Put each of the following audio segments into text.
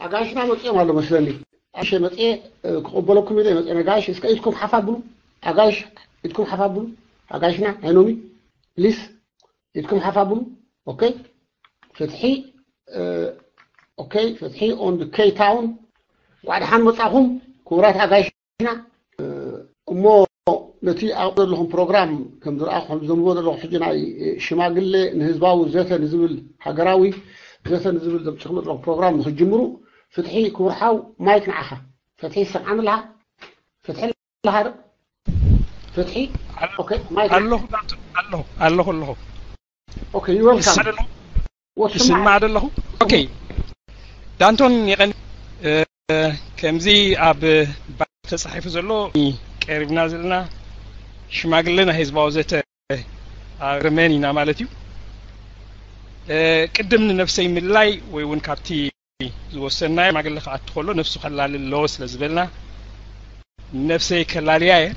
ኣጋይሽና መፅኦም ኣሎ መስለኒ። ኣሸ መፅኤ ክቕበለኩም ኢለ መፅኤ ነጋይሽ እስከ ኢድኩም ሓፍ ኣብሉ። ኣጋይሽ ኢድኩም ሓፍ ኣብሉ። ኣጋይሽና ኣይኖሚ ፕሊስ ኢድኩም ሓፍ ኣብሉ። ኦኬ ፍትሒ። ኦኬ ፍትሒ ኦን ኬ ታውን። እንኳዕ ደሓን መፃኹም ክቡራት ኣጋይሽና። እሞ ነቲ ኣብ ዘለኹም ፕሮግራም ከም ዝረኣኹ ከም ዘንብቦ ዘለኹ ሕጂ ናይ ሽማግሌ ንህዝባዊ ዘተ ንዝብል ሃገራዊ ዘተ ንዝብል ዘምፅኹም ዘለኹም ፕሮግራም ንክጅምሩ። ፍትሒ ክቡር ሓው ማይክ ንዓኻ። ፍትሒ ይሰምዓኒ ኣለኻ? ፍትሒ ኣለኻ ዶ? ፍትሒ። ኦኬ ማይክ ንዓኻ። ኣለኹ ኣለኹ ኣለኹ ኣለኹ። ኦኬ ዩ ዌልካም። ይስማዕ ዶ ኣለኹ? ኦኬ ዳንቶን የቐን። ከምዚ ኣብ ባይቶ ተጻሒፉ ዘሎ ቀሪብና ዘለና ሽማግለ ናይ ህዝባዊ ዘተ ኣርመን ኢና ማለት እዩ። ቅድም ንነፍሰይ ምልላይ ወይ እውን ካብቲ ዝወሰናዮ ሽማግለ ክኣቱ ከሎ ነፍሱ ከላሊ ኣለዎ ስለ ዝበልና ነፍሰይ ከላልያ እየ።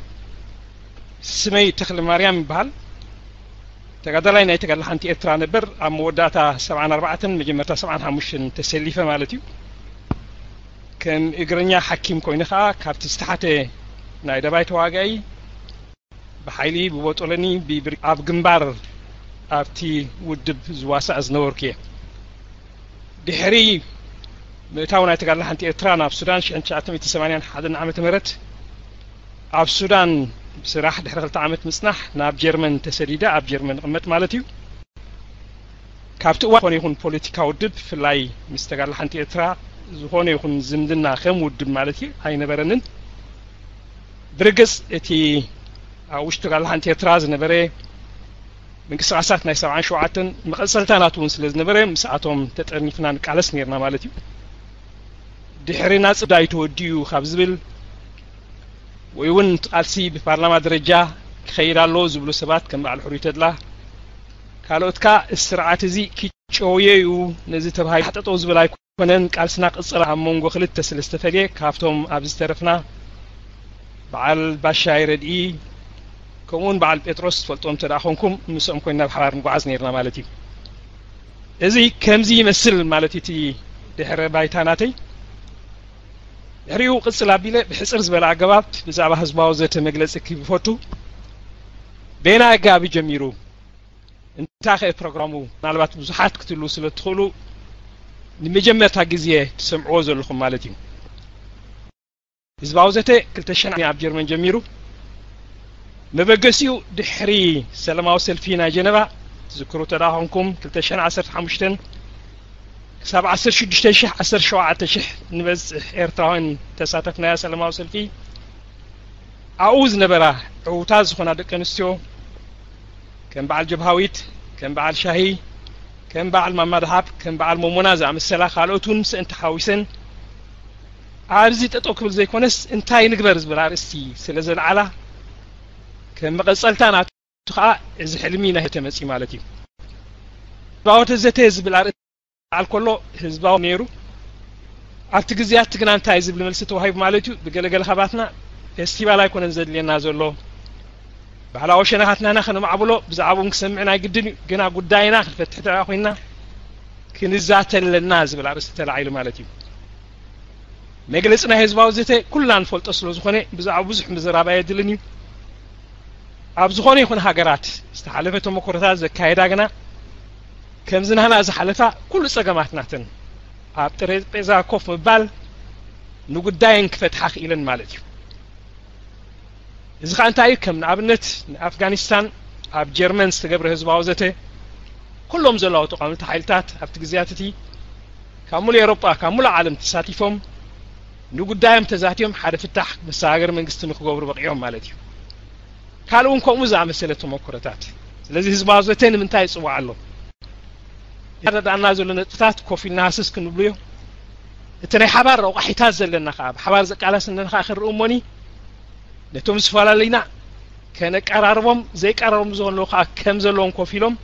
ስመይ ተኽለ ማርያም ይበሃል። ተጋዳላይ ናይ ተጋድላ ሓንቲ ኤርትራ ነበር ኣብ መወዳእታ ሰብዓን ኣርባዕተን መጀመርታ ሰብዓን ሓሙሽተን ተሰሊፈ ማለት እዩ። ከም እግረኛ ሓኪም ኮይኑ ከዓ ካብቲ ዝተሓተ ናይ ደባይ ተዋጋኢ ብሓይሊ ብቦጦለኒ ብብሪ ኣብ ግንባር ኣብቲ ውድብ ዝዋሳእ ዝነበርኩ እየ። ድሕሪ ምእታው ናይ ተጋድላ ሓንቲ ኤርትራ ናብ ሱዳን ሽሕን ትሽዓተ ሚእትን ሰማንያን ሓደን ዓመተ ምህረት ኣብ ሱዳን ብስራሕ ድሕሪ ክልተ ዓመት ምጽናሕ ናብ ጀርመን ተሰዲደ ኣብ ጀርመን እቕመጥ ማለት እዩ። ካብቲ እዋን ዝኾነ ይኹን ፖለቲካ ውድብ ብፍላይ ምስ ተጋድላ ሓንቲ ኤርትራ ዝኾነ ይኹን ዝምድና ከም ውድብ ማለት እዩ ኣይነበረንን። ብርግጽ እቲ ኣብ ውሽጢ ተጋድላ ሓንቲ ኤርትራ ዝነበረ ምንቅስቃሳት ናይ ሰብዓን ሸውዓተን መቐጸልታ ናቱ እውን ስለ ዝነበረ ምስኣቶም ተጠርኒፍና ንቃለስ ነርና ማለት እዩ። ድሕሪ ናጽ ጉዳይ ተወዲኡ ካብ ዝብል ወይ እውን እቲ ቃልሲ ብፓርላማ ደረጃ ክኸይድ ኣለዎ ዝብሉ ሰባት ከም በዓል ሕሩይ ተድላ ካልኦት ከኣ እቲ ስርዓት እዚ ክጨውዮ እዩ ነዚ ተባሂሉ ሓጠጠው ዝብል ኣይኮነን። ቃልስና ቅጽል ኣብ መንጎ ክልተ ስለ ዝተፈልየ ካብቶም ኣብዚ ዝተረፍና በዓል ባሻይ ረድኢ ከምኡውን በዓል ጴጥሮስ ትፈልጥዎም እንተ ደኣ ኾንኩም ምስኦም ኮይንና ብሓባር ንጓዓዝ ነርና ማለት እዩ። እዚ ከምዚ ይመስል ማለት እዩ እቲ ድሕረ ባይታ ናተይ። ድሕሪኡ ቅጽል ኣቢለ ብሕጽር ዝበለ ኣገባብ ብዛዕባ ህዝባዊ ዘተ መግለጺ ክህብ እፈቱ። በየናይ ኣገባብ እዩ ጀሚሩ? እንታይ ከ ፕሮግራሙ? ምናልባት ብዙሓት ክትህልዉ ስለ እትኽእሉ ንመጀመርታ ግዜ ትሰምዕዎ ዘለኹም ማለት እዩ። ህዝባዊ ዘተ ክልተ ሽሕን ኣብ ጀርመን ጀሚሩ። መበገሲኡ ድሕሪ ሰላማዊ ሰልፊ ናይ ጀነቫ ትዝክሩ ተደኣ ኮንኩም ክልተ ሽሕን ዓሰርተ ሓሙሽተን ክሳብ ዓሰርተ ሽዱሽተ ሽሕ ዓሰርተ ሸውዓተ ሽሕ ንበጽሕ ኤርትራውያን ተሳተፍናዮ ሰላማዊ ሰልፊ። ኣብኡ ዝነበራ ዕዉታት ዝኾና ደቂ ኣንስትዮ ከም በዓል ጀብሃዊት፣ ከም በዓል ሻሂ፣ ከም በዓል ማማ ደሃብ፣ ከም በዓል ሞሞና ዝኣመሰላ ካልኦት እውን ምስእን ተሓዊሰን ኣብዚ ጠጠው ክብል ዘይኮነስ እንታይ ንግበር ዝብል ኣርእስቲ ስለ ዘልዓላ ከም መቐጸልታ ናቱ ከዓ እዚ ሕልሚ ናይ ተመጺ ማለት እዩ። ህዝባዊ ዘተ ዝብል ኣርእስቲ በዓል ከሎ ህዝባዊ ነይሩ። ኣብቲ ግዜያት ግና እንታይ ዝብል መልሲ ተዋሂቡ ማለት እዩ? ብገለገለ ካባትና ፌስቲቫል ኣይኮነን ዘድልየና ዘሎ። ባህላዊ ሸነኻትና ኢና ከነማዕብሎ፣ ብዛዕባኡ እውን ክሰምዕ ናይ ግድን እዩ። ግና ጉዳይና ክንፈትሕ ተደኣ ኮይንና ክንዛተ ኣለና ዝብል ኣርእስቲ ተላዒሉ ማለት እዩ። መግለጺ ናይ ህዝባዊ ዘተ ኩልና ንፈልጦ ስለ ዝኾነ ብዛዕባ ብዙሕ ምዝራብ ኣየድልን እዩ። ኣብ ዝኾነ ይኹን ሃገራት ዝተሓለፈ ተመክሮታት ዘካየዳ ግና ከምዚ ናህና ዝሓለፋ ኩሉ ጸገማት ናተን ኣብ ጠረጴዛ ኮፍ ምባል ንጉዳየን ክፈትሓ ክኢለን ማለት እዩ። እዚ ኸኣ እንታይ እዩ? ከም ንኣብነት ንኣፍጋኒስታን ኣብ ጀርመን ዝተገብረ ህዝባዊ ዘተ ኩሎም ዘለዉ ተቓወምቲ ሓይልታት ኣብቲ ግዜያት እቲ ካብ ሙሉእ ኤውሮጳ ካብ ሙሉእ ዓለም ተሳቲፎም ንጉዳዮም ተዛትዮም ሓደ ፍታሕ መሰጋገሪ መንግስቲ ንክገብሩ በቒዖም ማለት እዩ። ካልእ እውን ከምኡ ዝኣመሰለ ተመክሮታት። ስለዚ ህዝባዊ ዘተ ንምንታይ ይጽዋዕ ኣሎ? ይረዳእና ዘሎ ነጥብታት ኮፍ ኢልና ሃስስ ክንብሉዮ። እቲ ናይ ሓባር ረቋሒታት ዘለና ከዓ ብሓባር ዘቃላስነና ከዓ ክንርኢ እሞኒ ነቶም ዝፈላለዩና ከነቀራርቦም ዘይቀራርቦም ዝኾኑ ከዓ ከም ዘለዎም ኮፍ ኢሎም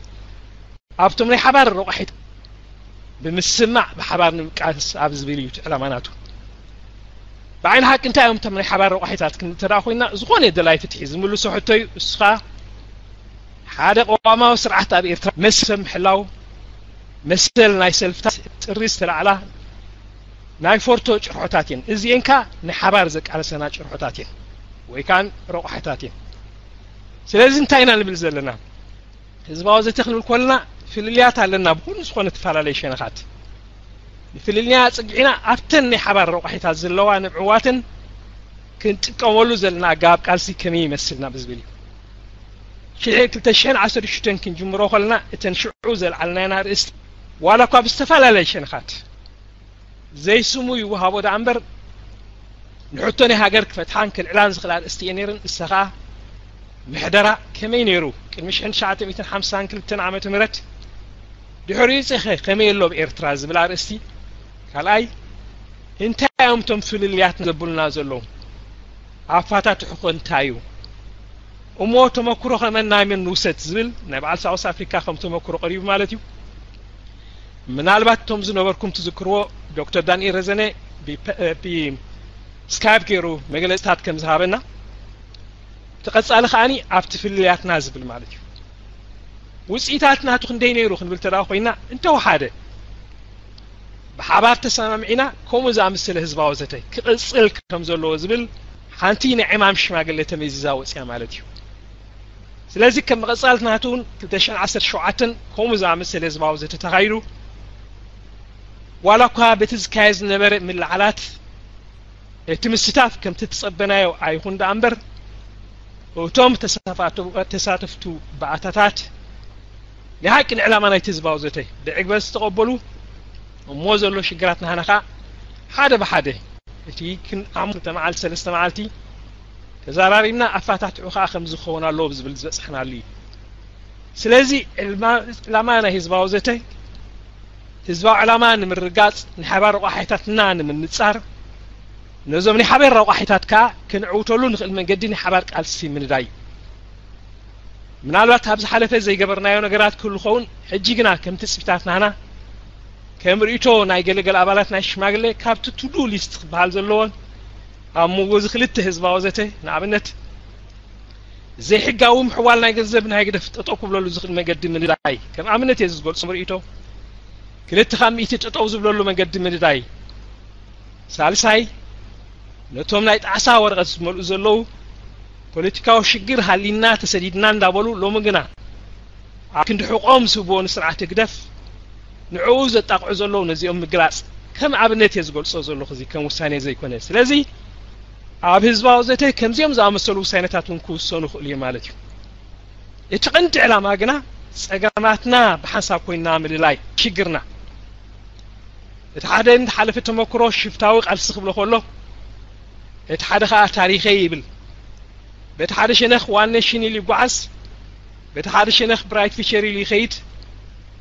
ኣብቶም ናይ ሓባር ረቋሒት ብምስማዕ ብሓባር ንምቃስ ኣብ ዝብል እዩ እቲ ዕላማ ናቱ። ብዓይኒ ሓቂ እንታይ እዮም እቶም ናይ ሓባር ረቋሒታት ክንብል እንተ ደኣ ኮይንና ዝኾነ ደላይ ፍትሒ ዝምልሶ ሕቶ እዩ። እሱ ከዓ ሓደ ቅዋማዊ ስርዓት ኣብ ኤርትራ መሰል ምሕላው መሰል ናይ ሰልፍታት ጥሪ ዝተላዕላ ናይ ፎርቶ ጭርሖታት እየን። እዚኤን ከኣ ናይ ሓባር ዘቃለሰና ጭርሖታት እየን ወይ ከኣ ረቑሒታት እየን። ስለዚ እንታይ ኢና ንብል ዘለና? ህዝባዊ ዘተ ክንብል ከለና ፍልልያት ኣለና ብኹሉ ዝኾነ ተፈላለየ ሸነኻት። ንፍልልያ ጽግዒና ኣብተን ናይ ሓባር ረቑሒታት ዘለዋ ንብዕዋትን ክንጥቀመሉ ዘለና ኣገባብ ቃልሲ ከመይ ይመስል ናብ ዝብል እዩ። ሽሕ ክልተ ሽሕን ዓሰርተ ሽዱሽተን ክንጅምሮ ከለና እተን ሽዑ ዘልዓልናየን ኣርእስቲ ዋላ እኳ ብዝተፈላለየ ሸነኻት ዘይስሙ ይወሃቦ ደኣ እምበር ንሕቶ ናይ ሃገር ክፈትሓን ክልዕላን ዝኽእል ኣርእስቲ እየ ነይረን። እሰኻ ምሕደራ ከመይ ነይሩ ቅድሚ ሽሕን ትሽዓተ ሚእትን ሓምሳን ክልተን ዓመተ ምህረት ድሕሪኡ ጸኸ ከመይ ኣሎ ኣብ ኤርትራ ዝብል ኣርእስቲ ካልኣይ እንታይ እዮም እቶም ፍልልያት ዘብሉና ዘለዉ ኣፋታትሑ ከ እንታይ እዩ እሞ ተመክሮ ከመን ናይ መን ንውሰድ ዝብል ናይ በዓል ሳውስ ኣፍሪካ ከም ተመክሮ ቀሪቡ ማለት እዩ። ምናልባት እቶም ዝነበርኩም ትዝክርዎ ዶክተር ዳንኤል ረዘነ ብስካይፕ ገይሩ መግለፅታት ከም ዝሃበና ተቐፃሊ ከዓኒ ኣብቲ ፍልልያትና ዝብል ማለት እዩ። ውፅኢታት ናቱ ክንደይ ነይሩ ክንብል ተዳ ኮይና እንተወሓደ ብሓባር ተሰማምዒና ከምኡ ዝኣመሰለ ህዝባዊ ዘተ ክቕፅል ከም ዘለዎ ዝብል ሓንቲ ናይ ዕማም ሽማግለ ተመዚዛ ወፅያ ማለት እዩ። ስለዚ ከም መቐፃልት ናቱ እውን ክልተ ሽሕን ዓሰርተ ሸውዓተን ከምኡ ዝኣመሰለ ህዝባዊ ዘተ ተኻይዱ ዋላ እኳ በቲ ዝካየድ ዝነበረ ምልዓላት እቲ ምስታፍ ከምቲ ትጸበናዮ ኣይኹን ደኣ እምበር እቶም ተሳፋ- ተሳተፍቱ ባእታታት ናይ ሓቂ ንዕላማ ናይቲ ህዝባዊ ዘተ ብዕግበት ዝተቐበሉ እሞ ዘሎ ሽግራት ናህና ኸኣ ሓደ ብሓደ እቲ ክንዓሙ ክልተ መዓልቲ ሰለስተ መዓልቲ ተዛራሪብና ኣፋታትሑ ኸኣ ከም ዝኸውን ኣለዎ ብዝብል ዝበጽሕናሉ እዩ። ስለዚ ዕላማ ዕላማ ናይ ህዝባዊ ዘተ ህዝባዊ ዕላማ ንምርጋጽ ንሓባር ረቋሒታትና ንምንጻር ነዞም ናይ ሓባር ረቋሒታት ከኣ ክንዕውተሉ ንኽእል መንገዲ ናይ ሓባር ቃልሲ ምንዳይ ምናልባት ኣብ ዝሓለፈ ዘይገበርናዮ ነገራት ክህሉ ኸውን ሕጂ ግና ከም ትጽቢታት ናህና ከም ርእይቶ ናይ ገለገለ ኣባላት ናይ ሽማግለ ካብቲ ቱዱ ሊስት ክበሃል ዘለዎን ኣብ መንጎ እዚ ክልተ ህዝባዊ ዘተ ንኣብነት ዘይሕጋዊ ምሕዋል ናይ ገንዘብ ናይ ግደፍ ጠጠው ክብለሉ ዝኽእል መገዲ ምንዳይ ከም ኣብነት እየ ዝገልጾ ርእይቶ ክልተ ካብ ሚእቲ ጠጠው ዝብለሉ መገዲ ምንዳይ ሳልሳይ ነቶም ናይ ጣዕሳ ወረቐት ዝመልኡ ዘለዉ ፖለቲካዊ ሽግር ሃሊና ተሰዲድና እንዳበሉ ሎሚ ግና ኣብ ክንዲ ሕቆም ዝህብዎ ንስርዓት ህግደፍ ንዕኡ ዘጣቕዑ ዘለዉ ነዚኦም ምግላጽ ከም ኣብነት እየ ዝገልጾ ዘለኹ እዚ ከም ውሳኔ ዘይኮነ ስለዚ ኣብ ህዝባዊ ዘተ ከምዚኦም ዝኣመሰሉ ውሳኔታት እውን ክውሰኑ ይኽእሉ እዮም ማለት እዩ እቲ ቀንዲ ዕላማ ግና ጸገማትና ብሓንሳብ ኮይንና ምልላይ ሽግርና እቲ ሓደ ንዝሓለፈ ተመክሮ ሽፍታዊ ቃልሲ ክብሎ ከሎ እቲ ሓደ ኸኣ ታሪኸይ ይብል በቲ ሓደ ሸነኽ ዋን ኔሽን ኢሉ ይጓዓዝ በቲ ሓደ ሸነኽ ብራይት ፊቸር ኢሉ ይኸይድ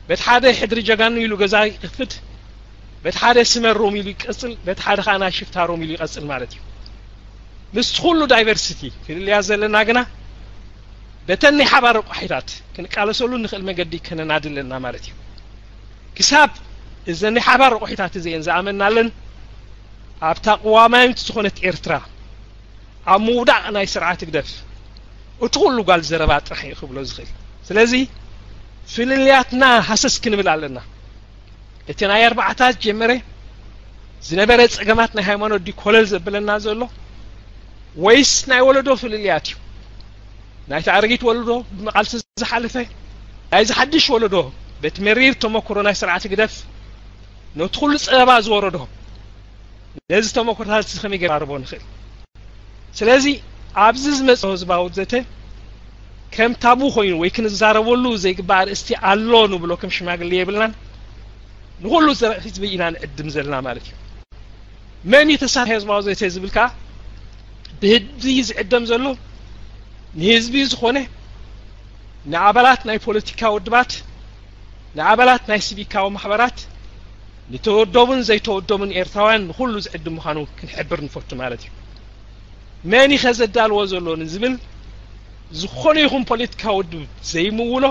በቲ ሓደ ሕድሪ ጀጋኑ ኢሉ ገዛ ይኸፍት በቲ ሓደ ስመር ሩም ኢሉ ይቀጽል በቲ ሓደ ኸኣ ናይ ሽፍታ ሩም ኢሉ ይቐጽል ማለት እዩ ምስቲ ኩሉ ዳይቨርሲቲ ፍልልያት ዘለና ግና በተን ናይ ሓባር ረቋሒታት ክንቃለሰሉ ንኽእል መገዲ ከነናዲ ኣለና ማለት እዩ ክሳብ እዘን ናይ ሓባር ረቋሒታት እዚአን ዝኣመናለን ኣብታ ቅዋማዊት ዝኾነት ኤርትራ ኣብ ምውዳቕ ናይ ስርዓት ህግደፍ እቲ ኩሉ ጓል ዘረባ ጥራሕ እዩ ክብሎ ዝኽእል ስለዚ ፍልልያትና ሃሰስ ክንብል ኣለና እቲ ናይ ኣርባዕታት ጀመረ ዝነበረ ጸገማት ናይ ሃይማኖት ድዩ ኮለል ዘብለና ዘሎ ወይስ ናይ ወለዶ ፍልልያት እዩ ናይቲ ኣረጊት ወለዶ ብመቓልሲ ዝሓለፈ ናይዚ ሓድሽ ወለዶ በቲ መሪር ተመክሮ ናይ ስርዓት ህግደፍ ነቲ ኩሉ ጸበባ ዝወረዶ ነዚ ተመክሮታት እዚ ከመይ ገይርና ንቐርቦ ንኽእል ስለዚ ኣብዚ ዝመጽእ ህዝባዊ ዘተ ከም ታቡ ኮይኑ ወይ ክንዛረበሉ ዘይግባእ ኣርእስቲ ኣሎ ንብሎ ከም ሽማግሌ የብልናን ንኹሉ ህዝቢ ኢና ንዕድም ዘለና ማለት እዩ መን እዩ ተሳታፊ ህዝባዊ ዘተ ዝብል ከዓ ብህዝቢ ዝዕደም ዘሎ ንህዝቢ ዝኾነ ንኣባላት ናይ ፖለቲካ ውድባት ንኣባላት ናይ ሲቪካዊ ማሕበራት ንተወደቡን ዘይተወደቡን ኤርትራውያን ንኹሉ ዝዕድም ምዃኑ ክንሕብር ንፈቱ ማለት እዩ መን ኢኸ ዘዳልዎ ዘሎ ንዝብል ዝኾነ ይኹን ፖለቲካ ውድብ ዘይምውሎ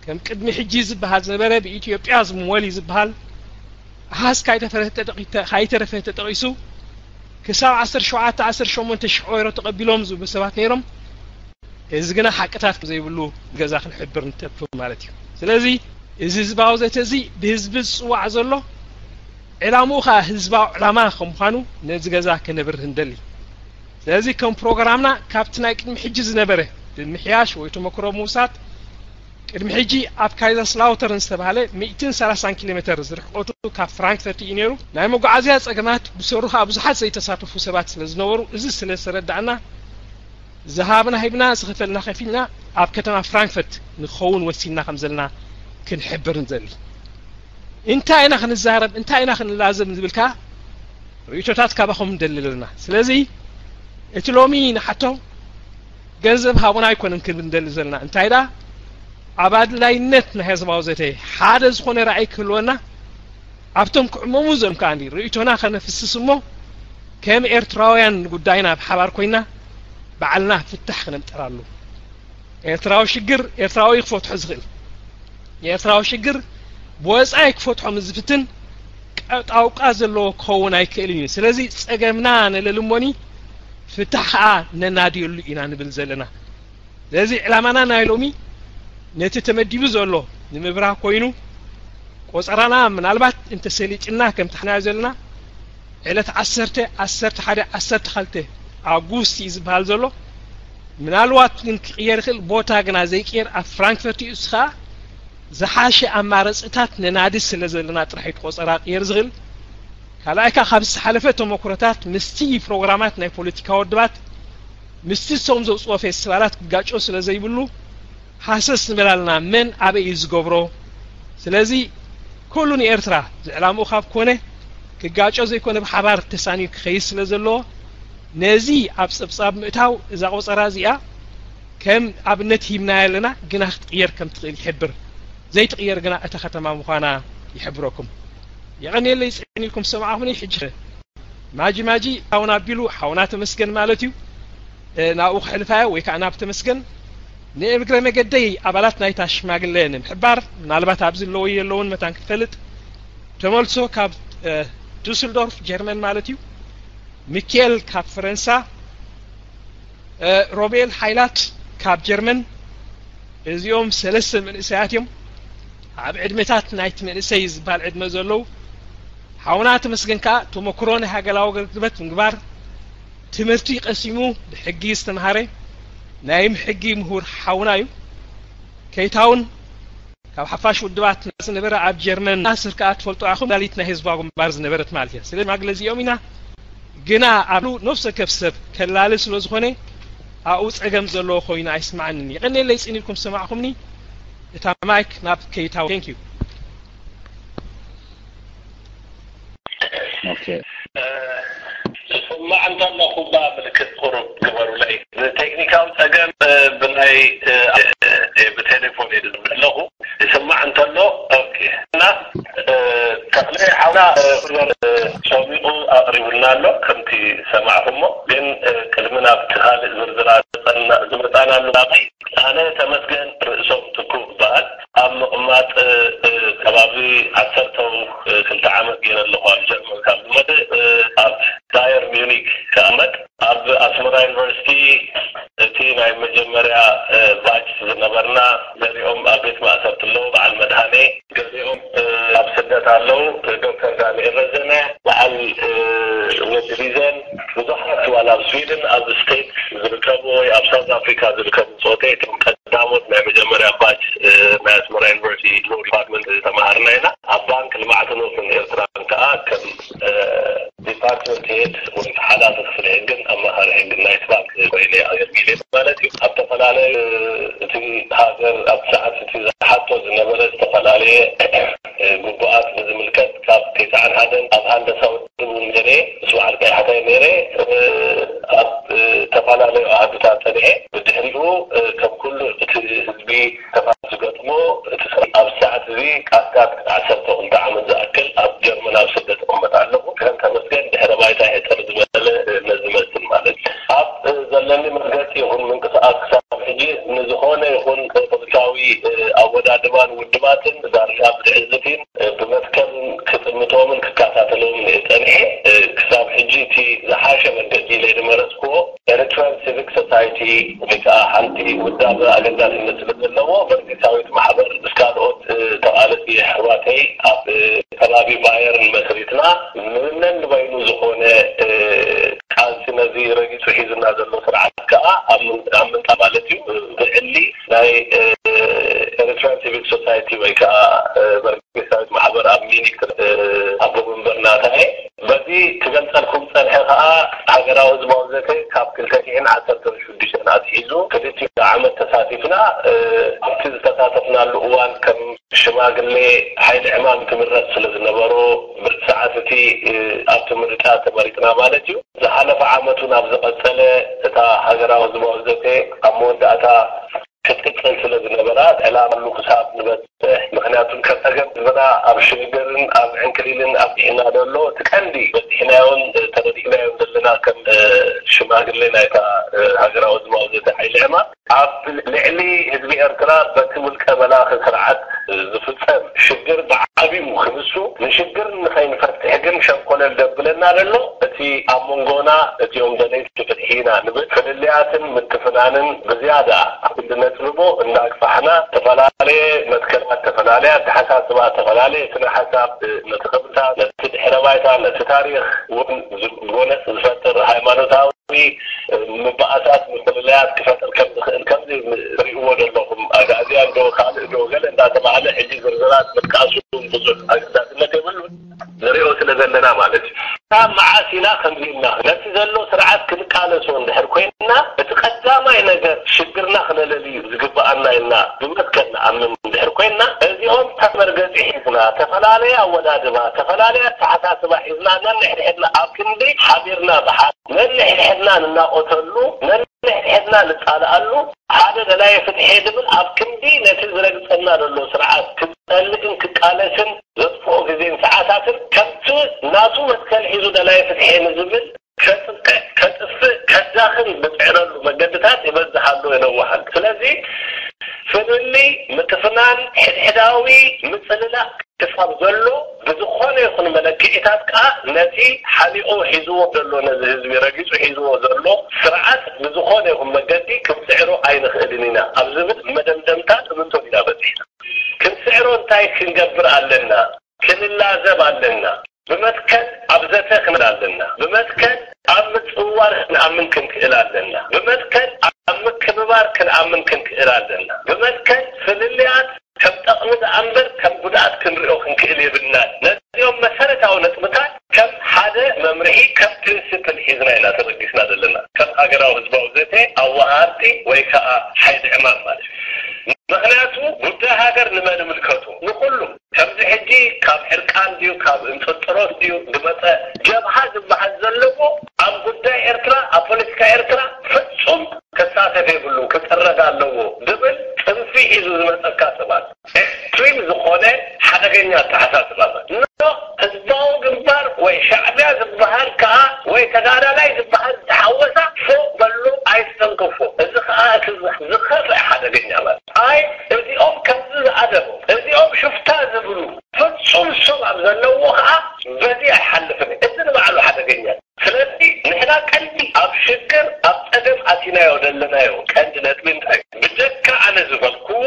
ከም ቅድሚ ሕጂ ዝበሃል ዝነበረ ብኢትዮጵያ ዝምወል እዩ ዝበሃል ኣሃዝ ካይተረፈ ተጠቒሱ ክሳብ ዓሰርተ ሸውዓተ ዓሰርተ ሸሞንተ ሽሕ ወይሮ ተቐቢሎም ዝብሉ ሰባት ነይሮም እዚ ግና ሓቅታት ዘይብሉ ገዛ ክንሕብር ንተብ ማለት እዩ ስለዚ እዚ ህዝባዊ ዘተ እዚ ብህዝቢ ዝፅዋዕ ዘሎ ዕላምኡ ከዓ ህዝባዊ ዕላማ ከም ምዃኑ ነዚ ገዛ ክነብርህ ንደሊ። ስለዚ ከም ፕሮግራምና ካብቲ ናይ ቅድሚ ሕጂ ዝነበረ ብምሕያሽ ወይ ተመክሮ ምውሳድ፣ ቅድሚ ሕጂ ኣብ ካይዘርስላውተርን ዝተባህለ ሚእትን ሰላሳን ኪሎ ሜተር ዝርሕቀቱ ካብ ፍራንክፈርት እዩ ነይሩ። ናይ መጓዓዝያ ጸገማት ብሰሩ ከዓ ብዙሓት ዘይተሳተፉ ሰባት ስለ ዝነበሩ፣ እዚ ስለ ዝተረዳእና ዝሃብና ሂብና ዝኸፈልና ከፊልና ኣብ ከተማ ፍራንክፈርት ንኸውን ወሲንና ከም ዘለና ክንሕብር ንዘሊ። እንታይ ኢና ክንዛረብ፣ እንታይ ኢና ክንላዘብ ንዝብል ከኣ ርእይቶታት ካባኹም ንደሊ ዘለና። ስለዚ እቲ ሎሚ ንሓቶ ገንዘብ ሃቡና ኣይኮነን ክንብል ንደሊ ዘለና። እንታይ ደኣ ኣብ ኣድላይነት ናይ ህዝባዊ ዘተ ሓደ ዝኾነ ራእይ ክህልወና ኣብቶም ክዕመሙ ዘም ከኣ ርእይቶና ከነፍስስ እሞ ከም ኤርትራውያን ንጉዳይና ብሓባር ኮይና ባዕልና ፍታሕ ክነምጠራሉ። ኤርትራዊ ሽግር ኤርትራዊ ክፈትሖ ዝኽእል፣ የኤርትራዊ ሽግር ብወጻኢ ክፈትሖ ምስ ዝፍትን ቀጣውቃ ዘለዎ ክኸውን ኣይክእልን እዩ። ስለዚ ጸገምና ነለልሞኒ ፍታሕ ከኣ ነናድየሉ ኢና ንብል ዘለና። ስለዚ ዕላማና ናይ ሎሚ ነቲ ተመዲቡ ዘሎ ንምብራህ ኮይኑ፣ ቆጸራና ምናልባት እንተሰሊጥና ከም ታሕናዮ ዘለና ዕለት ዓሰርተ፣ ዓሰርተ ሓደ፣ ዓሰርተ ክልተ ኣጉስቲ እዩ ዝበሃል ዘሎ። ምናልባት ግን ክቕየር ይኽእል፣ ቦታ ግና ዘይቅየር ኣብ ፍራንክፈርት እዩ። እሱ ኸኣ ዝሓሸ ኣማረፅታት ነናዲ ስለ ዘለና ጥራሕ እዩ ቆፀራ ቅየር ዝኽእል። ካልኣይ ከዓ ካብ ዝሓለፈ ተመክሮታት ምስቲ ፕሮግራማት ናይ ፖለቲካ ውድባት ምስቲ እሶም ዘውፅኦ ፌስቲቫላት ክጋጮ ስለ ዘይብሉ ሃሰስ ንብል ኣለና። መን ኣበይ እዩ ዝገብሮ? ስለዚ ኩሉ ንኤርትራ ዝዕላምኡ ካብ ኮነ ክጋጮ ዘይኮነ ብሓባር ተሳንዩ ክኸይድ ስለ ዘለዎ ነዚ ኣብ ፀብፃብ ምእታው እዛ ቆፀራ እዚኣ ከም ኣብነት ሂብናያ ኣለና፣ ግና ክትቅየር ከም ትኽእል ይሕብር። ዘይትቕየር ግና እታ ከተማ ምዃና ይሕብረኩም። የቐንየለይ ጽን ኢልኩም ዝሰማዕኹምኒ። ሕጂ ማጂ ማጂ ሓውና ኣቢሉ ሓውና ተመስገን ማለት እዩ። ናብኡ ክሕልፋዮ ወይ ከዓ ናብ ተመስገን ንእግረ መገደይ ኣባላት ናይታ ሽማግለ ንምሕባር ምናልባት ኣብዚ ኣለዎ የለውን መታን ክትፈልጥ ተመልሶ ካብ ዱስልዶርፍ ጀርመን ማለት እዩ። ሚኬል ካብ ፈረንሳ፣ ሮቤል ሓይላት ካብ ጀርመን። እዚኦም ሰለስተ መንእሰያት እዮም። ኣብ ዕድመታት ናይቲ መንእሰይ ዝበሃል ዕድመ ዘለዉ ሓውና ተመስገን ከኣ ተመክሮ ናይ ሃገራዊ ኣገልግሎት ምግባር ትምህርቲ ቀሲሙ ብሕጊ ዝተምሃረ ናይ ሕጊ ምሁር ሓውና እዩ። ከይታውን ካብ ሓፋሽ ውድባት ዝነበረ ኣብ ጀርመን ናስር ከኣ ትፈልጡ ኣኹም ዳሊት ናይ ህዝባዊ ግንባር ዝነበረት ማለት እያ። ስለዚ ማግለ እዚኦም ኢና ግና ኣብ ነፍሰ ከፍ ሰብ ከላሊ ስለ ዝኾነ ኣብኡ ጸገም ዘለዎ ኮይኑ ኣይስማዓንን። የቐንየለይ ጽን ኢልኩም ዝሰማዕኹምኒ። እታ ማይክ ናብ ከይታው። Thank you። ኦኬ። ስማዕ እንተለኹ ባ ምልክት ቁሩብ ግበሩለይ። ብቴክኒካዊ ጸገም ብናይ ብቴሌፎን እየ ዘለኹ። ይስማዕ እንተሎ ኦኬ። እና ተኽለ ሓውና ሰሚዑ ኣቕሪቡልና ኣሎ ከምቲ ሰማዕኹሞ። ግን ቅድሚ ናብቲ ካልእ ዝርዝራ ዝመጻናሉ ኣነ ተመስገን ርእሶም ትኩእ እበሃል። ኣብ ምቕማጥ ከባቢ ዓሰርተ ክልተ ዓመት ገይረ ኣለኹ ኣብ ጀርመን ካብ ዝመጽእ። ኣብ ባየር ሚዩኒክ ክቕመጥ ኣብ ኣስመራ ዩኒቨርሲቲ እቲ ናይ መጀመርያ ባች ዝነበርና ገሊኦም ኣብ ቤት ማእሰርቲ ኣለዉ። በዓል መድሃኔ ገሊኦም ኣብ ስደት ኣለዉ። ዶክተር ዳንኤል ረዘነ፣ በዓል ወዲ ቢዘን፣ ብዙሓት ዋላ ኣብ ስዊድን ኣብ ስቴትስ ዝርከቡ ወይ ኣብ ሳውት ኣፍሪካ ዝርከቡ ፆተይ እቶም ቀዳሞት ናይ መጀመርያ ባች ናይ ኣስመራ ዩኒቨርሲቲ ሎ ዲፓርትመንት ዝተማሃርና ኢና። ኣብ ባንክ ልምዓትን ወፍርን ኤርትራን ከዓ ከም ዲፓርትመንት ሄድ ወይ ሓላፊ ክፍሊ ሕግን ኣማኻሪ ሕግን ናይቲ ባንክ ኮይነ ኣገልጊለ ማለት እዩ። ኣብ ዝተፈላለዩ እቲ ሃገር ኣብ ሰዓት እቲ ዝሓቶ ዝነበረ ዝተፈላለየ ግቡኣት ብዝምልከት ካብ ቴስዓን ሓደን ኣብ ሃንደሳ ውድብ እውን ነይረ፣ ምስ በዓል ቀይሓታይ ነይረ። ኣብ ዝተፈላለዩ ኣሃዱታት ጸኒሐ። ብድሕሪኡ ከም ኩሉ እቲ ህዝቢ ተፋ ዝገጥሞ እቲ ሰብ ኣብ ሰዓት እዚ ኣስታት ዓሰርተ ክልተ ዓመት ዝኣክል ኣብ ጀርመን ኣብ ስደት እቕመጥ ኣለኹ። ከም ተመስገን ድሕረ ባይታ ሕጽር ዝበለ ነዚ መስል ማለት እዩ። ኣብ ዘለኒ መርገጺ ይኹን ምንቅስቓስ ክሳብ ሕጂ ንዝኾነ ይኹን ፖለቲካዊ ኣወዳድባን ውድባትን ዳርጋ ብትዕዝብቲን ብመትከልን ክጥምቶምን ክከታተሎምን እየ ጸኒሐ። ክሳብ ሕጂ እቲ ዝሓሸ መንገዲ ኢለ ዝመረጽክዎ ኤሪትራን ሲቪክ ሶሳይቲ ወይ ከዓ ሓንቲ ውዳበ ኣገዳስነት ስለ ዘለዎ መንግስታዊት ማሕበር ምስ ካልኦት ተቓለስቲ ኣሕዋተይ ኣብ ከባቢ ባየርን መስሪትና፣ ንነን ንበይኑ ዝኾነ ቃልሲ ነዚ ረጊጹ ሒዝና ዘሎ ስርዓት ከኣ ኣብ ምንጣ ማለት እዩ። ብዕሊ ናይ ኤሪትራን ሲቪክ ሶሳይቲ ወይ ከዓ መንግስታዊት ማሕበር ኣብ ሚኒክ ኣቦ መንበር ናታየ በዚ ክገልጸልኩም ጸንሐ ከኣ፣ ሃገራዊ ህዝባዊ ዘተ ካብ ክልተ ሽሕን ዓሰርተ ሽዱሽተን ኣትሒዙ ክልቲኡ ዓመት ተሳቲፍና። ኣብቲ ዝተሳተፍናሉ እዋን ከም ሽማግሌ ሓይሊ ዕማም ትምረጽ ስለ ዝነበሮ፣ ብቲ ሰዓት እቲ ኣብቲ ምርጫ ተመሪጽና ማለት እዩ። ዝሓለፈ ዓመት እውን ኣብ ዝቐጸለ እታ ሃገራዊ ህዝባዊ ዘተ ኣብ መወዳእታ ክትቅጽል ስለ ዝነበራ፣ ዕላማሉ ክሳብ ንበጽሕ፣ ምኽንያቱ ከጸገም ህዝብና ኣብ ሽግርን ኣብ ዕንክሊልን ኣብዲሕና ዘሎ፣ እቲ ቀንዲ በጺሕናዮን ተረዲእናዮን ዘለና ከም ሽማግሌ ናይታ ሃገራዊ ህዝባዊ ዘተ ሓይሊ ዕማም፣ ኣብ ልዕሊ ህዝቢ ኤርትራ በቲ ውልቀ መላኺ ስርዓት ዝፍጸም ሽግር ብዓቢኡ ክንሱ፣ ንሽግር ንኸይንፈትሕ ግን ሸንኮለል ደብለና ዘሎ እቲ ኣብ መንጎና፣ እቲኦም ደለይቲ ፍትሒ ኢና ንብል ፍልልያትን ምትፍናንን ብዝያዳ ኩሉ ነጽብቦ እንዳግፋሕና፣ ዝተፈላለየ መትከላት፣ ዝተፈላለየ ኣተሓሳስባ፣ ዝተፈላለየ ስነ ሓሳብ፣ ነቲ ክብርታት፣ ነቲ ድሕረ ባይታ፣ ነቲ ታሪኽ እውን ጎነጽ ዝፈጥር ሃይማኖታዊ ምባኣሳት፣ ምፍልላያት ክፈጥር ከም ዝኽእል፣ ከምዚ ትርእይዎ ዘለኹም፣ ኣግኣዝያን ዶ ካልእ ዶ ገለ እንዳተባህለ፣ ሕጂ ዝርዝራት ምጥቃሱ እውን ብዙሕ ኣገዳስነት የብሉን፣ ንሪኦ ስለ ዘለና ማለት እዩ። ካብ መዓስ ኢና ከምዚ ኢልና ነቲ ዘሎ ስርዓት ክንቃለሶ እንድሕር ኮይንና፣ እቲ ቀዳማይ ነገር ሽግርና ክነለልዩ ዝግብኣና ኢልና ብመትከል ንኣምን እንድሕር ኮይንና፣ እዚኦም ተመርገጺ ሒዝና፣ ተፈላለየ ኣወዳድባ፣ ተፈላለየ ኣተሓሳስባ ሒዝና፣ ነንሕድሕድና ኣብ ክንዲ ሓቢርና ብሓ-፣ ነንሕድሕድና ንናቆተሉ፣ ነንሕድሕድና ንጻልኣሉ፣ ሓደ ደላየ ፍትሒ ድብል ኣብ ክንዲ ነቲ ዝረግጸና ዘሎ ስርዓት ክጸልእን ክቃለስን ዘጥፍኦ ግዜን ሰዓታትን፣ ከምቲ ናቱ መትከል ሒዙ ደላየ ፍትሒ ንዝብል ከጥቅዕ፣ ከጥፍእ፣ ከዳኽም ዝጽዕረሉ መገድታት ይበዝሕ ኣሎ፣ ይነውሕ ኣሎ። ስለዚ ፍልልይ፣ ምትፍናን፣ ሕድሕዳዊ ምጽልላእ ክሳብ ዘሎ፣ ብዝኾነ ይኹን መለክዒታት ከኣ ነቲ ሓኒቑ ሒዝዎ ዘሎ፣ ነዚ ህዝቢ ረጊጹ ሒዝዎ ዘሎ ስርዓት ብዝኾነ ይኹን መገዲ ክንስዕሮ ኣይንኽእልን ኢና ኣብ ዝብል መደምደምታ እምንቶ ኢና በጺሕና። ክንስዕሮ እንታይ ክንገብር ኣለና? ክንላዘብ ኣለና። ብመትከል ኣብ ዘተ ክንብል ኣለና። ብመትከል ኣብ ምጽውዋር ክንኣምን ክንክእል ኣለና። ብመትከል ኣብ ምክብባር ክንኣምን ክንክእል ኣለና። ብመትከል ፍልልያት ከም ጠቕሚ ደኣ እምበር ከም ጉድኣት ክንሪኦ ክንክእል የብልናን። ነዚኦም መሰረታዊ ነጥብታት ከም ሓደ መምርሒ፣ ከም ፕሪንሲፕል ሒዝና ኢና ተበጊስና ዘለና። ከም ሃገራዊ ህዝባዊ ዘተ ኣወሃሃድቲ ወይ ከኣ ሓይሊ ዕማም ማለት እዩ። ምኽንያቱ ጉዳይ ሃገር ንመን ይምልከቶ? ንኹሉ። ከምዚ ሕጂ ካብ ሕርቃን ድዩ፣ ካብ እንጥርጥሮስ ድዩ ዝመጸ? ጀብሃ ዝበሃል ዘለዎ ኣብ ጉዳይ ኤርትራ፣ ኣብ ፖለቲካ ኤርትራ ፍጹም ክሳተፍ የብሉን፣ ክጽረግ ኣለዎ ዝብል ጽንፊ ሒዙ ዝመጸካ ሰብ ኣሎ። ኤክስትሪም ዝኾነ ሓደገኛ ኣተሓሳስባ ማለት። ኖ፣ ህዝባዊ ግንባር ወይ ሻዕቢያ ዝበሃል ከኣ ወይ ተጋዳላይ ዝበሃል ዝተሓወሳ ፎእ በሉ፣ ኣይስተንክፎ። እዚ ከኣ እቲ ዝኸፍእ ሓደገኛ ማለት። ኣይ፣ እዚኦም ከምዚ ዝኣደቡ፣ እዚኦም ሽፍታ ዝብሉ፣ ፍጹም ሰብ ኣብ ዘለዎ ከኣ በዚ ኣይሓልፍን እዩ። እዚ ንባዕሉ ሓደገኛ። ስለዚ ንሕና ቀንዲ ኣብ ሽግር፣ ኣብ ጸገም ኣቲናዮ ዘለናዮ ቀንዲ ነጥቢ እንታይ እዩ? ብጀካ ኣነ ዝበልክዎ፣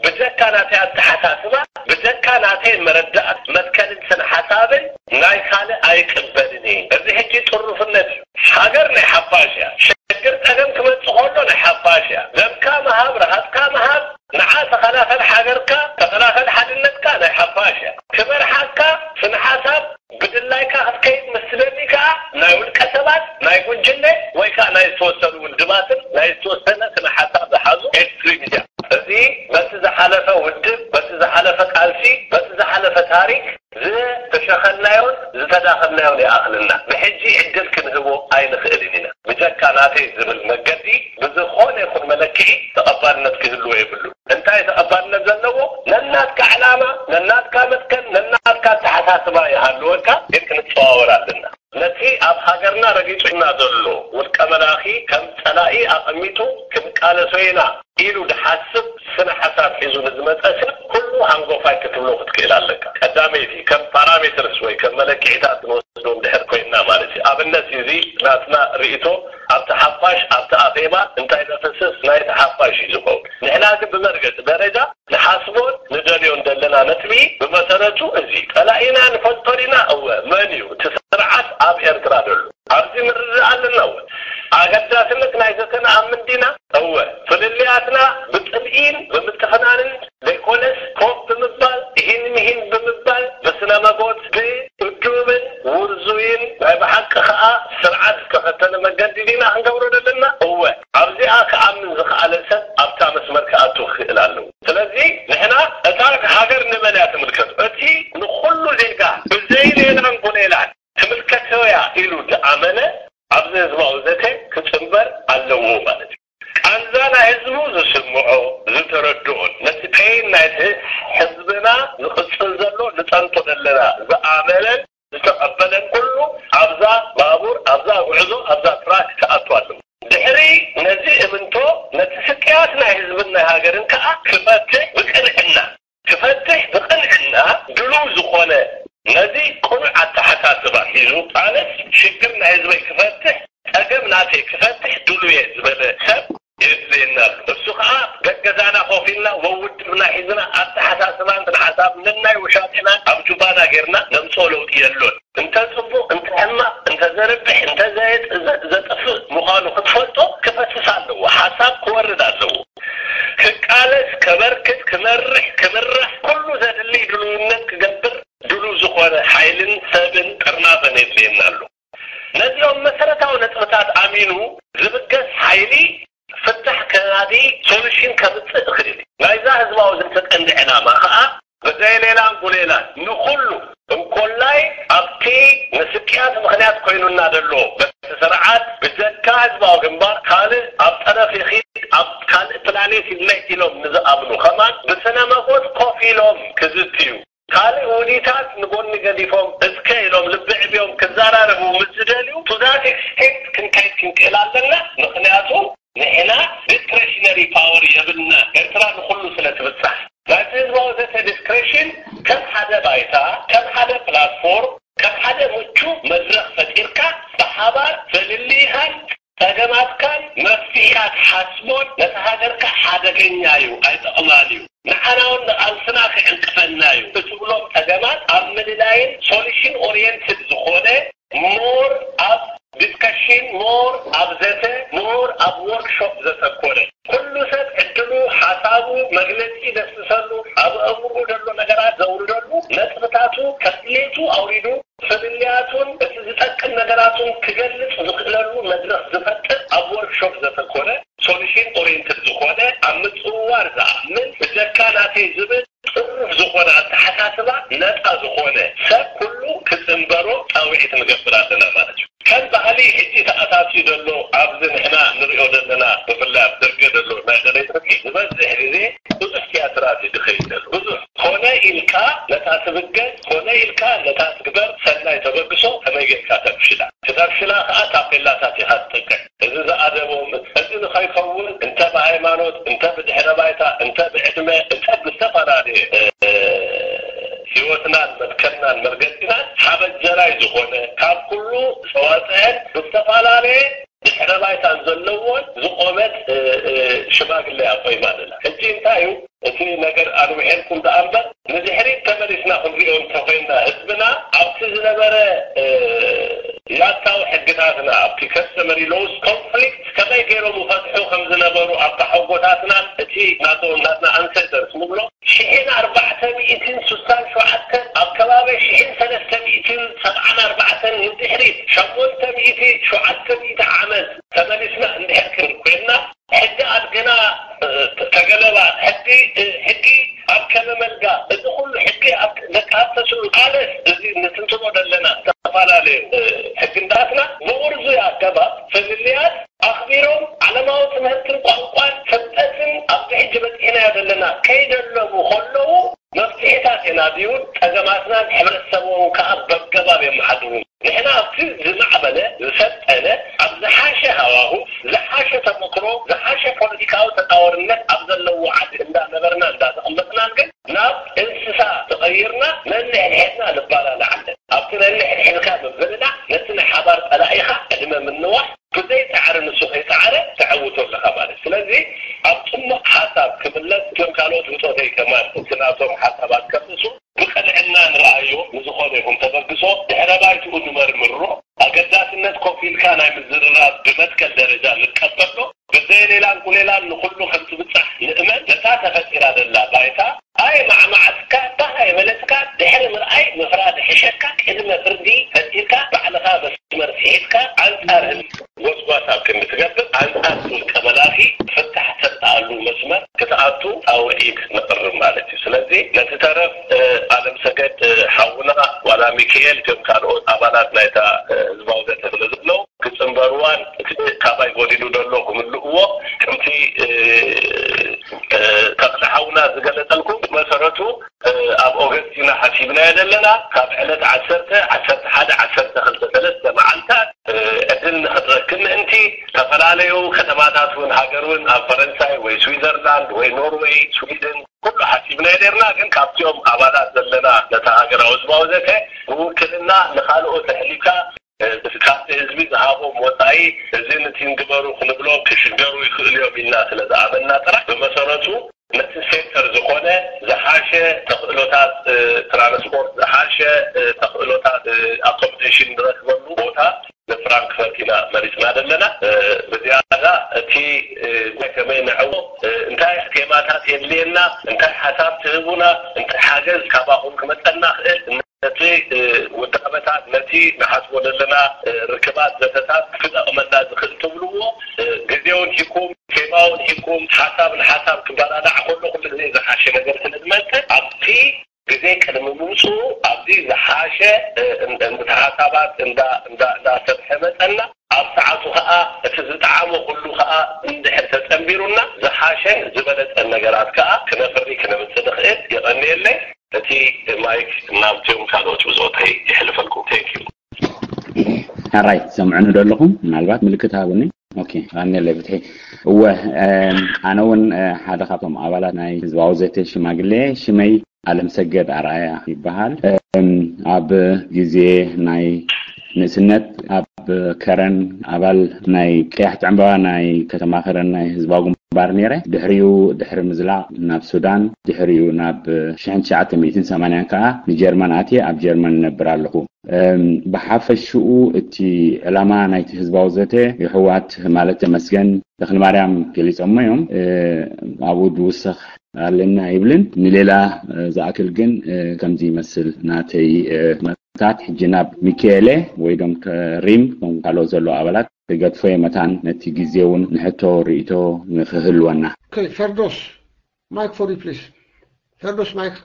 ብጀካ ናተይ ኣተሓሳስባ፣ ብጀካ ናተይ መረዳእት መትከልን ስነ ሓሳብን ናይ ካልእ ኣይቅበልን እየ። እዚ ሕጂ ጥሩፍነት እዩ። ሃገር ናይ ሓፋሽ እያ። ሽግር ጸገም ክመጽእ ከሎ ናይ ሓፋሽ እያ። ደምካ ምሃብ፣ ረሃጽካ ምሃብ፣ ንዓ ተኸላኸል ሃገርካ፣ ተኸላኸል ሓድነትካ ናይ ሓፋሽ እያ። ክመርሓካ ስነ ሓሳብ ብድላይካ ክትከይድ ምስ ትደሊ ከኣ ናይ ውልቀ ሰባት፣ ናይ ጉጅለ ወይ ከኣ ናይ ዝተወሰኑ ውድባትን ናይ ዝተወሰነ ስነ ሓሳብ ዝሓዙ ኤክስትሪም እያ። እዚ በቲ ዝሓለፈ ውድብ፣ በቲ ዝሓለፈ ቃልሲ፣ በቲ ዝሓለፈ ታሪክ ዝተሸኸልናዮን ዝተዳኸምናዮን ይኣኽልና። ብሕጂ ዕድል ክንህቦ ኣይንኽእልን ኢና። ብጀካ ናተይ ዝብል መገዲ ብዝኾነ ይኹን መለክዒ ተቐባልነት ክህልዎ የብሉ። እንታይ ተቐባልነት ዘለዎ? ነናትካ ዕላማ፣ ነናትካ መትከል፣ ነናትካ ኣተሓሳስባ ይሃልወካ፣ ግን ክንጸዋወር ኣለና። ነቲ ኣብ ሃገርና ረጊጹና ዘሎ ውልቀ መላኺ ከም ጸላኢ ኣቐሚጡ ክንቃለሶ ኢና ኢሉ ድሓስብ ስነ ሓሳብ ሒዙ ንዝመጸ ሰብ ኩሉ ሃንጎፋይ ክትብሎ ክትክእል ኣለካ። ቀዳመይቲ ከም ፓራሜትርስ ወይ ከም መለክዒታት ክንወስዶ እንድሕር ኮይንና ማለት እዩ። ኣብነት እዚ ናትና ርእይቶ ኣብቲ ሓፋሽ ኣብቲ ኣኼባ እንታይ ዘፍስስ ናይቲ ሓፋሽ እዩ ዝኸውን። ንሕና ግን ብመርገጺ ደረጃ ንሓስቦን ንደልዮን ዘለና ነጥቢ ብመሰረቱ እዚ ጸላኢናን ኢና። እወ፣ መን እዩ እቲ ስርዓት ኣብ ኤርትራ ዘሎ? ኣብዚ ንርዳእ ኣለና። እወ፣ ኣገዳስነት ናይ ዘተ ንኣምን ዲና? እወ፣ ፍልልያትና ብጽልኢን ብምትፍናንን ዘይኮነስ፣ ኮፍ ብምባል፣ ኢሂን ምሂን ብምባል፣ ብስነ መጎት፣ ብእዱብን ውርዙይን ናይ ብሓቂ ከኣ ስርዓት ዝተኸተለ መገዲ ዲና ክንገብሮ ዘለና? እወ፣ ኣብዚኣ ክኣምን ዝኸኣለ ሰብ ኣብታ መስመር ክኣቱ ክኽእል ኣለዎ። ስለዚ ንሕና እታ ሃገር ንመን እያ ትምልከት? እቲ ንኹሉ ዜጋ ብዘይ ሌላን ጉሌላን ትምልከቶ እያ ኢሉ ዝኣመነ ኣብዚ ህዝባዊ ዘተ ክጽንበር ኣለዎ ማለት እዩ። ቃንዛ ናይ ህዝቡ ዝስምዖ፣ ዝተረድኦን ነቲ ፔይን ናይቲ ህዝብና ዝቕጽል ዘሎ ንጸንቶ ዘለና ዝኣመነን ዝተቐበለን ኩሉ ኣብዛ ባቡር፣ ኣብዛ ጉዕዞ፣ ኣብዛ ትራክ ክኣቱ ኣለዎ። ድሕሪ ነዚ እምንቶ ነቲ ስቅያት ናይ ህዝብን ናይ ሃገርን ከኣ ክፈትሕ ብቅንዕና፣ ክፈትሕ ብቅንዕና ድሉው ዝኾነ፣ ነዚ ቅኑዕ ኣተሓሳስባ ሒዙ፣ ኣነስ ሽግር ናይ ህዝበይ ክፈትሕ፣ ጸገም ናተይ ክፈትሕ ድሉው እየ ዝበለ ሰብ የድልየና ኣሎ። እሱ ከኣ ገገዛና ኮፍ ኢልና ወውድብና ሒዝና ኣተሓሳስባን ስነ ሓሳብ ነናይ ውሻጤና ኣብ ጁባና ጌርና ነምጽኦ ለውጢ የሎን። እንተ ጽቡቕ፣ እንተ ሕማቕ፣ እንተ ዘርብሕ፣ እንተ ዘየጥ-፣ ዘ-፣ ዘጥፍእ ምዃኑ ክትፈልጦ ክፈስስ ኣለዎ። ሓሳብ ክወርድ ኣለዎ። ክቃለስ፣ ከበርክት፣ ክመርሕ፣ ክምራሕ፣ ኩሉ ዘድሊ ድልውነት ክገብር ድሉው ዝኾነ ሓይልን ሰብን ጥርናፈን የድልየና ኣሎ። ነዚኦም መሰረታዊ ነጥብታት ኣሚኑ ዝብገስ ሓይሊ ፍታሕ ከናዲ፣ ሶሉሽን ከምጽእ ይኽእል እዩ። ናይዛ ህዝባዊ ዘተ ቀንዲ ዕላማ ከኣ ብዘይ ሌላን ጉሌላን ንኹሉ እንኮላይ ኣብቲ ንስቅያት ምኽንያት ኮይኑና ዘሎ በቲ ስርዓት ብጀካ ህዝባዊ ግንባር ካልእ ኣብ ጠረፍ ይኺድ ኣብ ካልእ ፕላኔት ይድመት ኢሎም ንዝኣምኑ ከማን ብስነ መጎት ኮፍ ኢሎም ክዝትዩ፣ ካልእ ውዲታት ንጎኒ ገዲፎም እስከ ኢሎም ልቢ ዕብዮም ክዘራረቡ ምስ ዝደልዩ to that extent ክንከይድ ክንክእል ኣለና። ምኽንያቱ ንሕና ዲስክሬሽነሪ ፓወር የብልና። ኤርትራ ንኹሉ ስለ ትብጻሕ ናይቲ ህዝባዊ ዘተ ዲስክሬሽን ከም ሓደ ባይታ፣ ከም ሓደ ፕላትፎርም፣ ከም ሓደ ምቹ መድረኽ ፈጢርካ ብሓባር ፍልልይኻን ጸገማትካን መፍትሒታት ሓስቦን ነቲ ሃገርካ ሓደገኛ እዩ፣ ኣይጠቕማን እዩ፣ ንዓና እውን ንቓልስና ክዕንቅፈና እዩ እትብሎም ጸገማት ኣብ ምልላይን ሶሉሽን ኦሪየንትድ ዝኾነ ሞር ኣብ ዲስከሽን፣ ሞር ኣብ ዘተ፣ ሞር ኣብ ወርክሾፕ ዘተኮረ፣ ኩሉ ሰብ ዕድሉ ሓሳቡ መግለጺ ዘፍስሰሉ፣ ኣብ ኣእምርኡ ዘሎ ነገራት ዘውርደሉ፣ ነጥብታቱ ከድሌቱ ኣውሪዱ ፍልልያቱን እቲ ዝጠቅም ነገራቱን ክገልጽ ዝኽእለሉ መድረኽ ዝፈጥር፣ ኣብ ወርክሾፕ ዘተኮረ፣ ሶሉሽን ኦሪየንትድ ዝኾነ፣ ኣብ ምጽውዋር ዝኣምን፣ ብጀካ ናተይ ዝብል ጥሩፍ ዝኾነ ኣተሓሳስባ ነጻ ዝኾነ ሰብ ኩሉ ክጽንበሮ ጻውዒት ንገብር ኣለና ማለት እዩ። ከም ባህሊ ሕጂ ተኣታትዩ ዘሎ ኣብዚ ንሕና ንሪኦ ዘለና ብፍላይ ኣብ ደገ ዘሎ ናይ ደለይቲ ፍትሒ ዝበዝሕ ግዜ ብዙሕ ቲያትራት እዩ ዝኸይድ ዘሎ። ብዙሕ ኮነ ኢልካ ነታ ትብገስ፣ ኮነ ኢልካ ነታ ትግበር ሰናይ ተበግሶ ከመይ ጌርካ ተፍሽላ? ክተፍሽላ ከኣ ታፔላታት ኢኻ ትጥቅዕ። እዚ ዝኣደቦም፣ እዚ ንኸይከውን እንተ ብሃይማኖት፣ እንተ ብድሕረ ባይታ፣ እንተ ብዕድመ፣ እንተ ብዝተፈላለየ፣ እ፣ ህይወትናን መትከልናን መርገጺናን ሓበጀራይ ዝኾነ፣ ካብ ኩሉ ዝተዋጽአን ብዝተፈላለየ ድሕረ ባይታን ዘለዎን ዝቖመት፣ እ፣ እ፣ ሽማግለ እያ ቆይማ ዘላ። ሕጂ እንታይ እዩ እቲ ነገር? ኣንዊሐልኩም ደኣ እምበር ንድሕሪት ተመሊስና ክንሪኦ እንተኾይንና ህዝብና ኣብቲ ዝነበረ፣ እ፣ ያታዊ ሕግታትና ኣብቲ customary laws conflict ከመይ ገይሮም ይፈትሑ ከም ዝነበሩ ኣብታ ሓጎታትናን እቲ ናቶም ናትና ኣንሰስተርስ ንብሎ ሽሕን ኣርባዕተ ሚእትን ስሳን ሸውዓተን ኣብ ከባቢ ሽሕን ሰለስተ ሚእትን ሰብዓን ኣርባዕተን ንድሕሪት ሸሞንተ ሚእቲ ሸውዓተ ሚእቲ ዓመት ተመሊስና እንድሕር ክንብል ኮይንና ሕጊ ኣድግና፣ እ፣ ተገለባ፣ ሕጊ፣ እ፣ ሕጊ ኣብ ከመ መልጋ፣ እዚ ኩሉ ሕጊ ኣብ ደቂ ሃብተ ስሩዕ ኣነስ እዚ ንትንትኖ ዘለና ዝተፈላለዩ፣ እ፣ ሕግንዳትና ብውርዙይ ኣገባብ ፍልልያት ኣኽቢሮም ዓለማዊ ትምህርትን ቋንቋን ፍልጠትን ኣብዚ ሕጂ በጺሕናዮ ዘለና ከይደለቡ ከለዉ መፍትሒታት የናድዩን ጸገማትናን ሕብረተሰቦም ከኣ በገባብ የመሓድሩን። ንሕና ኣብቲ ዝማዕበለ፣ ዝሰልጠነ፣ ኣብ ዝሓሸ ሃዋሁ፣ ዝሓሸ ተመክሮ፣ ዝሓሸ ፖለቲካዊ ተጻዋርነት ኣብ ዘለዎ ዓዲ እንዳነበርና እንዳተቐመጥናን ግን ናብ እንስሳ ተቐይርና ነንሕድሕድና ንባላላዕ ኣለን። ኣብቲ ነንሕድሕድካ ምብልላዕ ነቲ ናይ ሓባር ጸላኢኻ ዕድመ ምንዋሕ ብዘይ ጻዕሪ ንሱ ከይጻዕረ ተዕውቶ ኣለኻ ማለት። ስለዚ ኣብ ጽቡቕ ሓሳብ ክምለስ እቶም ካልኦት ብጾተይ ከማን እቲ ናቶም ሓሳባት ከፍስሱ ብቕንዕና ንረኣዮ። ንዝኾነ ይኹን ተበግሶ ኢልካ ናይ ምዝርራብ ብመትከል ደረጃ ንቀበሎ። ብዘይ ሌላን ቁሌላን ንኹሉ ከም ትብጻሕ ንእመን። ነታ ተፈጢራ ዘላ ባይታ ኣየማዕማዕካ፣ ባህ ኣየመለስካ፣ ድሕሪ ምርኣይ ምፍራድ ይሕሸካ። ቅድመ ፍርዲ ፈጢርካ ባዕልኻ መስመር ስሒትካ ኣንጻር ህዝቢ ጎስጓስ ኣብ ክንዲ ትገብር፣ ኣንጻር ውልቀ መላኺ ፍታሕ ተምጽኣሉ መስመር ክትኣቱ ጻውዒት ነቕርብ ማለት እዩ። ስለዚ ነቲ ተረፍ ኣለም ሰገድ ሓውና ዋላ ሚካኤል እቶም ካልኦት ኣባላት ናይታ ህዝባዊ ዘተ ስለ ዘለዉ ክጽንበርዋን እቲ ካባይ ጎዲሉ ዘሎ ክምልእዎ ከምቲ ተኽለ ሓውና ዝገለጸልኩም ብመሰረቱ ኣብ ኦገስት ኢና ሓሲብናዮ ዘለና። ካብ ዕለት ዓሰርተ፣ ዓሰርተ ሓደ፣ ዓሰርተ ክልተ፣ ሰለስተ መዓልታት ዕድል ንኽትረክብ ምእንቲ ዝተፈላለዩ ከተማታት እውን ሃገር እውን ኣብ ፈረንሳይ ወይ ስዊዘርላንድ ወይ ኖርወይ፣ ስዊድን ኩሉ ሓሲብናዮ ነርና። ግን ካብቲኦም ኣባላት ዘለና ነታ ሃገራዊ ህዝባዊ ዘተ ብውክልና ንኻልኦት ኣሕሊፍካ ካብቲ ህዝቢ ዝሃቦም ወፃኢ እዚ ንቲን ግበሩ ክንብሎም ክሽገሩ ይኽእሉ እዮም ኢልና ስለ ዝኣመንና ጥራሕ ብመሰረቱ ነቲ ሴክተር ዝኾነ ዝሓሸ ተኽእሎታት ትራንስፖርት ዝሓሸ ተኽእሎታት ኣኮሞዴሽን ንረክበሉ ቦታ ንፍራንክፈርት ኢና መሪፅና ዘለና። ብዝያዳ እቲ ከመይ ንዕዎ እንታይ ቴማታት የድልየና እንታይ ሓሳብ ትህቡና እንታይ ሓገዝ ካባኹም ክመፀና ክእል ነቲ ውዳበታት ነቲ ንሓስቦ ዘለና ርክባት ዘተታት ክጠቕመና ዝኽእል ትብልዎ ግዜ እውን ሂኩም ቴማ እውን ሂኩም ሓሳብ ንሓሳብ ክበላላዕ ከሎ ኩሉ ግዜ ዝሓሸ ነገር ስለ ዝመፅእ ኣብቲ ግዜ ቅድሚ ምምፅኡ ኣብዚ ዝሓሸ እንዳ ሓሳባት እንዳ እንዳ እንዳሰብሐ መፀና ኣብ ሰዓቱ ከዓ እቲ ዝጠዓሞ ኩሉ ከዓ እንድሕር ተፀንቢሩና ዝሓሸን ዝበለፀን ነገራት ከዓ ክነፍሪ ክነምፅእ ንኽእል። የቐንየለይ። እቲ ማይክ ናብቶም ካልኦት ብጾተይ ይሕልፈልኩም። Thank you። ሕራይ ትሰምዑኒ ዶ ኣለኹም? ምናልባት ምልክት ሃቡኒ። ኦኬ፣ ኣነ ለብትሒ እወ፣ ኣነ እውን ሓደ ካብቶም ኣባላት ናይ ህዝባዊ ዘተ ሽማግሌ ሽመይ ኣለምሰገድ ኣርኣያ ይበሃል። ኣብ ግዜ ናይ ንእስነት ኣብ ከረን ኣባል ናይ ቀያሕቲ ዕምባባ ናይ ከተማ ከረን ናይ ህዝባዊ ግንባር ነይረ። ድሕሪኡ ድሕሪ ምዝላቕ ናብ ሱዳን፣ ድሕሪኡ ናብ ሽሕን ትሽዓተ ሚእትን ሰማንያን ከዓ ንጀርመን ኣትየ ኣብ ጀርመን እነብር ኣለኹ። ብሓፈሽኡ እቲ ዕላማ ናይቲ ህዝባዊ ዘተ የሕዋት ማለት ተመስገን ተኽልማርያም ገሊፆሞ እዮም። ኣብኡ ድውሰኽ ኣለና ይብልን ንሌላ ዝኣክል ግን ከምዚ ይመስል ናተይ መታት ሕጂ ናብ ሚካኤለ ወይ ዶም ከሪም ከም ካልኦት ዘሎ ኣባላት ክገድፎ የመታን ነቲ ግዜ እውን ንሕቶ ርእቶ ንክህልወና ፈርዶስ ማይክ ፎር ፕሊስ ፈርዶስ ማይክ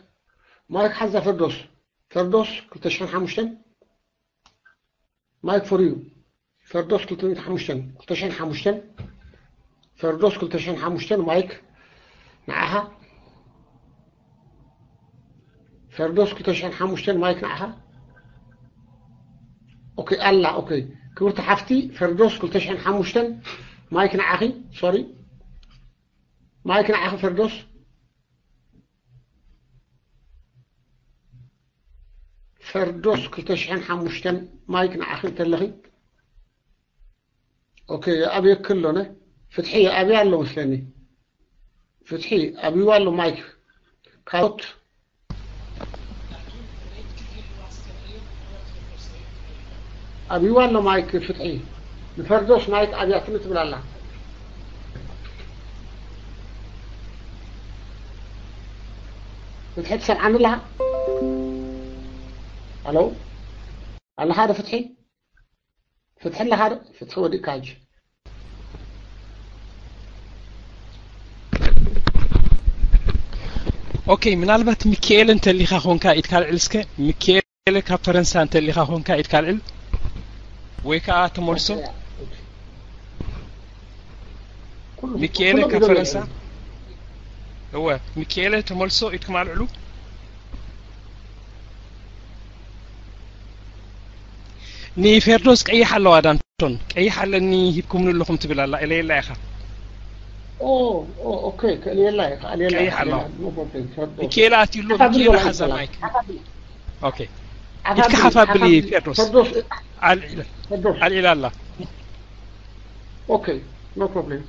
ማይክ ሓዛ ፈርዶስ ፈርዶስ ክልተ ሽሕን ሓሙሽተን ማይክ ፎር ዩ ፈርዶስ ክልተ ሚእቲ ሓሙሽተ ክልተ ሽሕን ሓሙሽተ ፈርዶስ ክልተ ሽሕን ሓሙሽተ ማይክ ንዓኻ ፈርዶስ ክልተ ሽሕን ሓሙሽተ ማይክ ንዓኻ ኦኬ ኣላ ኦኬ ክብርቲ ሓፍቲ ፈርዶስ ክልተ ሽሕን ሓሙሽተ ማይክ ንዓኺ ሶሪ ማይክ ንዓኺ ፈርዶስ ፈርዶስ ክልተ ሽሕን ሓሙሽተን ማይክ ንዓኺ እንተለኺ ኦኬ ኣብየኪ ኣሎ ነ ፍትሒ ኣብያ ኣሎ መስለኒ ፍትሒ ኣብይዋ ኣሎ ማይክ ካልኦት ኣብይዋ ኣሎ ማይክ ፍትሒ ንፈርዶስ ማይክ ኣብያትኒ ትብል ኣላ ፍትሒ ትሰምዓኒ ኣለኻ ኣሎ ኣለኻ ዶ ፍትሒ ፍትሒ ኣለኻ ዶ ፍትሒ ወዲእካ ሕጂ ኦኬ ምናልባት ሚካኤል እንተሊኻ ኾንካ ኢድካ ልዕል እስከ ሚካኤል ካብ ፈረንሳ እንተሊኻ ኾንካ ኢድካ ልዕል ወይ ከዓ ተመልሶ ሚካኤል ካብ ፈረንሳ እወ ሚካኤል ተመልሶ ኢድኩም ኣልዕሉ ንፌርዶስ ቀይሕ ኣለዋ ዳንቶን ቀይሕ ኣለኒ ሂብኩምኒ ኣለኹም ትብል ኣላ ኢለየላ ኢኻ ኦኬ ክእልየላ ኢኻ ኣልየላ ቀይሕ ኣለዋ ሚካኤል ኣትዩሎ ሚካኤል ሓዛ ማይክ ኦኬ ኢድካ ሓፍ ኣብሊ ፌርዶስ ኣልዒላ ኣላ ኦኬ no problem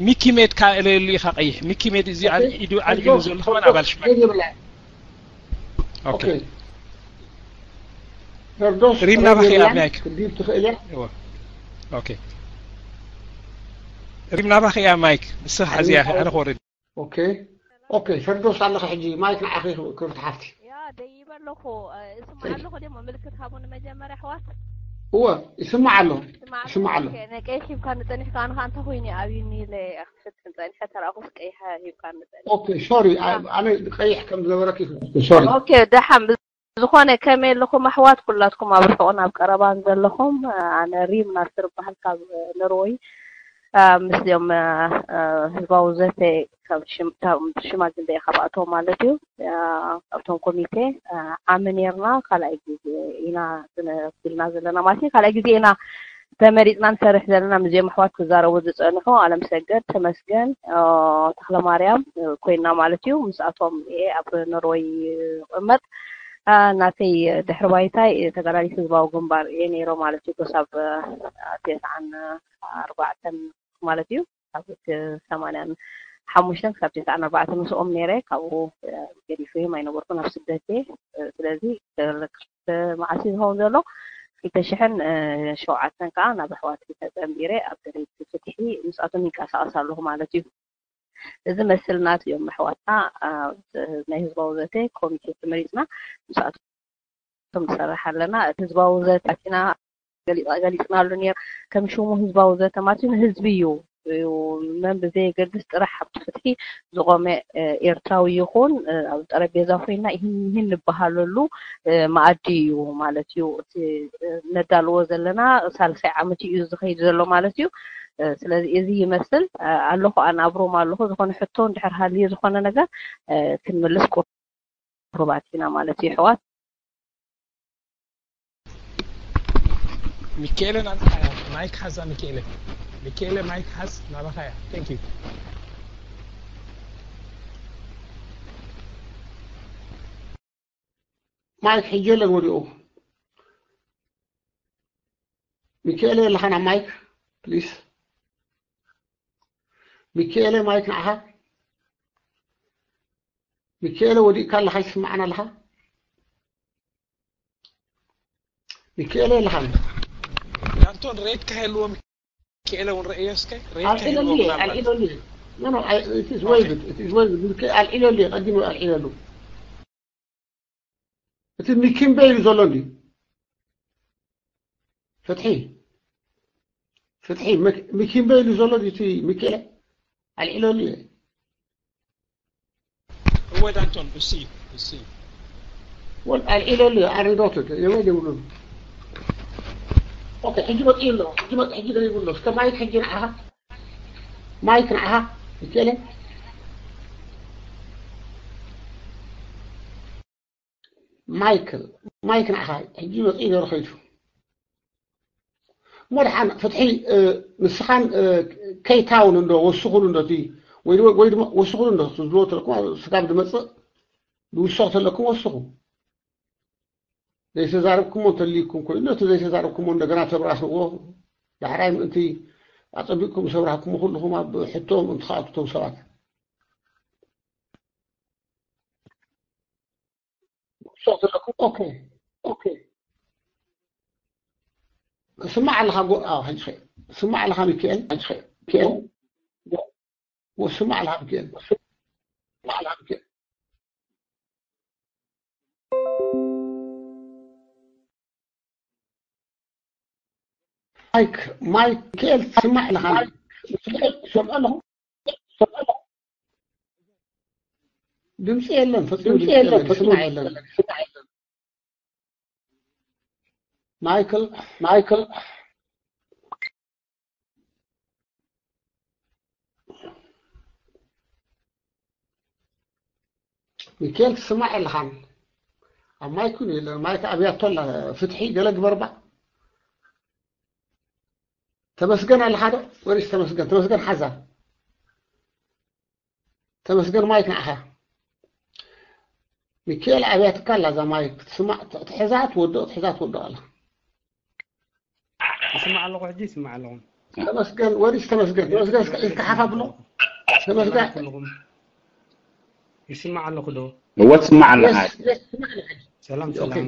ሚኪ ሜድ ካእለየሉ ኢኻ ቀይሕ ሚኪ ሜድ እዚ ኢዱ ኣልዒሉ ዘሎ ከማን ኣባል ሽማ ኦኬ ፈርዶስ ሪም ናባኺ እያ ማይክ። ክዲብ ትኽእል እያ። ኦኬ፣ ሪም ናባኺ እያ ማይክ። ንስኻ ሓዚያ፣ ኣነ ክወርድ። ኦኬ ኦኬ፣ ፈርዶስ ኣለኺ ሕጂ፣ ማይክ ንዓኺ ክብርቲ ሓፍቲ። ያ ደይበ ኣለኹ። እስማዕ ኣለኹ ደሞ ምልክት ሃቡኒ መጀመርያ ኣሕዋት። እወ፣ ይስማዕ ኣሎ። ይስማዕ ኣሎ። ነቀይ ሒብካ ንጸኒሕካ ኣነ ከኣ እንታይ ኮይኑ ኣብዩኒ ኢለ ክፍትን ጸኒሐ፣ ተራእኹስ ቀይሐ ሂብካ ንጸኒሕ። ኦኬ ሶሪ፣ ኣነ ቀይሕ ከም ዝነበረኪ ሶሪ። ኦኬ ደሓን። ዝኾነ ከመይ ኣለኹም ኣሕዋት ኩላትኩም ኣብ ርሑቕን ኣብ ቀረባን ዘለኹም? ኣነ ሪም ናስር እበሃል ካብ ኖርወይ። ምስዚኦም ህዝባዊ ዘተ ካብ ሽማግሌ ካብ ኣቶም ማለት እዩ። ኣብቶም ኮሚቴ ዓሚ ነርና፣ ካልኣይ ግዜ ኢና ዝነብልና ዘለና ማለት እዩ። ካልኣይ ግዜ ኢና ተመሪፅና ንሰርሕ ዘለና። ምስዚኦም ኣሕዋት ክዛረቡ ዝፀንሑ ኣለምሰገድ ተመስገን፣ ተኽለማርያም ኮይና ማለት እዩ። ምስኣቶም እየ ኣብ ኖርወይ ይቕመጥ። ናተይ ድሕሪ ባይታይ ተጋዳሊት ህዝባዊ ግንባር እየ ነይረ ማለት እዩ። ክሳብ ተስዓን ኣርባዕተን ማለት እዩ። ካብ ሰማንያን ሓሙሽተን ክሳብ ተስዓን ኣርባዕተን ምስኦም ነይረ። ካብኡ ገዲፈዮም ኣይነበርኩን፣ ኣብ ስደት እየ። ስለዚ መዓስ እዩ ዝኸውን ዘሎ? ክልተ ሽሕን ሸውዓተን ከዓ ናብ ኣሕዋት ተፀንቢረ ኣብ ደለይቲ ፍትሒ ምስኣቶም ይንቀሳቐስ ኣለኹ ማለት እዩ። እዚ መስል ናት እዮም ኣሕዋትና። ናይ ህዝባዊ ዘተ ኮሚቴ ተመሪፅና ምስኣቶም ንሰርሕ ኣለና። እቲ ህዝባዊ ዘተ ኣቲና ገሊፅናሉ ነይር። ከም ሽሙ ህዝባዊ ዘተ ማለት እዩ፣ ንህዝቢ እዩ። መን ብዘየገድስ ጥራሕ ኣብቲ ፍትሒ ዝቆመ ኤርትራዊ ይኹን ኣብ ጠረጴዛ ኮይና ይህን ይህን ንበሃለሉ መኣዲ እዩ ማለት እዩ። እቲ ነዳልዎ ዘለና ሳልሳይ ዓመት እዩ ዝኸይድ ዘሎ ማለት እዩ። ስለዚ እዚ ይመስል። ኣለኹ፣ ኣነ ኣብ ሮም ኣለኹ። ዝኾነ ሕቶ እንድሕር ሃልዩ ዝኾነ ነገር ክንምልስ ቁሩባት ኢና ማለት እዩ ኣሕዋት። ሚካኤለ ናብኻ እያ። ማይክ ሓዛ ሚካኤለ። ሚካኤለ ማይክ ሓዝ ናባኻ እያ። Thank you። ማይክ ሕጂ የለን ወዲቑ። ሚካኤለ የለኻን ኣብ ማይክ ፕሊስ። ሚካኤለ ማይክ ንዓኻ። ሚካኤለ ወዲቕካ ኣለኻ፣ ይስማዓና ኣለኻ? ሚካኤለ የለኻን። ዳንቶን ሬት ከህልዎ ሚካኤለ እውን ረእዮ እስከ። ሬት ከህልዎ ኣልዒለሉ እየ፣ ምናልባት። ኣልዒለሉ እየ። No, no, I, it is waived, it is waived. ሚካኤለ ኣልዒለሉ እየ፣ ቀዲሙ ኣልዒለሉ። እቲ ሚኪምበ ኢሉ ዘሎ እንዲ ፍትሒ ፍትሒ ሚኪምበ ኢሉ ዘሎ እቲ ሚኪኤለ ኣልዒለሉ እየ። እወ ዳንቶን እሱ እዩ፣ እሱ እዩ። ወል ኣልዒለሉ እየ ኣረንዶት የመ ይብሉ። ኦኬ ሕጂ መጽኡ ኣሎ። ሕጂ መጽ ሕጂ ደሪቡ ኣሎ። እስከ ማይክ ሕጂ ንዓኻ ማይክ ንዓኻ ሚኪኤለ ማይክ ማይክ ንዓኻ ሕጂ መጽኡ ገይሩ ከይዱ። እሞ ደሓን ፍትሒ ንስኻን ኬይታውን እንዶ ወስኹሉ እንዶ እቲ ወይ ድማ ወስኹሉ እንዶ ዝብልዎ ተለኩም ስጋብ ዝመጽእ ዝውሰኽ ተለኩም ወስኹ። ዘይተዛረብኩሞ እንተልይኩም ኮይኑ እቲ ዘይተዛረብኩሞ እንደገና ተብራስዎ ዳሕራይ ምእንቲ ኣጸቢቕኩም ሰብራህኩም ኩልኹም ኣብ ሕቶም እንትኸኣቱ እቶም ሰባት ኦኬ ኦኬ ስማዕ ኣለኻ ጎ ኣዎ ሕጂ ኸ ስማዕ ኣለኻ ሚካኤል ሕጂ ኸ ሚካኤል ስማዕ ኣለኻ ሚካኤል ስማዕ ኣለኻ ሚካኤል ማይክ ማይክ ኬል ትስማዕ ኣለኻ? ሰምዖ ኣለኹ። ድምፂ የለን፣ ፈፂሙ ድምፂ የለን፣ ይስማዕ የለን። ማይክል ማይክል ሚካኤል ትስማዕ የለኻን። ኣብ ማይክ እውን የለን። ማይክ ኣብያቶ ኣላ። ፍትሒ ገለ ግበርባ። ተመስገን ኣለኻ ዶ? ወይስ ተመስገን? ተመስገን ሓዛ። ተመስገን ማይክ ንዓኻ። ሚካኤል ኣብያትካ ኣላ እዛ ማይክ። ትስማዕ፣ ትሕዛ ትወድቕ፣ ትሕዛ ትወድቕ ኣላ። ይስማዕ ኣለኹ፣ ሕጂ ይስማዕ ኣለኹ። ተመስገን ወዲስ ተመስገን ተመስገን እስከ ኢልካ ሓፍ ኣብሎ። ተመስገን ይስማዕ ኣለኹ ዶ? እወ ትስማዕ ኣለኻ። ሰላም ሰላም።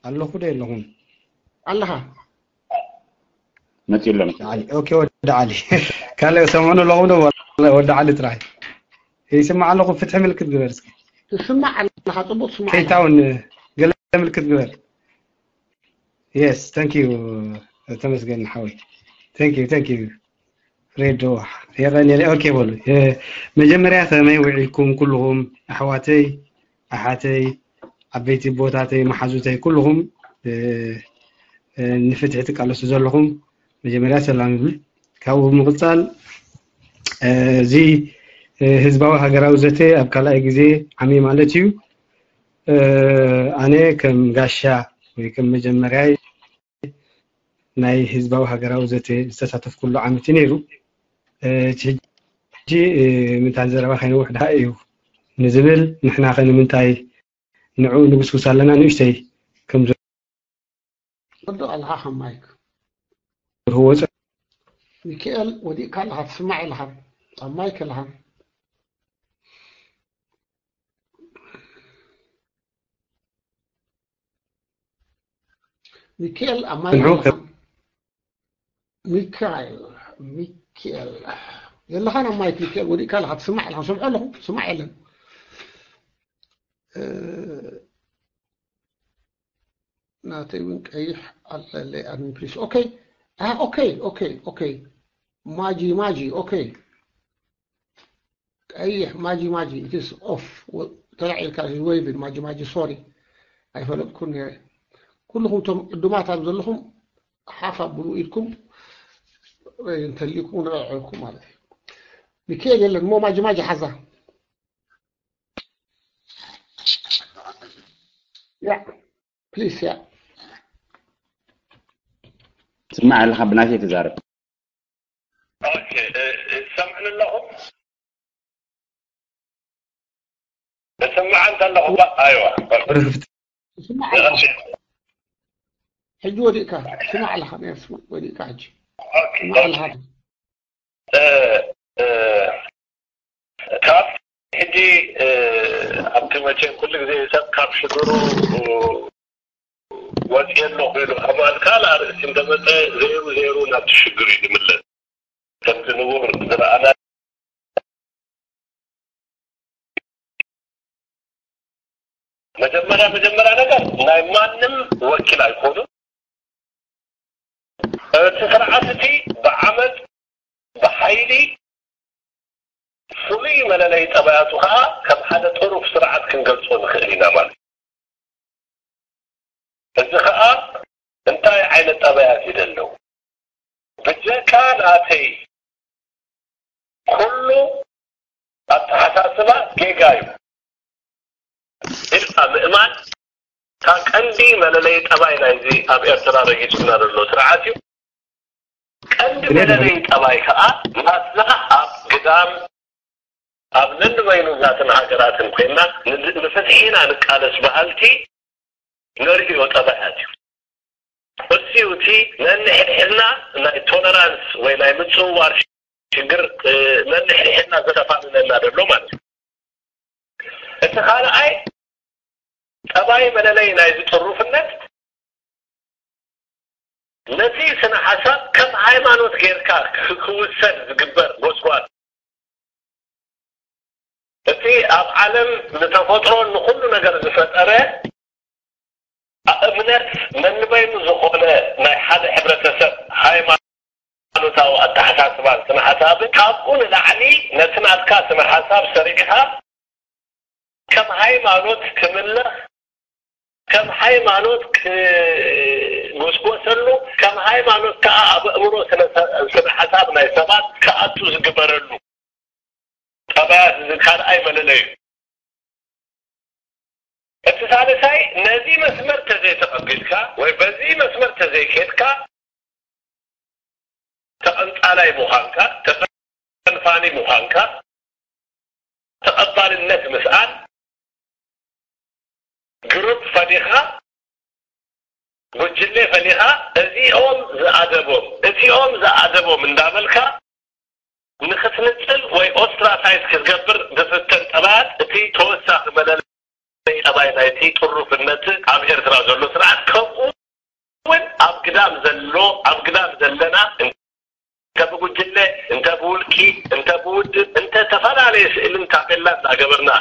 ኣለኹ ዶ የለኹም? ኣለኻ? መፂኡ ኣሎ። ዓሊ፣ ኦኬ፣ ወዲ ዓሊ። ካልእ ሰምዑ ኣለኹም ዶ? ወላ ወዲ ዓሊ ጥራይ። ይስማዕ ኣለኹ። ፍትሒ ምልክት ግበር እስኪ። ትስማዕ ኣለኻ፣ ፅቡቅ ትስማዕ ኣለኻ። ኬይታውን ገለ ምልክት ግበር። Yes, thank you። ተመስገን ሓወይ። Thank you, thank you። ሬዶ የቐንየለ። ኦኬ በሉ። እ፣ መጀመርያ ከመይ ውዒልኩም ኩልኹም ኣሕዋተይ፣ ኣሓተይ፣ ዓበይቲ ቦታተይ፣ መሓዙተይ፣ ኩልኹም፣ እ፣ እ፣ ንፍትሒ ትቃለሱ ዘለኹም መጀመርያ ሰላም ይብል። ካብኡ ብምቕጻል፣ እ፣ እዚ፣ እ፣ ህዝባዊ ሃገራዊ ዘተ ኣብ ካልኣይ ግዜ ዓሚ ማለት እዩ። እ፣ ኣነ ከም ጋሻ ወይ ከም መጀመርያይ ናይ ህዝባዊ ሃገራዊ ዘተ ዝተሳተፍኩሉ ዓመት እዩ ነይሩ። እ፣ ሕጂ፣ እ፣ ምንታይ ዘረባ ከይነውሕ ደሃ እዩ ንዝብል፣ ንሕና ከ ንምንታይ ንዕኡ ንጉስጉስ ኣለና? ንእሽተይ ከም ወዲ ኣለኻ ካብ ማይክ። ዝርህዎ ጸ- ሚካኤል፣ ወዲእካ ኣለኻ፣ ትስማዕ የለኻን። ኣብ ማይክ የለኻን። ሚካኤል፣ ኣብ ማይክ እንሆ የለኻን። ሚካኤል፣ ሚካኤል፣ የለኻን ኣብ ማይክ ሚካኤል፣ ወዲእካ ኣለኻ፣ ትስማዕ የለኻን። ሰምዖ ኣለኹ፣ ትስማዕ የለን። እ፣ ናተይ እውን ቀይሕ ኣለለይ፣ ኣድሚን ፕሊስ። ኦኬ። አ፣ ኦኬ፣ ኦኬ፣ ኦኬ። ማጂ፣ ማጂ፣ ኦኬ። ቀይሕ ማጂ፣ ማጂ፣ it is off። ወ-፣ ተላዒልካ፣ it is waving፣ ማጂ፣ ማጂ፣ ሶሪ። ኣይፈለጥኩን ነይረ። ኩልኹም እቶም ዕዱማት ኣብ ዘለኹም ሓፍ ኣብሉ ኢድኩም፣ ወይ እንተልዩኩም ንረዕዕኩም ማለት እዩ። ሚካኤል የለን እሞ ማጂ፣ ማጂ ሓዛ። ያ፣ ፕሊስ፣ ያ። ትስማዕ ኣለኻ ብናተይ ተዛረብ። ኦኬ፣ እ፣ እ፣ ትሰምዕኒ ኣለኹም? ትስምዓ እንተለኹም፣ ኣይዋ። ርክብቲ ትስማዕ ኣለኻ። ሕጂ ወዲእካ ትስማዕ ኣለኻ። ናይ ስማ-፣ ወዲእካ ሕጂ ኦኬ፣ ትስማዕ ኣለኻ። እ፣ እ፣ ካብ ሕጂ፣ እ፣ ኣብቲ መቸም ኩሉ ግዜ ሰብ ካብ ሽግሩ ወፂኤ ኣለኹ ኢሉ ካብ ካልእ ኣርእስቲ እንተመፀ፣ ዘይሩ ዘይሩ ናብቲ ሽግር እዩ ዝምለስ። ከምቲ ንቡር ዝረኣና፣ መጀመርያ መጀመርያ ነገር ናይ ማንም ወኪል ኣይኮኑን። እቲ ስርዓት እቲ ብዓመፅ፣ ብሓይሊ፣ ፍሉይ መለለይ ጠባያቱ ከዓ ከም ሓደ ጥሩፍ ስርዓት ክንገልፆ ንኽእል ኢና ማለት እዩ። እዚ ከዓ እንታይ ዓይነት ጠባያት እዩ ዘለዎ? ብጀካ ናተይ ኩሉ ኣተሓሳስባ ጌጋ እዩ ኢልካ ምእማን፣ እታ ቀንዲ መለለይ ጠባይ ናይዚ ኣብ ኤርትራ ረጊጹና ዘሎ ስርዓት እዩ። ቀንዲ መለለይ ጠባይ ከዓ ናትና ኣብ ግዳም፣ ኣብ ነንበይኑ ዛትን ሃገራትን ኮይና ን-፣ ንፍትሒ ኢና ንቃለስ በሃልቲ ነርእዮ ጠባያት እዩ። እዚዩ እቲ ነንሕድሕድና ናይ ቶለራንስ ወይ ናይ ምጽውዋር ሽግር፣ እ፣ ነንሕድሕድና ዘተፋንነና ዘሎ ማለት እዩ። እቲ ካልኣይ ጠባይ መለለይ ናይዚ ጥሩፍነት ነቲ ስነ ሓሳብ ከም ሃይማኖት ጌርካ ክ-፣ ክውሰድ ዝግበር ጎስጓስ፣ እቲ ኣብ ዓለም ንተፈጥሮን ንኹሉ ነገር ዝፈጠረ እምነት ነንበይኑ ዝኾነ ናይ ሓደ ሕብረተሰብ ሃይማኖታዊ ኣተሓሳስባን ስነ ሓሳብን፣ ካብኡ ንላዕሊ ነቲ ናትካ ስነ ሓሳብ ሰሪዕካ ከም ሃይማኖት ክምለኽ፣ ከም ሃይማኖት ክጎስጎሰሉ፣ ከም ሃይማኖት ከዓ ኣብ ኣእምሮ ስነ፣ ስነ ሓሳብ ናይ ሰባት ክኣቱ ዝግበረሉ ጠባያት፣ እዚ ካልኣይ መለለዩ። እቲ ሳልሳይ፣ ነዚ መስመር ተዘይተቐቢልካ ወይ በዚ መስመር ተዘይኬድካ፣ ተቐንጻላይ ምዃንካ፣ ተፈንፋኒ ምዃንካ፣ ተቐባልነት ምስኣን፣ ግሩፕ ፈሊኻ፣ ጉጅለ ፈሊኻ፣ እዚኦም ዝኣደቦም፣ እቲኦም ዝኣደቦም እንዳበልካ ንኽትንጽል ወይ ኦስትራሳይዝ ክትገብር ዝፍተን ጠባያት እቲ ተወሳኺ መለለይ ጠባይ ናይቲ ጥሩፍነት ኣብ ኤርትራ ዘሎ ስርዓት ከምኡ እውን ኣብ ግዳም ዘሎ ኣብ ግዳም ዘለና እንተ ብጉጅለ እንተ ብውልቂ እንተ ብውድብ እንተ ተፈላለየ ስእልን ታፔላን እናገበርና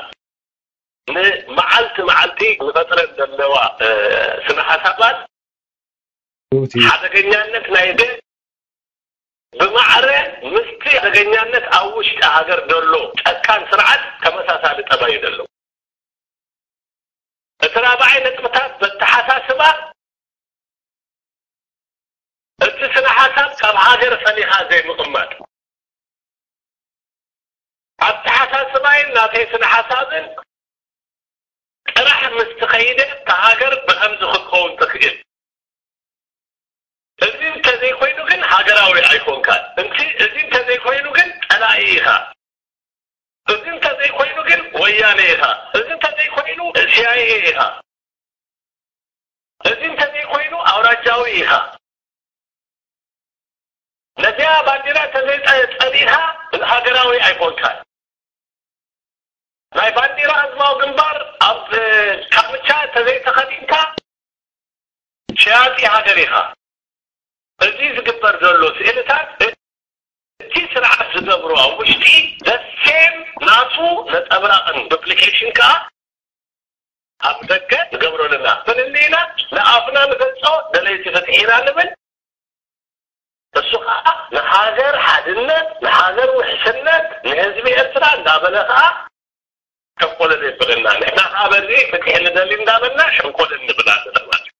ንመዓልቲ መዓልቲ ንፈጥረን ዘለዋ ስነ ሓሳባት ሓደገኛነት ናይ ብማዕረ ምስቲ ሓደገኛነት ኣብ ውሽጢ ሃገር ዘሎ ጨካን ስርዓት ተመሳሳሊ ጠባይ እዩ ዘለዎ። እቲ ራብዓይ ነጥብታት በተሓሳስባ እቲ ስነ ሓሳብ ካብ ሃገር ፈሊኻ ዘይምቕማጥ ኣተሓሳስባይን ናተይ ስነ ሓሳብን ጥራሕ ምስ ተኸይደ እታ ሃገር ብኸምዚ ክትከውን ትኽእል። እዚ እንተዘይኮይኑ ግን ሃገራዊ ኣይኮንካን። እንቲ እዚ እንተዘይኮይኑ ግን ጸላኢ ኢኻ። እዚ እንተዘይኮይኑ ግን ወያነ ኢኻ። እዚ እንተዘይኮይኑ ሲኣይኤ ኢኻ። እዚ እንተዘይኮይኑ ኣውራጃዊ ኢኻ። ነዚኣ ባንዲራ እንተዘይጸሊእኻ ሃገራዊ ኣይኮንካን። ናይ ባንዲራ ህዝባዊ ግንባር ኣብ ካምቻ እንተዘይተኸዲንካ ሸያጢ ሃገር ኢኻ። እዚ ዝግበር ዘሎ ስእልታት እቲ ስርዓት ዝገብሮ ኣብ ውሽጢ the same ናቱ ነጸብራቕን ዱፕሊኬሽን ከኣ ኣብ ደገ ንገብሮ ኣለና። ፍልልይና ንኣፍና ንገልጾ ደለይቲ ፍትሒ ኢና ንብል። እሱ ከዓ ንሃገር ሓድነት፣ ንሃገር ውሕስነት፣ ንህዝቢ ኤርትራ እንዳበለ ከዓ ሸንኮለል የብለና። ንሕና ከዓ በዚ ፍትሒ ንደሊ እንዳበልና ሸንኮለል ንብል ኣለና ማለት እዩ።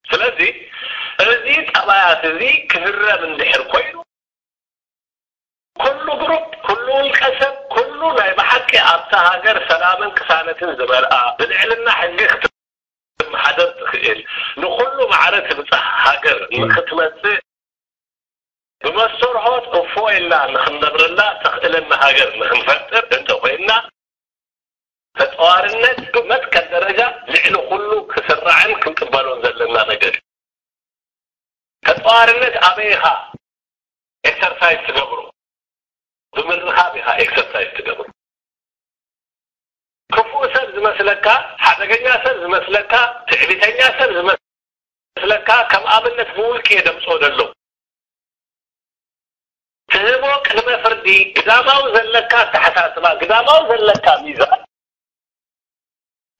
ስለዚ እዚ ጠባያት እዚ ክህረም እንድሕር ኮይኑ ኩሉ ግሩፕ፣ ኩሉ ውልቀ ሰብ፣ ኩሉ ናይ ብሓቂ ኣብታ ሃገር ሰላምን ቅሳነትን ዝመልኣ ብልዕልና ሕጊ ክትመሓደር ትኽእል ንኹሉ ማዕረ ትብፃሕ ሃገር ንክትመፅእ ብመስተርሆት እፎ ኢልና ንክንነብረላ ተኽእለና ሃገር ንክንፈጥር እንተኮይንና ተጠዋርነት ብመትከል ደረጃ ልዕሊ ኩሉ ክስራዕን ክንቅበሎን ዘለና ነገር እዩ። ተጠዋርነት ኣበይ ኢኻ ኤክሰርሳይዝ ትገብሮ? ብምርኻብ ኢኻ ኤክሰርሳይዝ ትገብሮ። ክፉእ ሰብ ዝመስለካ፣ ሓደገኛ ሰብ ዝመስለካ፣ ትዕቢተኛ ሰብ ዝመስለካ ከም ኣብነት ብውልቂ እየ ደምፅኦ ዘሎ። ትህቦ ቅድመ ፍርዲ ግዳማዊ ዘለካ ኣተሓሳስባ፣ ግዳማዊ ዘለካ ሚዛን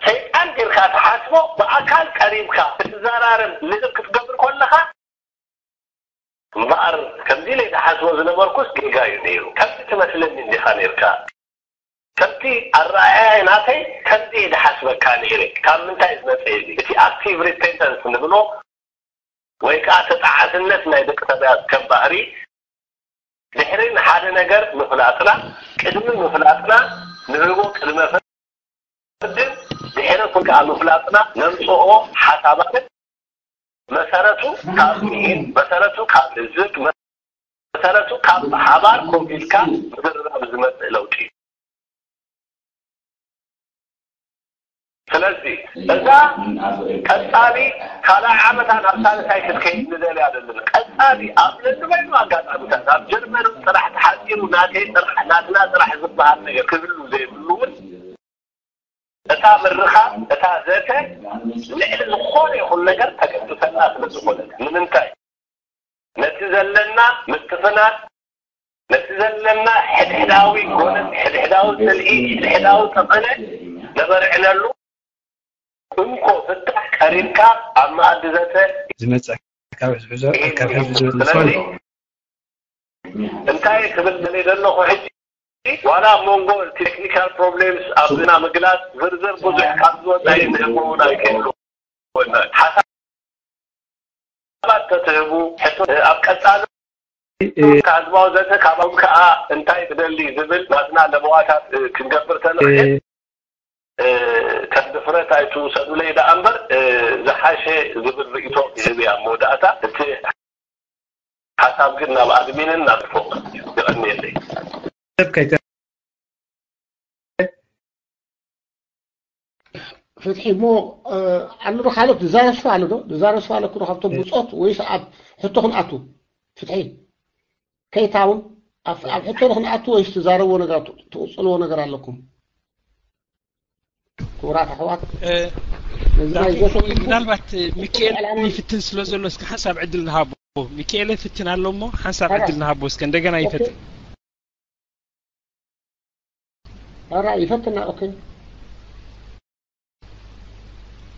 ሰይጣን ጌርካ ትሓስቦ ብኣካል ቀሪብካ ክትዘራረብ ልእብ ክትገብር ከለኻ እምበኣር ከምዚ ኢለ ዝሓስቦ ዝነበርኩስ ጌጋ እዩ ነይሩ። ከምዚ ትመስለኒ እንዲኻ ነይርካ። ከምቲ ኣረኣእያይ ናተይ ከምዚ እየ ዝሓስበካ ነይረ። ካብ ምንታይ ዝመፀ እዚ? እቲ ኣክቲቭ ሪፔንተንስ ንብሎ ወይ ከዓ ተጣዓስነት ናይ ደቂ ሰባት ከም ባህሪ ድሕሪ ንሓደ ነገር ምፍላጥና ቅድሚ ምፍላጥና ንህቦ ቅድመ ፍርድን ድሕሪ ፍርዲ ከዓ ምፍላጥና ነምፅኦ ሓሳባትን መሰረቱ ካብ ሚሂን መሰረቱ ካብ ልዝብ መሰረቱ ካብ ብሓባር ኮፍ ኢልካ ምዝርራብ ዝመፅእ ለውጢ እዩ። ስለዚ እዛ ቀፃሊ ካልኣይ ዓመታ ናብ ሳልሳይ ክትከይድ ንደልያ ዘለና ቀፃሊ ኣብ ነንበይኑ ኣጋጣሚታት ኣብ ጀርመን ጥራሕ ተሓፂሩ ናተይ ጥራሕ ናትና ጥራሕ ዝበሃል ነገር ክህሉ ዘይብሉ እውን እታ ምርኻብ እታ ዘተ ልዕሊ ዝኾነ ይኹን ነገር ተገድሰና ስለ ዝኾነት ንምንታይ ነቲ ዘለና ምትፍናን ነቲ ዘለና ሕድሕዳዊ ጎነን ሕድሕዳዊ ፅልኢ ሕድሕዳዊ ጠቐነ ነበርዕነሉ እንኮ ፍታሕ ቀሪብካ ኣብ መኣዲ ዘተ ዝመፀ ካብ ሕዚ ሕዞ ካብ ሕዚ ሕዞ ዝፈልጥ እንታይ ክብል ደለ ዘለኹ ሕጂ ዋላ ኣብ መንጎ ቴክኒካል ፕሮብሌምስ ኣብና ምግላፅ ዝርዝር ብዙሕ ካብ ዝወፃ ይምህርዎ ናይ ከሉ ሓሳብ ተትህቡ ሕቶ ኣብ ቀፃሊ ህዝባዊ ዘተ ካባም ከዓ እንታይ ትደሊ ዝብል ናትና ለበዋታት ክንገብር ተንኽእል ከም ድፍረት ኣይትውሰዱለይ ደኣ እምበር ዝሓሸ ዝብል ርእቶ ይህብ እያ መወዳእታ እቲ ሓሳብ ግን ናብ ኣድሚንን ናብ ፎቅ ይቐንየለይ ፍትሒ እሞ ኣሎ ዶ ካልኦት ዝዛረብ ሰብ ኣሎ ዶ ዝዛረብ ሰብ ኣለኩ ዶ ካብቶም ብፆት ወይስ ኣብ ሕቶ ክንኣቱ ፍትሒ ከይታውን ኣብ ሕቶ ዶ ክንኣቱ ወይስ ትዛረብዎ ነገር ትቕፅልዎ ነገር ኣለኩም ክቡራት ኣሕዋት፣ ምናልባት ሚካኤል ይፍትን ስለ ዘሎ እስከ ሓንሳብ ዕድል ንሃቦ። ሚካኤል ይፍትን ኣሎ እሞ ሓንሳብ ዕድል ንሃቦ እስከ እንደገና ይፈትን። ኣራ ይፈትና። ኦኬ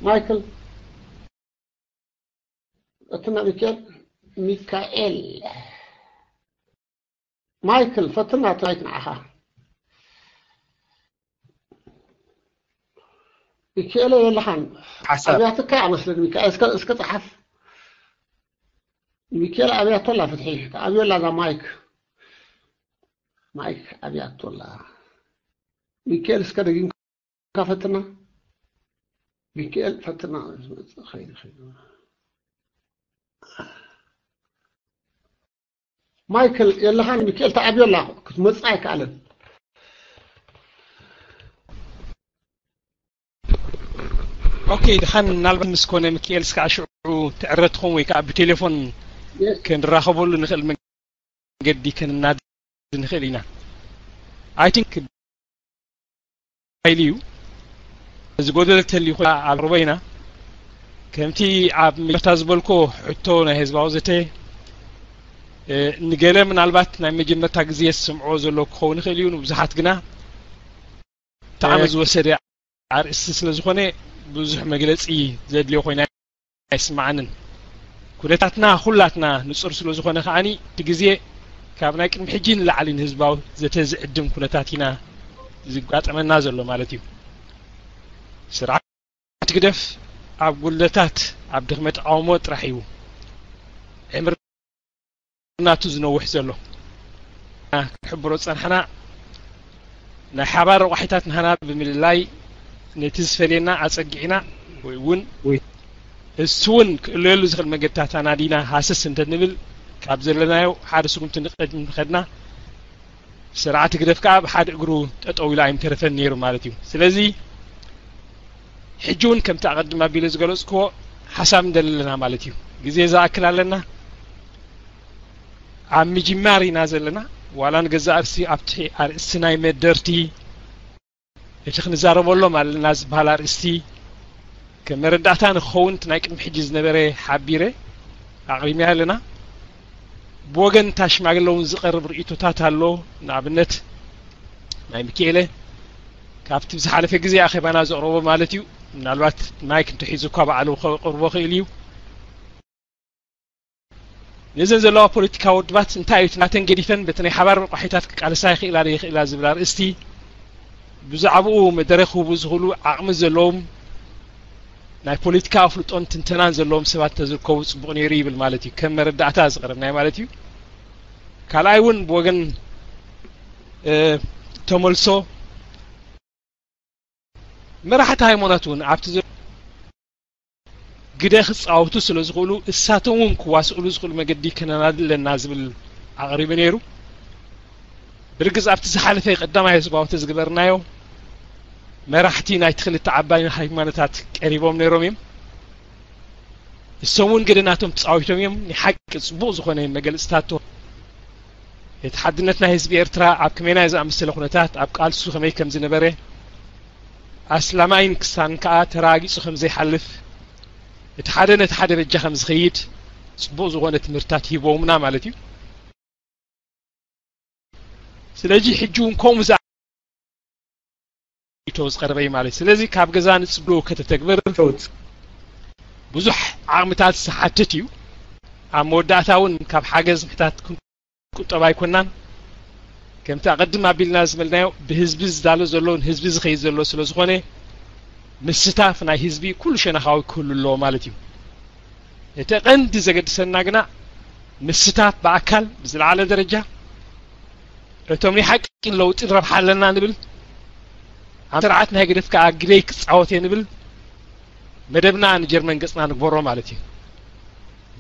ማይክል፣ ፈትና። ሚካኤል፣ ሚካኤል፣ ማይክል ፈትና። ማይክ ንዓኻ። ሚካኤል የለኻን። ሓሳብ ኣብያትካ ኣመስለኒ። ሚካኤል እስከ እስከ ጸሓፍ። ሚካኤል ኣብያቶ ኣላ ፍትሒ። ኣብዮ ኣላ እዛ ማይክ። ማይክ ኣብያቶ ኣላ። ሚካኤል እስከ ደጊምካ ፈትና። ሚካኤል ፈትና። ዝመጽእ ኸይዱ ኸይዱ። ማይክል የለኻን። ሚካኤል ተኣብዮ ኣላ ክትመጽእ ኣይከኣለን። ኦኬ፣ ድሓን ምናልባት ምስ ኮነ ሚካኤል እስከ ኣሽዑ ትዕረትኹም ወይ ከዓ ብቴሌፎን ክንራኸበሉ ንኽእል መንገዲ ክንናድ ንኽእል ኢና። I think ኢሉ እዩ። እዚ ጎደል ተልዩ ኮይና ኣብ ርበይና ከምቲ ኣብ መጀመርታ ዝበልኮ ሕቶ ናይ ህዝባዊ ዘተ፣ እ፣ ንገለ ምናልባት ናይ መጀመርታ ግዜ ዝሰምዕዎ ዘሎ ክኸውን ይኽእል እዩ። ንብዙሓት ግና ብጣዕሚ ዝወሰደ ኣርእስቲ ስለ ዝኾነ ብዙሕ መግለጺ ዘድልዮ ኮይና ኣይስምዓንን። ኩነታትና ኩላትና ንጹር ስለ ዝኾነ ከዓኒ እቲ ግዜ ካብ ናይ ቅድሚ ሕጂ ንላዕሊ ንህዝባዊ ዘተ ዝዕድም ኩነታት ኢና ዝጋጠመና ዘሎ ማለት እዩ። ስርዓት ህግደፍ ኣብ ጉድለታት፣ ኣብ ድኽመ ተቓውሞ ጥራሕ እዩ ዕምሪ ናቱ ዝነውሕ ዘሎ። ክንሕብሮ ዝጸናሕና ናይ ሓባር ረቋሒታት ናህና ብምልላይ ነቲ ዝፈልየና ኣጸጊዕና ወይ እውን እሱ እውን ክእለየሉ ዝኽእል መገድታት ኣናዲና ሃሰስ እንተንብል ካብ ዘለናዮ ሓደ ስጉምቲ ንቕድሚ ከድና ስርዓት ህግደፍ ከኣ ብሓደ እግሩ ጠጠው ኢሉ ኣይምተረፈን ነይሩ ማለት እዩ። ስለዚ ሕጂ እውን ከምቲ ኣቐድም ኣቢለ ዝገለጽክዎ ሓሳብ እንደለና ማለት እዩ። ግዜ ዝኣክል ኣለና። ኣብ ምጅማር ኢና ዘለና። ዋላ ንገዛእ ርእሲ ኣብቲ ኣርእስቲ ናይ መደርቲ እቲ ክንዛረበሎም ኣለና ዝበሃል ኣርእስቲ ከም መረዳእታ ንኸውን እቲ ናይ ቅድሚ ሕጂ ዝነበረ ሓቢረ ኣቕሪብና ኣለና። ብወገን እታ ሽማግለ እውን ዝቐርብ ርእይቶታት ኣሎ። ንኣብነት ናይ ሚካኤለ ካብቲ ብዝሓለፈ ግዜ ኣኼባና ዘቕረቦ ማለት እዩ። ምናልባት ማይክ እንተሒዙ እኳ ባዕሉ ከቕርቦ ክእል እዩ። ነዘን ዘለዋ ፖለቲካዊ ውድባት እንታይ እዩ ናተን ገዲፈን በቲ ናይ ሓባር መቋሒታት ክቃለሳ ይኽእላ ዶ ይኽእላ ዝብል ኣርእስቲ ብዛዕባኡ መደረ ክህቡ ዝኽእሉ ዓቕሚ ዘለዎም ናይ ፖለቲካ ኣፍልጦን ትንተናን ዘለዎም ሰባት ተዝርከቡ ጽቡቕ ነይሩ ይብል ማለት እዩ። ከም መረዳእታ ዝቐረብናዮ ማለት እዩ። ካልኣይ እውን ብወገን እ፣ ተመልሶ መራሕቲ ሃይማኖት እውን ኣብቲ ዘ- ግደ ክጻወቱ ስለ ዝኽእሉ እሳቶም እውን ክዋስእሉ ዝኽእሉ መገዲ ክነናዲ ኣለና ዝብል ኣቕሪቡ ነይሩ። ብርግጽ ኣብቲ ዝሓለፈ ቀዳማይ ህዝባዊ ዝግበርናዮ መራሕቲ ናይቲ ክልተ ዓባይ ሃይማኖታት ቀሪቦም ነይሮም እዮም። እሶም እውን ግደ ናቶም ተጻዊቶም እዮም። ናይ ሓቂ ጽቡቕ ዝኾነ መገልጽታቶ እቲ ሓድነት ናይ ህዝቢ ኤርትራ ኣብ ከመይናይ ዝኣመሰለ ኩነታት ኣብ ቃልሱ ከመይ ከም ዝነበረ ኣስላማይን ክስታንን ከኣ ተራጊጹ ከም ዘይሓልፍ እቲ ሓደ ነቲ ሓደ በጃ ከም ዝኸይድ ጽቡቕ ዝኾነ ትምህርትታት ሂቦምና ማለት እዩ። ስለዚ ሕጂ እውን ከምኡ ዝኣ- ቶ ዝቐረበ እዩ ማለት እዩ። ስለዚ ካብ ገዛ ንጽብሎ ከተተግብር ብዙሕ ዓቕምታት ዝሓትት እዩ። ኣብ መወዳእታ እውን ካብ ሓገዝ ምሕታት ክንቁጠብ ኣይኮናን። ከምቲ ኣቐድም ኣቢልና ዝመልናዮ ብህዝቢ ዝዳሎ ዘሎ ንህዝቢ ዝኸይድ ዘሎ ስለ ዝኾነ ምስታፍ ናይ ህዝቢ ኩሉ ሸነኻዊ ክህሉ ኣለዎ ማለት እዩ። እቲ ቀንዲ ዘገድሰና ግና ምስታፍ ብኣካል ብዝለዓለ ደረጃ እቶም ናይ ሓቂ ለውጢ ንረብሓ ኣለና ንብል ኣብ ስርዓት ናይ ግደፍ ከኣ ግደይ ክጻወት እየ ንብል መደብና ንጀርመን ገጽና ንግበሮ ማለት እዩ።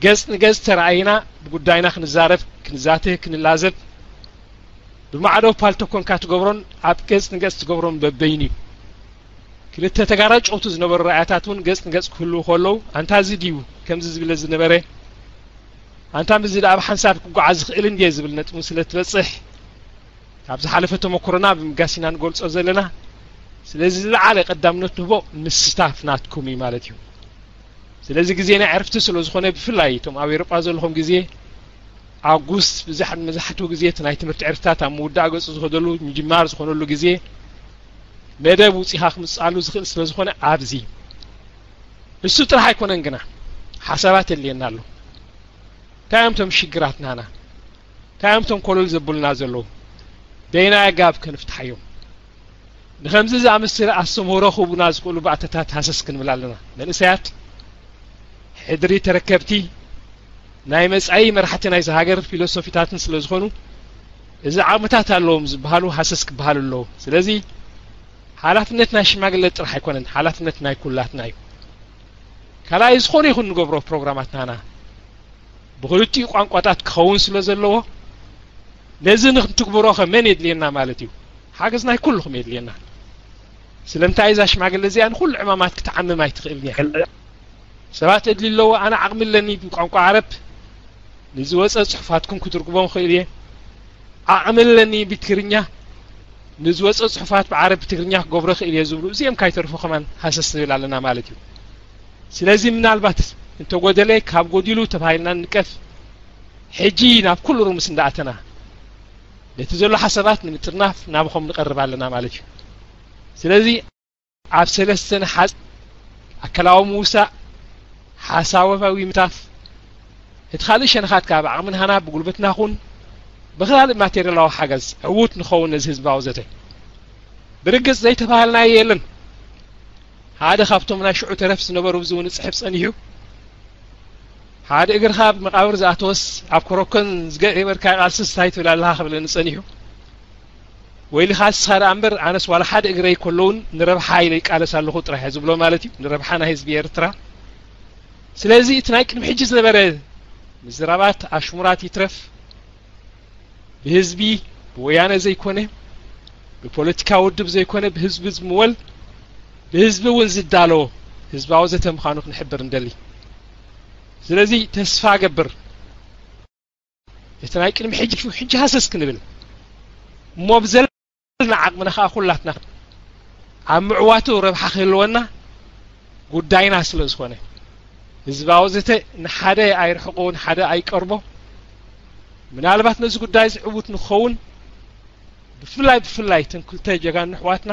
ገጽ ንገጽ ተረኣይና ብጉዳይና ክንዛረብ ክንዛተ ክንላዘብ ብማዕዶ ፓልቶ ኮንካ ትገብሮን ኣብ ገጽ ንገጽ ትገብሮን በበይኑ እዩ። ክልተ ተጋራጨውቲ ዝነበሩ ራእያታት እውን ገጽ ንገጽ ክህልዉ ከለዉ ኣንታ እዚ ድዩ ከምዚ ዝብለ ዝነበረ ኣንታ ምስዚ ደኣ ብሓንሳብ ክጓዓዝ ዝኽእል እንድየ ዝብል ነጥቢ ስለ ትበጽሕ ካብ ዝሓለፈ ተመክሮና ብምጋስ ኢና ንገልጾ ዘለና። ስለዚ ዝለዓለ ቀዳምነት ንህቦ ምስታፍ ናትኩም እዩ ማለት እዩ። ስለዚ ግዜ ናይ ዕርፍቲ ስለ ዝኾነ፣ ብፍላይ እቶም ኣብ ኤውሮጳ ዘለኹም ግዜ ኣጉስት ብዛሕ መብዛሕትኡ ግዜ እቲ ናይ ትምህርቲ ዕርፍታት ኣብ ምውዳእ ገጹ ዝኸደሉ ምጅማር ዝኾነሉ ግዜ መደብ ውጺኻ ክምጽኣሉ ዝኽእል ስለ ዝኾነ ኣብዚ እሱ ጥራሕ ኣይኮነን ግና ሓሳባት የድልየና ኣሎ። እንታይ እዮም እቶም ሽግራት ናና? እንታይ እዮም እቶም ኮለል ዘብሉና ዘለዉ? በየናይ ኣጋብ ከንፍትሓዮም? ንኸምዚ ዝኣመሰለ ኣስተምህሮ ክህቡና ዝኽእሉ ባእታታት ሃሰስ ክንብል ኣለና። መንእሰያት ሕድሪ ተረከብቲ ናይ መጻኢ መራሕቲ ናይዚ ሃገር ፊሎሶፊታትን ስለ ዝኾኑ፣ እዚ ዓቕምታት ኣለዎም ዝበሃሉ ሃሰስ ክበሃሉ ኣለዎ። ስለዚ ሓላፍነት ናይ ሽማግለ ጥራሕ ኣይኮነን፣ ሓላፍነት ናይ ኩላትና እዩ። ካልኣይ ዝኾነ ይኹን ንገብሮ ፕሮግራማት ናና ብኽልቲኡ ቋንቋታት ክኸውን ስለ ዘለዎ፣ ነዚ ንክንትግብሮ ኸ መን የድልየና ማለት እዩ? ሓገዝ ናይ ኩልኹም የድልየና። ስለምንታይ እዛ ሽማግለ እዚኣ ንኹሉ ዕማማት ክትዓምም ኣይትኽእልን እያ። ሰባት የድልዩ ኣለዎ። ኣነ ዓቕሚ ኣለኒ ብቋንቋ ዓረብ ንዝወፀ ፅሑፋትኩም ክትርጉሞም ክእል እየ። ዓቕሚ ኣለኒ ብትግርኛ ንዝወፀ ፅሑፋት ብዓረብ ብትግርኛ ክገብሮ ክእል እየ ዝብሉ እዚኦም ካይተርፉ ከማን ሃሰስ ንብል ኣለና ማለት እዩ። ስለዚ ምናልባት እንተጎደለ ካብ ጎዲሉ ተባሂልና ንቀፍ ሕጂ ናብ ኩሉ ሩምስ እንዳኣተና ነቲ ዘሎ ሓሳባት ንምጥርናፍ ናብኹም ንቐርብ ኣለና ማለት እዩ። ስለዚ ኣብ ሰለስተ ንሓጽ ኣካላዊ ምውሳእ፣ ሓሳባዊ ምታፍ፣ እቲ ካልእ ሸነኻት ከኣ ብዓቕሚ ናህና ብጉልበትና ኹን ብኻልእ ማቴሪያላዊ ሓገዝ ዕዉት ንኸውን ነዚ ህዝባዊ ዘተ። ብርግጽ ዘይተባህልናዮ የለን። ሓደ ካብቶም ናይ ሽዑ ተረፍ ዝነበሩ ብዝውን ጽሕፍ ጸኒሑ፣ ሓደ እግርኻ ኣብ መቓብር ዝኣተወስ ኣብ ኮረኮን ዝገበርካዮ ቃልስስ እንታይ ትብል ኣለኻ ክብለኒ ጸኒሑ። ወይልኻ ንስኻ ደኣ እምበር ኣነስ ዋላ ሓደ እግረይ ከለውን ንረብሓ ኢለ ይቃለስ ኣለኹ ጥራሕ እየ ዝብሎ ማለት እዩ፣ ንረብሓ ናይ ህዝቢ ኤርትራ። ስለዚ እቲ ናይ ቅድሚ ሕጂ ዝነበረ ምዝራባት ኣሽሙራት ይትረፍ፣ ብህዝቢ ብወያነ ዘይኮነ ብፖለቲካ ውድብ ዘይኮነ ብህዝቢ ዝምወል ብህዝቢ እውን ዝዳሎ ህዝባዊ ዘተ ምዃኑ ክንሕብር እንደሊ። ስለዚ ተስፋ ገብር እቲ ናይ ቅድሚ ሕጂ ሕጂ ሃሰስ ክንብል እሞ ብዘለና ዓቕምና ከዓ ኩላትና ኣብ ምዕዋቱ ረብሓ ክህልወና ጉዳይና ስለ ዝኾነ ህዝባዊ ዘተ ንሓደ ኣይርሕቆ ንሓደ ኣይቀርቦ። ምናልባት ነዚ ጉዳይ ዝዕውት ንኸውን ብፍላይ ብፍላይ እተን ክልተ ጀጋኑ ኣሕዋትና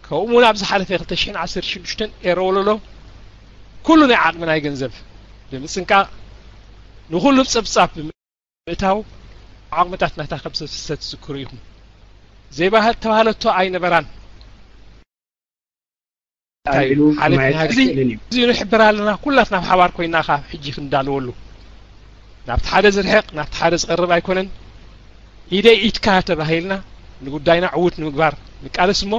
ከምኡ እውን ኣብ ዝሓለፈ ክልተ ሽሕን ዓሰርተ ሽዱሽተን ኤረ ወለሎ ኩሉ ናይ ዓቕሚ ናይ ገንዘብ ብምጽንቃቕ ንኹሉ ብጸብጻብ ብምእታው ዓቕምታት ናታ ከም ዘፍሰሰ ትዝክሩ ኢኹም። ዘይባህል ተባህለቶ ኣይነበራን። እንታይ እዩ? ኢሉ ሓለፍ ማየት ናይ ሃገር ኣይክእልን እዩ። እዚ ንሕብር ኣለና ኩላትና ብሓባር ኮይና ኻ ሕጂ ክንዳለወሉ ናብቲ ሓደ ዝርሕቕ ናብቲ ሓደ ዝቐርብ ኣይኮነን። ኢደይ ኢድካ ተባሂልና ንጉዳይና ዕዉት ንምግባር ንቃለስ እሞ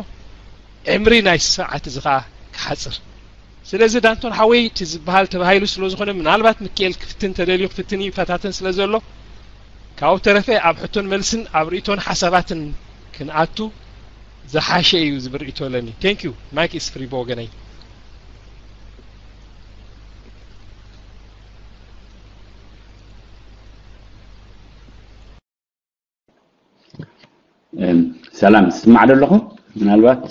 ዕምሪ ናይ ሰዓት እዚ ኸዓ ክሓፅር። ስለዚ ዳንቶን ሓወይ እቲ ዝበሃል ተባሂሉ ስለ ዝኾነ ምናልባት ምክኤል ክፍትን ተደልዩ ክፍትን ይፈታተን ስለ ዘሎ ካብኡ ተረፈ ኣብ ሕቶን መልስን ኣብ ርእቶን ሓሳባትን ክንኣቱ ዝሓሸ እዩ ዝብል ርእቶ ኣለኒ። Thank you. Mic is free ብወገነይ። ሰላም ትስማዕ ዶ ኣለኹ? ምናልባት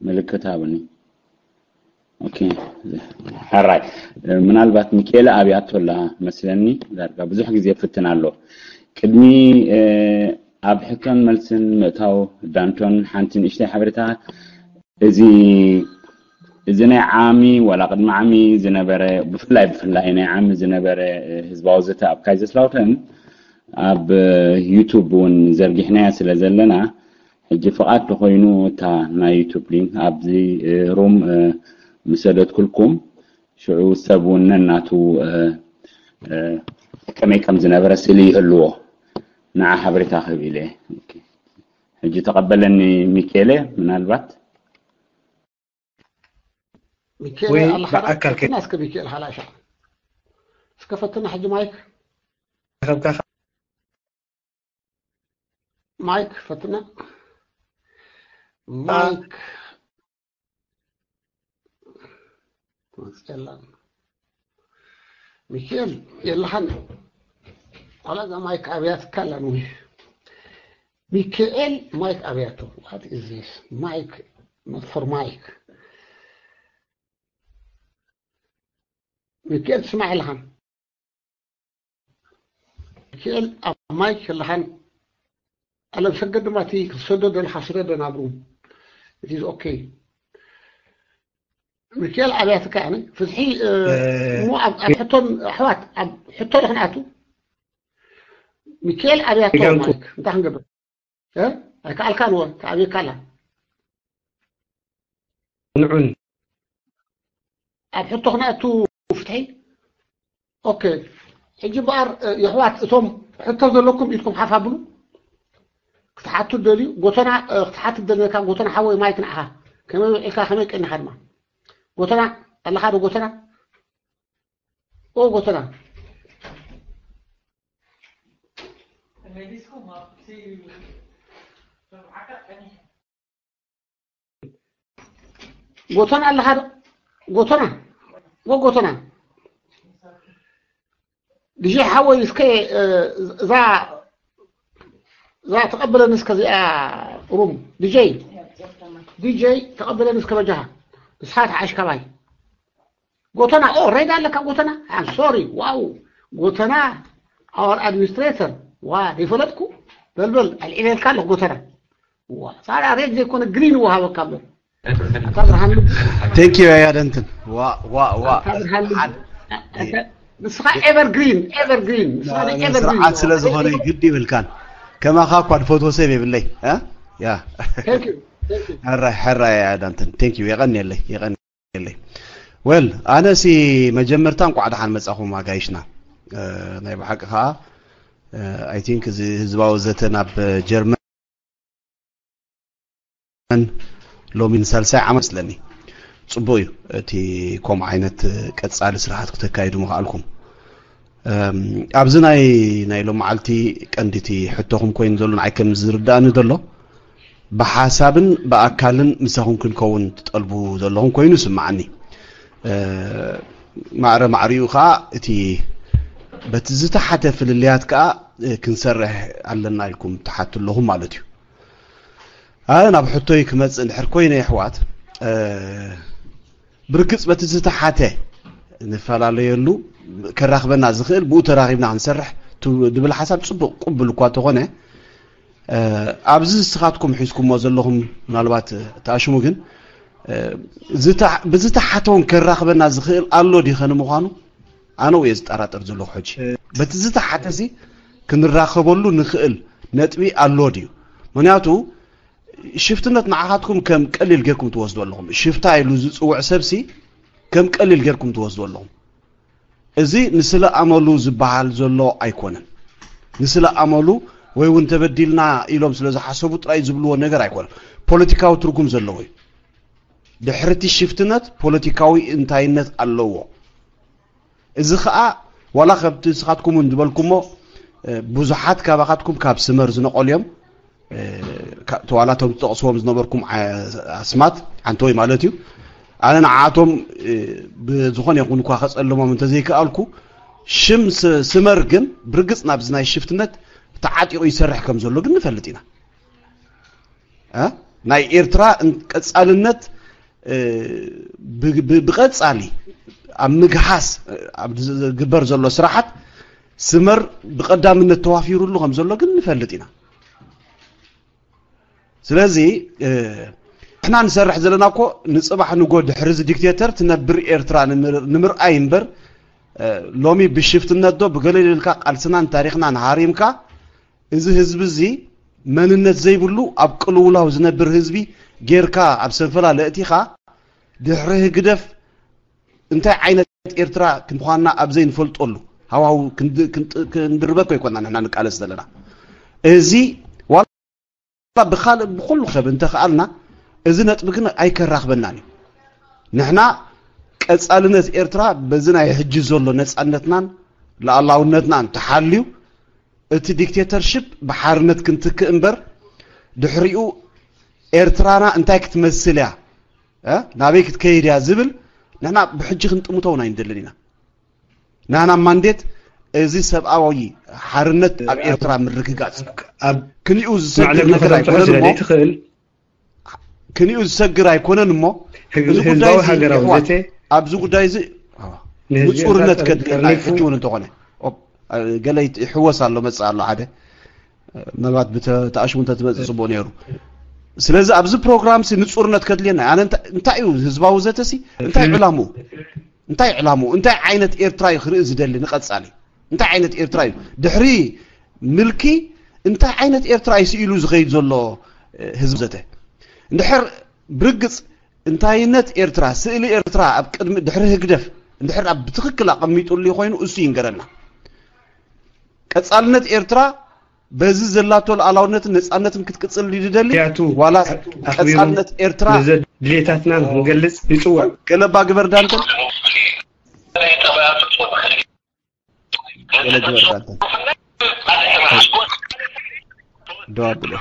ምልክት ሃብኒ። ኦኬ፣ ሕራይ። ምናልባት ሚካኤለ ኣብያቶ ኣላ መስለኒ። ዳርጋ ብዙሕ ግዜ ይፍትን ኣሎ። ቅድሚ ኣብ ሕቶን መልስን ምእታው ዳንቶን ሓንቲ ንእሽተይ ሓበሬታ፣ እዚ እዚ ናይ ዓሚ ዋላ ቅድሚ ዓሚ ዝነበረ ብፍላይ ብፍላይ ናይ ዓሚ ዝነበረ ህዝባዊ ዘተ ኣብ ካይዘስላውተን ኣብ ዩቱብ እውን ዘርጊሕናያ ስለ ዘለና ሕጂ ፍቓድ ተኾይኑ እታ ናይ ዩቱብ ሊንክ ኣብዚ ሩም ምስ ሰደድኩልኩም ሽዑ ሰብ እውን ነናቱ ከመይ ከም ዝነበረ ስእሊ ይህልዎ ንዓ ሓበሬታ ክህብ ኢለ ሕጂ ተቐበለኒ ሚኬለ ምናልባት ሚኬለ ወይ ኣለኻ ብኣካል ከ- ፈትና እስከ ሚኬል ሓላሻ እስከ ፈትና ሕጂ ማይክ ረኸብካ ማይክ ፈትና ማይክ ትመፅእ የላን ሚኬል የለኻን ዋላ እዛ ማይክ ኣብያትካ ኣላ ሚ ሚካኤል ማይክ ኣብያቶ። What is this? Mike, not for Mike. ሚካኤል ትስማዕ ኣለኻን? ሚካኤል ኣብ ማይክ ኣለኻን? ኣለም ሰገድ ድማ እቲ ክትሰዶ ዘለኻ ስደዶ ናብ ሩም። It is okay. ሚካኤል ኣብያትካ ኣነ ፍትሒ እ፣ እሞ ኣብ ኣብ ሕቶን ኣሕዋት ኣብ ሕቶ ዶ ክንኣቱ? ሚካኤል ኣብያቶ። ሚካኤል ማይክ እንታይ ክንገብር? እ? ኣይከኣልካን ወ ተኣብየካ ኣላ። ንዑን ኣብ ሕቶ ክንኣቱ ፍትሒ። ኦኬ። ሕጂ በኣር እ፣ የሕዋት እቶም ሕቶ ዘለኩም ኢድኩም ሓፍ ኣብሉ። ክትሓቱ ደልዩ ጎተና እ፣ ክትሓት ደልየካ ጎተና ሓወይ ማይክ ንዓኻ ከመይ ውዒልካ ከመይ ቀኒኻ ድማ ጎተና ኣለኻ ዶ ጎተና? ኦ ጎተና ጎተና ኣለኻ ዶ? ጎተና ጎ ጎተና ዲጄ ሓወይ እስከ እ፣ እዛ እዛ ተቐበለኒ እስከ እዚኣ ሩም ዲጄ ዲጄ ተቐበለኒ እስከ በጃኻ ንስኻ ተሓሽ ካባይ ጎተና ኦ ሬድ ኣለካ ጎተና I'm sorry ዋው ጎተና our administrator ዋ ይፈለጥኩ በልበል ኣልዒለልካ ኣለኹ ጎተና ዋ ሳራ ሬድ ዘይኮነ ግሪን ወሃበካ እምበር ኣታ ብርሃን ልቡ Thank you ያደንትን ዋ ዋ ዋ ኣታ ብርሃን ልቡ ኣታ ንስኻ ኤቨርግሪን ኤቨርግሪን ንስኻ ኤቨርግሪን ስርዓት ስለ ዝኾነ ግድ ይብልካን ከማኻ እኳ ድፈትዎ ሰብ የብለይ እ? ያ Thank you thank you ሕራይ ሕራይ ያዳንትን Thank you የቐንየለይ የቐንየለይ well ኣነ ሲ መጀመርታ እንኳዕ ደሓን መጻኹም ኣጋይሽና እ፣ ናይ ብሓቂ ከዓ I think እዚ ህዝባዊ ዘተ ናብ ጀርመን ሎሚ ንሳልሳይ ዓመት መስለኒ ጽቡቅ እዩ እቲ ከምኡ ዓይነት ቀጻሊ ስራሓት ክተካይዱ ምኽኣልኩም እም፣ ኣብዚ ናይ ናይ ሎም መዓልቲ ቀንዲ እቲ ሕቶኹም ኮይኑ ዘሎ ንዓይ ከም ዝርዳእኒ ዘሎ ብሓሳብን ብኣካልን ምሳኹም ክንከውን ትጠልቡ ዘለኹም ኮይኑ ይስምዓኒ እ፣ ማዕረ ማዕሪኡ ከዓ እቲ በቲ ዝተሓተ ፍልልያት ከዓ እ፣ ክንሰርሕ ኣለና ኢልኩም ትሓቱ ኣለኹም ማለት እዩ ኣነ ናብ ሕቶይ ክመፅእ እንድሕር ኮይነ የሕዋት እ፣ ብርግፅ በቲ ዝተሓተ ንፈላለየሉ ከራኽበና ዝኽእል ብኡ ተራኺብና ክንሰርሕ ቱ- ድብል ሓሳብ ፅቡቅ ቅቡል እኳ ተኾነ እ፣ ኣብዚ ንስኻትኩም ሒዝኩሞ ዘለኹም ምናልባት ተኣሽሙ ግን እ፣ ዝተ- ብዝተሓተ እውን ከራኽበና ዝኽእል ኣሎ ድዩ ከ ንምዃኑ ኣነ እየ ዝጠራጠር ዘለኹ ሕጂ በቲ ዝተሓተ ሲ ክንራኸበሉ ንኽእል ነጥቢ ኣሎ ድዩ ምክንያቱ ሽፍትነት ንዓኻትኩም ከም ቀሊል ጌርኩም ትወስዱ ኣለኹም ሽፍታ ኢሉ ዝፅውዕ ሰብሲ ከም ቀሊል ጌርኩም ትወስዱ ኣለኹም እዚ ንስለ ኣመሉ ዝበሃል ዘሎ ኣይኮነን ንስለ ኣመሉ ወይ እውን ተበዲልና ኢሎም ስለ ዝሓሰቡ ጥራይ ዝብልዎ ነገር ኣይኮነን ፖለቲካዊ ትርጉም ዘለዎ እዩ ድሕርቲ ሽፍትነት ፖለቲካዊ እንታይነት ኣለዎ እዚ ከዓ ዋላ ከምቲ ንስኻትኩም እውን ዝበልኩሞ እ፣ ብዙሓት ካባኻትኩም ካብ ስመር ዝነቐሉ እዮም እ፣ ካ- ተዋላቶም ዝጠቕስዎም ዝነበርኩም ዓ- ኣስማት ሓንተወይ ማለት እዩ ኣነ ንዓቶም እ፣ ብዝኾነ ይኹን እኳ ከፀልሞም እንተዘይከኣልኩ ሽም ስ- ስመር ግን ብርግፅ ናብዚ ናይ ሽፍትነት ተዓጢቑ ይሰርሕ ከም ዘሎ ግን ንፈልጥ ኢና እ? ናይ ኤርትራ ን- ቀጻልነት እ፣ ብ- ብ- ብቐጻሊ ኣብ ምግሃስ እ፣ ኣብ ዝግበር ዘሎ ስራሓት ስመር ብቐዳምነት ተዋፊሩሉ ከም ዘሎ ግን ንፈልጥ ኢና ስለዚ እ፣ ንሕና ንሰርሕ ዘለና እኮ ንፅባሕ ንጎ ድሕሪ እዚ ዲክቴተር ትነብር ኤርትራ ንምር- ንምርኣይ እምበር እ፣ ሎሚ ብሽፍትነት ዶ ብገለ ኢልካ ቃልስናን ታሪኽናን ሃሪምካ እዚ ህዝቢ እዚ መንነት ዘይብሉ ኣብ ቅልውላው ዝነብር ህዝቢ ጌርካ ኣብ ሰንፈላ ለእቲኻ ድሕሪ ህግደፍ እንታይ ዓይነት ኤርትራ ክንኳና ኣብ ዘይንፈልጠሉ ሃዋው ክንድ- ክንጥ- ክንድርበኮ ይኮና ንሕና ንቃለስ ዘለና እዚ ዋላ ብካልእ ብኩሉ ሰብ እንተኽኣልና እዚ ነጥቢ ግን ኣይከራኽበናን እዩ ንሕና ቀጻልነት ኤርትራ በዚ ናይ ሕጂ ዘሎ ነጻነትናን ላኣላውነትናን ተሓልዩ እቲ ዲክቴተርሽፕ ብሓርነት ክንትክእ እምበር ድሕሪኡ ኤርትራና እንታይ ክትመስል እያ እ? ናበይ ክትከይድ እያ ዝብል ንሕና ብሕጂ ክንጥምቶ እውን ኣይንደልን ኢና ናና ማንዴት እዚ ሰብኣዊ ሓርነት ኣብ ኤርትራ ምርግጋጽ ክኒኡ ዝሰግር ነገር ኣይኮነን እሞ ክኒኡ ዝሰግር ኣይኮነን እሞ እዚ ጉዳይ እዚ ኣብዚ ጉዳይ እዚ ንጹርነት ከድልየና ሕጂ እውን እንተኾነ ገለ ይሕወስ ኣሎ መጽእ ኣሎ ሓደ ምናልባት ብተኣሽሙ እንተትመጽእ ጽቡቅ ነይሩ ስለዚ ኣብዚ ፕሮግራም ሲ ንጹርነት ከድልየና ኣነ እንታይ እዩ ህዝባዊ ዘተ ሲ እንታይ ዕላምኡ እንታይ ዕላምኡ እንታይ ዓይነት ኤርትራ እዩ ክርኢ ዝደሊ ንቐጻሊ እንታይ ዓይነት ኤርትራ እዩ ድሕሪ ምልኪ እንታይ ዓይነት ኤርትራ እዩ ስኢሉ ዝኸይድ ዘሎ ህዝቢ ዘተ እንድሕር ብርግጽ እንታይነት ኤርትራ ስእሊ ኤርትራ ኣብ ቅድሚ ድሕሪ ህግደፍ እንድሕር ኣብ ብትኽክል ኣቐሚጡሉ ኮይኑ እሱ ይንገረና ቀጻልነት ኤርትራ በዚ ዘላቶ ሉዓላውነትን ነጻነትን ክትቅጽል ድዩ ዝደሊ ዋላስ ቀጻልነት ኤርትራ ድሌታትና ንክንገልጽ ይጽውዕ። ገለባ ግበር ዳንተን ገለ ግበር ዳንተን ደው ኣብሎ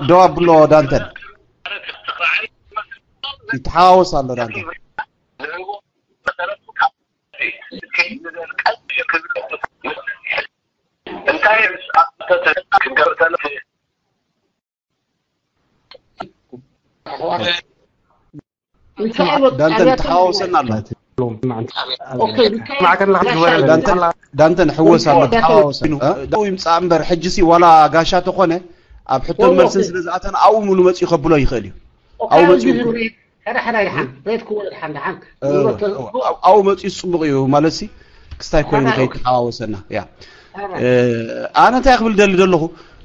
ደው ኣብሎ ዳንተን ይተሓዋወስ ኣሎ ዳንተን እንታይ ክንገብር ዳንተ ተሓዋውሰና ኣላ ዳንተ ንሕወስ ኣሎ ተሓዋወሰ ይምፃእ እምበር ሕጂ ሲ ዋላ ጋሻ ተኾነ ኣብ ሕቶን መልስን ስለ ዝኣተን ኣብኡ ምሉ መፅኡ ከብሎ ይኽእል እዩ ኣብኡ መፅኡ ሕዳሕዳይ ድሓን ሬት ክወ ድሓን ድሓን ኣብኡ መፂኡ ፅቡቅ እዩ ማለት ሲ ክስታይ ኮይኑ ከይተሓዋወሰና ያ ኣነ እንታይ ክብል ደሊ ዘለኹ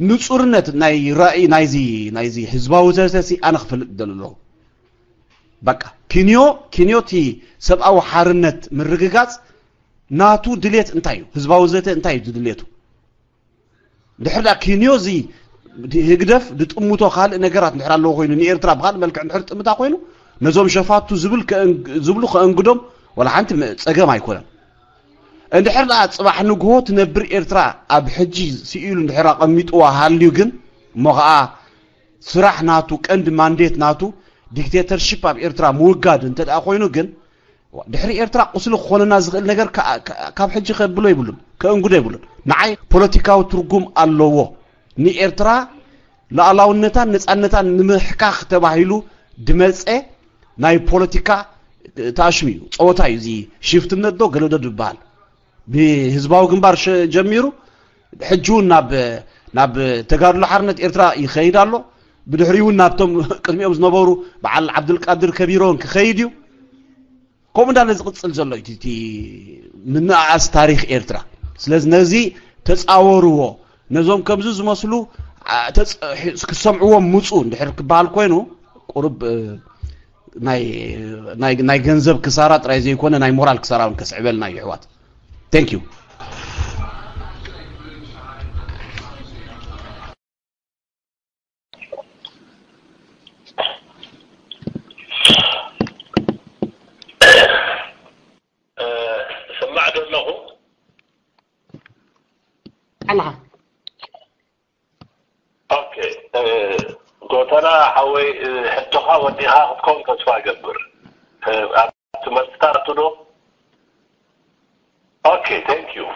ንፁርነት ናይ ራእይ ናይዚ ናይዚ ህዝባዊ ዘተሲ ኣነ ክፈልጥ ደሊ ኣለኹ በቃ ኪንዮ ኪንዮ እቲ ሰብኣዊ ሓርነት ምርግጋፅ ናቱ ድሌት እንታይ እዩ ህዝባዊ ዘተ እንታይ እዩ ድሌቱ ድሕር ዳ ኪንዮ እዚ ህግደፍ ድጥምቶ ካልእ ነገራት እንድሕር ኣለዎ ኮይኑ ንኤርትራ ብካልእ መልክዕ እንድሕር ጥምታ ኮይኑ ነዞም ሸፋቱ ዝብል ዝብሉ ከእንግዶም ወላ ሓንቲ ጸገም ኣይኮነን። እንድሕር ደኣ ጽባሕ ንግሆ ትነብር ኤርትራ ኣብ ሕጂ ስኢሉ እንድሕር ኣቐሚጥዋ ሃልዩ ግን እሞ ኸኣ ስራሕ ናቱ ቀንዲ ማንዴት ናቱ ዲክቴተርሺፕ ኣብ ኤርትራ ምውጋድ እንተ ደኣ ኮይኑ ግን ድሕሪ ኤርትራ ቁስሊ ክኾነና ዝኽእል ነገር ካብ ሕጂ ከብሎ ይብሉን ከእንግዶ ይብሉን። ንዓይ ፖለቲካዊ ትርጉም ኣለዎ። ንኤርትራ ሉዓላውነታን ነጻነታን ንምሕካኽ ተባሂሉ ድመጸ ናይ ፖለቲካ ተኣሽሙ እዩ። ጸወታ እዩ እዚ ሽፍትነት ዶ ገለዶ ድበሃል። ብህዝባዊ ግንባር ጀሚሩ ሕጂ እውን ናብ ናብ ተጋድሎ ሓርነት ኤርትራ ይኸይድ ኣሎ። ብድሕሪኡ እውን ናብቶም ቅድሚኦም ዝነበሩ በዓል ዓብዱልቃድር ከቢሮን ክኸይድ እዩ። ከምኡ እንዳለ ዝቕጽል ዘሎ እቲ ምንኣኣስ ታሪኽ ኤርትራ። ስለዚ ነዚ ተጻወርዎ። ነዞም ከምዚ ዝመስሉ ክሰምዕዎም ምጹ እንድሕር ክበሃል ኮይኑ ቁሩብ ናይ ገንዘብ ክሳራ ጥራይ ዘይኮነ ናይ ሞራል ክሳራ እውን ከስዕበልና እዩ ኣሕዋት። Thank you። ስማዕ ዶ ኣለኹ? ኣለኻ። ኦኬ ጎተና ሓወይ ሕቶኻ ወዲኻ ክትከውን ተስፋ እገብር። ኣብቲ መልስታት ዶ? ኦኬ thank you።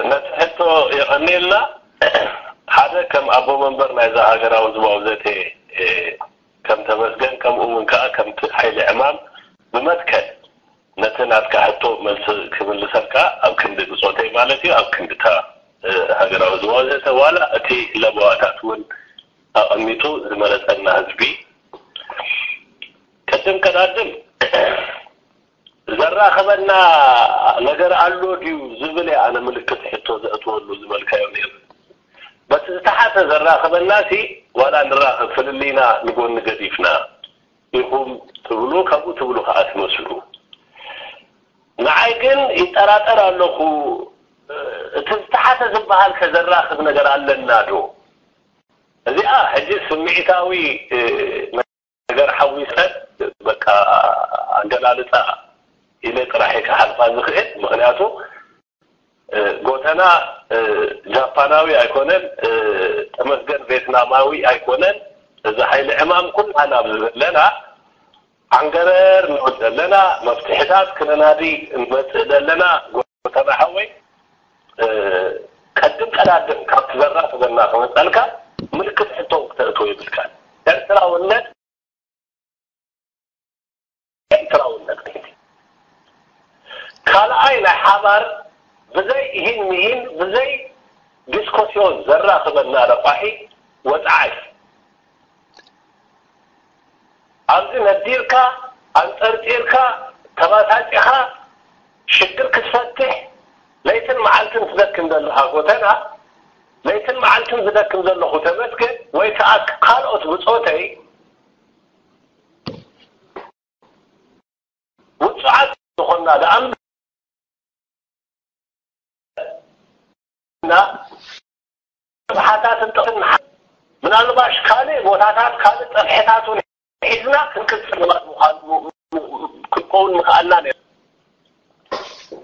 ነቲ ሕቶ የቐንየልና። ሓደ ከም ኣቦ መንበር ናይዛ ሃገራዊ ህዝባዊ ዘተ ከም ተመስገን ከምኡ እውን ከዓ ከምቲ ሓይሊ ዕማም ብመትከል ነቲ ናትካ ሕቶ መልሲ ክምልሰልካ ኣብ ክንዲ ብፆተይ ማለት እዩ ኣብ ክንዲ እታ ሃገራዊ ህዝባዊ ዘተ ዋላ እቲ ለበዋታት እውን ኣቐሚጡ ዝመረፀና ህዝቢ ቅድም ቀዳድም ዘራኸበና ነገር ኣሎ ድዩ ዝብል እየ ኣነ ምልክት ሕቶ ዘእትወሉ ዝበልካዮ ነይሩ። በቲ ዝተሓተ ዘራኸበና ሲ ዋላ ንራኸብ ፍልልይና ንጎኒ ገዲፍና ኢኹም ትብሉ ከምኡ ትብሉ ከዓ ትመስሉ። ንዓይ ግን ይጠራጠር ኣለኹ እቲ ዝተሓተ ዝበሃል ከ ዘራኽብ ነገር ኣለና ዶ? እዚኣ ሕጂ ስምዒታዊ ነገር ሓዊሰ በቃ ኣገላልፃ ኢለ ጥራሕ ክሓልፋ ዝኽእል ምክንያቱ ጎተና ጃፓናዊ ኣይኮነን፣ ተመስገን ቬትናማዊ ኣይኮነን። እዚ ሓይሊ ዕማም ኩላና ኣብዚ ዘለና ዓንገረር ንብል ዘለና፣ መፍትሕታት ክነናዲ እንመፅእ ዘለና፣ ጎተና ሓወይ፣ እ፣ ቀድም ቀዳድም ካብቲ ዘራኽበና ክመፀልካ ምልክት ሕቶ ክተእትዎ ይብልካ። ኤርትራውነት፣ ኤርትራውነት። ካልኣይ ናይ ሓባር ብዘይ ኢሂን ሚሂን ብዘይ ዲስኮስዮን ዘራኽበና ረቋሒ ወፅዓይ። ኣብዚ ነዲርካ፣ ኣንጠርጢርካ፣ ተባሳጺኻ ሽግር ክትፈትሕ ለይትን መዓልትን ትደክም ዘለኻ ጎተና፣ ለይትን መዓልትን ዝደክም ዘለኹ ተመስገን ወይ ከኣ ካልኦት ብጾተይ ውጹዓት ዝኾንና ደኣ እና ስብሓታትን ጥቕን ምናልባሽ ካልእ ቦታታት ካልእ ጸፍሕታት እውን ሒዝና ክንቅጽል ምዃን ክንከውን ምኽኣልና ነይሩ።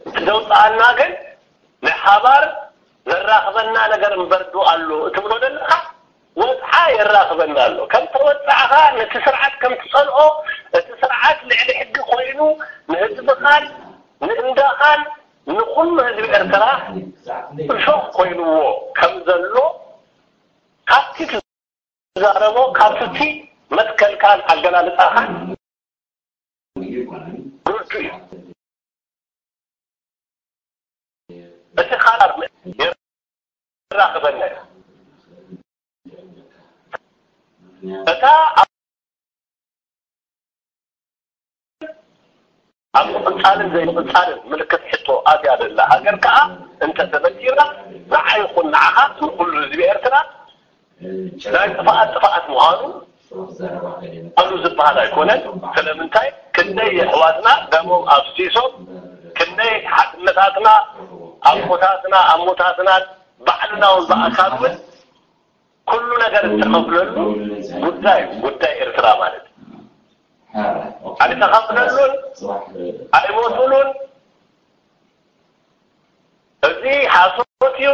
እቲ ዘውፅኣና ግን ናይ ሓባር ዘራኽበና ነገር እምበር ዶ ኣሎ እትብሎ ዘለኻ ወፅዓ የራኽበና ኣሎ። ከም ተወፃዕኻ ነቲ ስርዓት ከም ትፀልኦ እቲ ስርዓት ልዕሊ ሕጊ ኮይኑ ንህዝብኻን ንእንዳኻን ንኹሉ ህዝቢ ኤርትራ እሾኽ ኮይንዎ ከም ዘሎ ካብቲ ትዛረቦ ካብቲ መትከልካን ኣገላልፃኻን ርዱእ እዩ። እቲ ካልኣት የራኽበና እዩ። እታ ኣብ ምቕጻልን ዘይምቕጻልን ምልክት ሕቶ ኣትያ ዘላ ሃገር ከኣ እንተተበዲራ ንዓ ይኹን ንዓኻ ንኹሉ ህዝቢ ኤርትራ ናይ ጥፍኣት ጥፍኣት ምዃኑ ኣሉ ዝበሃል ኣይኮነን። ስለምንታይ ክንደይ የሕዋትና ደሞም ኣፍሲሶም ክንደይ ሓትነታትና ኣቦታትና ኣሞታትና ባዕልና እውን ብኣካል እውን ኩሉ ነገር እተኸፍለሉ ጉዳይ ጉዳይ ኤርትራ ማለት ኣይተኸፍለሉን ኣይሞቱሉን። እዚ ሓሶት እዩ፣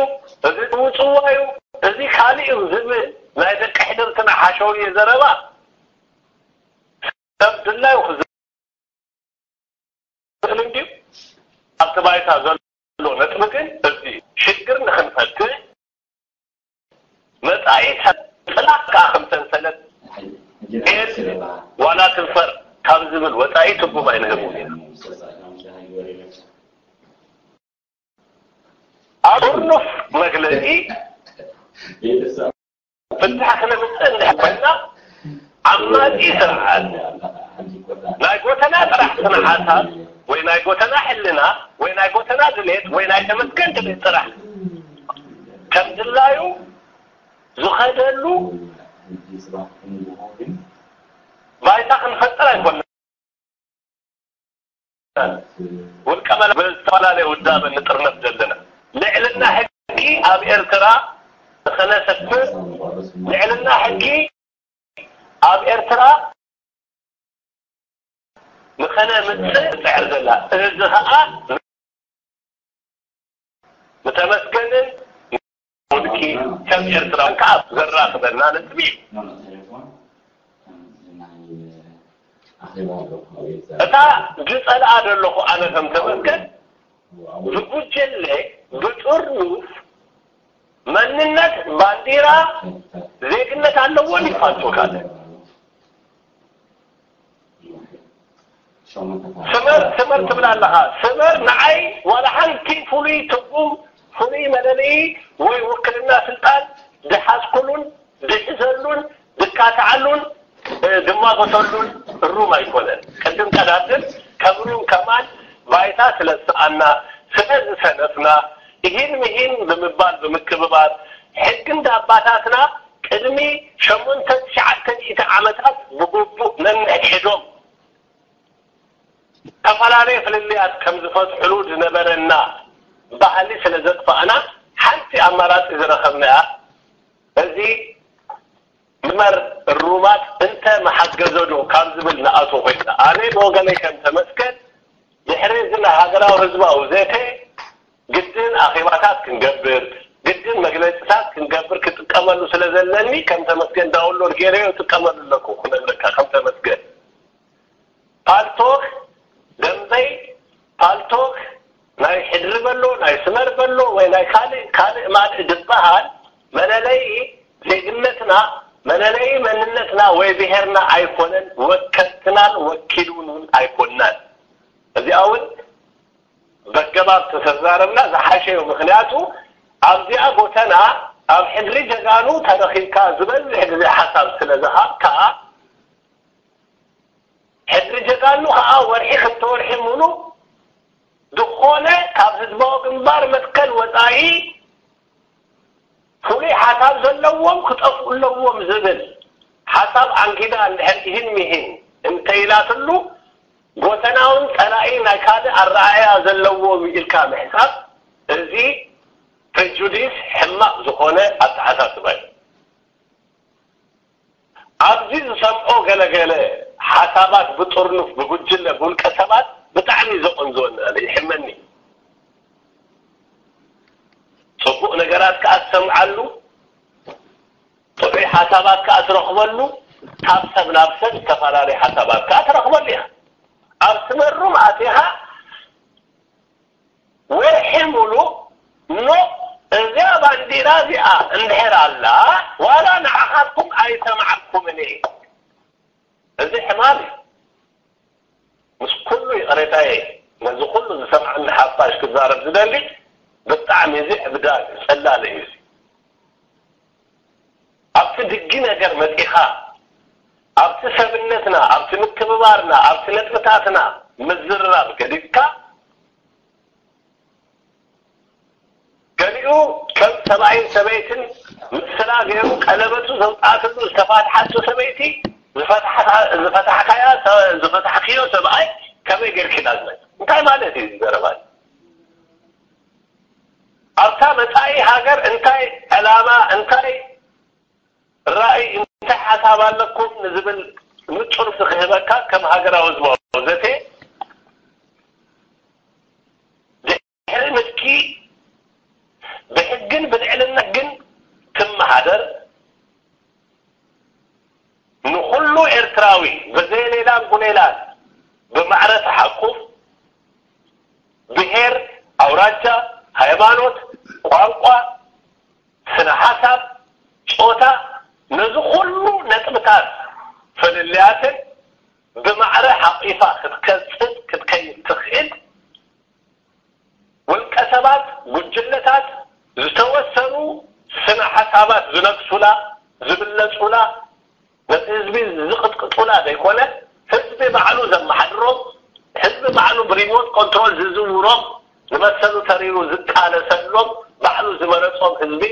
እዚ ጽውጽዋ እዩ፣ እዚ ካልእ እዩ ዝብል ናይ ደቂ ሕድርትና ሓሸውየ ዘረባ ሰብ ድላዩ ክዝብል እንድዩ። ኣብቲ ባይታ ዘሎ ነጥቢ ግን እዚ ሽግር ንኽንፈትሕ መጻኢ ጥላት ከኣ ከም ሰንሰለት ጤል ዋላ ትንፈር ካብ ዝብል ወጻኢ ትርጉም ኣይንህብን ኢና። ኣብ ጥርኑፍ መግለጺ ፍታሕ ክነምጽእ እንድሕር ኮይና ዓማጺ ስርዓት ናይ ጎተና ጥራሕ ጽንዓታት ወይ ናይ ጎተና ሕልና ወይ ናይ ጎተና ድሌት ወይ ናይ ተመስገን ድሌት ጥራሕ ከም ድላዩ ዝኸደሉ ባይታ ክንፈጥር ኣይኮንና። ውልቀ መላኺ ብዝተፈላለየ ውዳበ ንጥርነፍ ዘለና። ልዕልና ሕጊ ኣብ ኤርትራ ንኸነሰፍን፣ ልዕልና ሕጊ ኣብ ኤርትራ ንኸነምጽእ ትጽዕር ዘላ። እዚ ኸኣ ንተመስገንን ውድቂ ከም ኤርትራ ከኣ ዘራኽበና ነጥቢ እዩ። እታ ዝጸልኣ ዘለኹ ኣነ ከም ተመስገን ብጉጀለ ብጥርኑፍ መንነት ባንዲራ ዜግነት ኣለዎ ይፋልጦ ካለ ስመር ስመር ትብል ኣለኻ። ስመር ንዓይ ዋላ ሓንቲ ፍሉይ ትርጉም ፍሉይ መለለዪ ወይ ውክልና ስልጣን ድሓዝኩሉን ድሕዘሉን ድካትዓሉን ድማጎተሉን እሩም ኣይኮነን። ቅድም ቀዳድም ከምሩም ከማን ባይታ ስለ ዝሰኣና ስለ ዝሰነፍና እሂን ምሂን ብምባል ብምክብባር ሕጊ እንዳ ኣባታትና ቅድሚ ሸሞንተ ትሽዓተ ሚእቲ ዓመታት ብግቡእ ነንሕድሕዶም ዝተፈላለየ ፍልልያት ከም ዝፈትሕሉ ዝነበረና ባህሊ ስለ ዘጥፋእና ሓንቲ ኣማራጺ ዝረኸብናያ እዚ ንመር እሩማት እንተ መሓገዘዶ ካብ ዝብል ንኣቶ ኮይና ኣነ ብወገነይ ከም ተመስገን ድሕሪ እዚ ናይ ሃገራዊ ህዝባዊ ዘተ ግድን ኣኼባታት ክንገብር ግድን መግለፂታት ክንገብር ክጥቀመሉ ስለ ዘለኒ ከም ተመስገን ዳውንሎድ ገይረዮ እጥቀመሉ ኣለኩ ክነግረካ ከም ተመስገን ዘሎ ወይ ናይ ካልእ ካልእ ማልእ ዝበሃል መለለዪ ዜግነትና፣ መለለዪ መንነትና ወይ ብሄርና ኣይኮነን፣ ወከልትናን ወኪሉን እውን ኣይኮናን። እዚኣ እውን በገባብ ተተዛረብና ዝሓሸ እዩ። ምኽንያቱ ኣብዚኣ ጎተና ኣብ ሕድሪ ጀጋኑ ተረኺብካ ዝበዝሕ ግዜ ሓሳብ ስለ ዝሃብካ፣ ሕድሪ ጀጋኑ ከዓ ወርሒ ክልተ ወርሒ ሙሉ ዝኾነ ካብ ህዝባዊ ግንባር መትከል ወፃኢ ፍሉይ ሓሳብ ዘለዎም ክጠፍኡ ኣለዎም ዝብል ሓሳብ ኣንጊዳ እንድሕር ኢህን ሚህን እንተይላትሉ፣ ጎተናውን ፀላኢ ናይ ካልእ ኣረኣእያ ዘለዎም ኢልካ ምሕሳብ፣ እዚ ፕሬጁዲስ ሕማቕ ዝኾነ ኣተሓሳስባ እዩ። ኣብዚ ዝሰምዖ ገለገለ ሓሳባት ብጥርኑፍ፣ ብጉጅለ፣ ብውልቀ ሰባት ብጣዕሚ ዘቆንዝወኒ፣ ኣነ ይሕመኒ። ጽቡቕ ነገራት ከኣ ትሰምዓሉ፣ ጥዑይ ሓሳባት ከኣ ትረኽበሉ፣ ካብ ሰብ ናብ ሰብ ዝተፈላለዩ ሓሳባት ከኣ ትረኽበሉ ኢኻ። ኣብ ስመሩም ኣቲኻ ወርሒ ሙሉእ ኖ፣ እዚኣ ባንዲራ እዚኣ እንድሕር ኣላ፣ ዋላ ንዓኻትኩም ኣይሰምዓኩምን እየ። እዚ ሕማም እዩ። ምስ ኩሉ ይቕሬታየ፣ ነዚ ኩሉ ዝሰምዓኒ ሓፋሽ ክዛረብ ዝደሊ፣ ብጣዕሚ እዚ ዕብዳን እዩ፣ ጸላለ እዩ እዚ። ኣብቲ ድጊ ነገር መጺኻ፣ ኣብቲ ሰብነትና፣ ኣብቲ ምክብባርና፣ ኣብቲ ነጥብታትና ምዝርራብ ገዲፍካ፣ ገሊኡ ከም ሰብኣይን ሰበይትን ምስላ ገይሩ ቀለበቱ ዘውፅኣትሉ ዝተፋትሓቶ ሰበይቲ ዝፈታሕካ-፣ ዝፈታሕካያ ሰ-፣ ዝፈታሕክዮ ሰብኣይ ከመይ ገይርኪ ዳግመ? እንታይ ማለት እዩ እዚ ዘረባ? ኣብታ መጻኢ ሃገር እንታይ ዕላማ፣ እንታይ ራእይ፣ እንታይ ሓሳብ ኣለኩም ንዝብል ንጹር ክህበካ ከም ሃገራዊ ህዝባዊ ዘተ ድሕሪ ምልኪ ብሕግን ብልዕልና ሕግን ትመሃደር፣ ንኹሉ ኤርትራዊ ብዘይ ሌላን ጉሌላን ብማዕረ ትሓቁፍ፣ ብሄር፣ ኣውራጃ፣ ሃይማኖት፣ ቋንቋ፣ ስነ ሓሳብ፣ ጾታ፣ ነዚ ኩሉ ነጥብታት ፍልልያትን ብማዕረ ሓቂፋ ክትቀጽል ክትከይድ ትኽእል፣ ውልቀ ሰባት፣ ጉጅለታት፣ ዝተወሰኑ ስነ ሓሳባት ዝነግሱላ፣ ዝብለጹላ፣ ነቲ ህዝቢ ዝቕጥቅጡላ ዘይኮነ፣ ህዝቢ ባዕሉ ዘመሓድሮም፣ ህዝቢ ባዕሉ ብሪሞት ኮንትሮል ዝዝውሮም፣ ዝመሰሉ ተሪሩ ዝቃለሰሎም፣ ባዕሉ ዝመረጾም ህዝቢ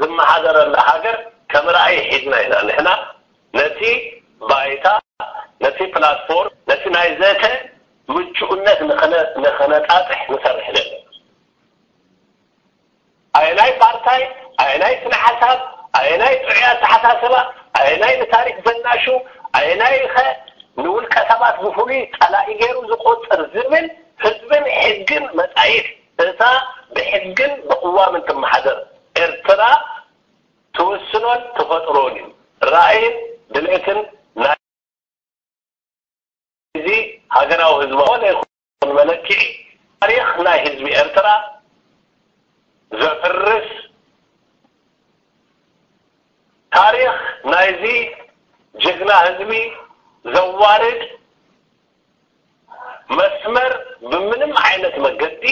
ዝመሓደረላ ሃገር ከም ራእይ ሒዝና ኢና ንሕና ነቲ ባይታ፣ ነቲ ፕላትፎርም፣ ነቲ ናይ ዘተ ምቹእነት ንኸነ-፣ ንኸነጣጥሕ ንሰርሕ ዘለና። ኣየናይ ፓርታይ፣ ኣየናይ ስነ ሓሳብ፣ ኣየናይ ጥዑይ ኣተሓሳስባ፣ ኣየናይ ንታሪክ ዘናሹ፣ ኣየናይ ኸ ንውልቀ ሰባት ብፍሉይ ጸላኢ ገይሩ ዝቆጽር ዝብል ህዝብን ሕግን መጻኢት እታ ብሕግን ብቅዋምን ትመሓደር ኤርትራ ትውስኖን ትፈጥሮን እዩ። ራእይን ድሌትን ናይ እዚ ሃገራዊ ህዝባዊ ዝኾነ ይኹን መለክዒ ታሪኽ ናይ ህዝቢ ኤርትራ ዘፍርስ፣ ታሪኽ ናይዚ ጅግና ህዝቢ ዘዋርድ መስመር ብምንም ዓይነት መገዲ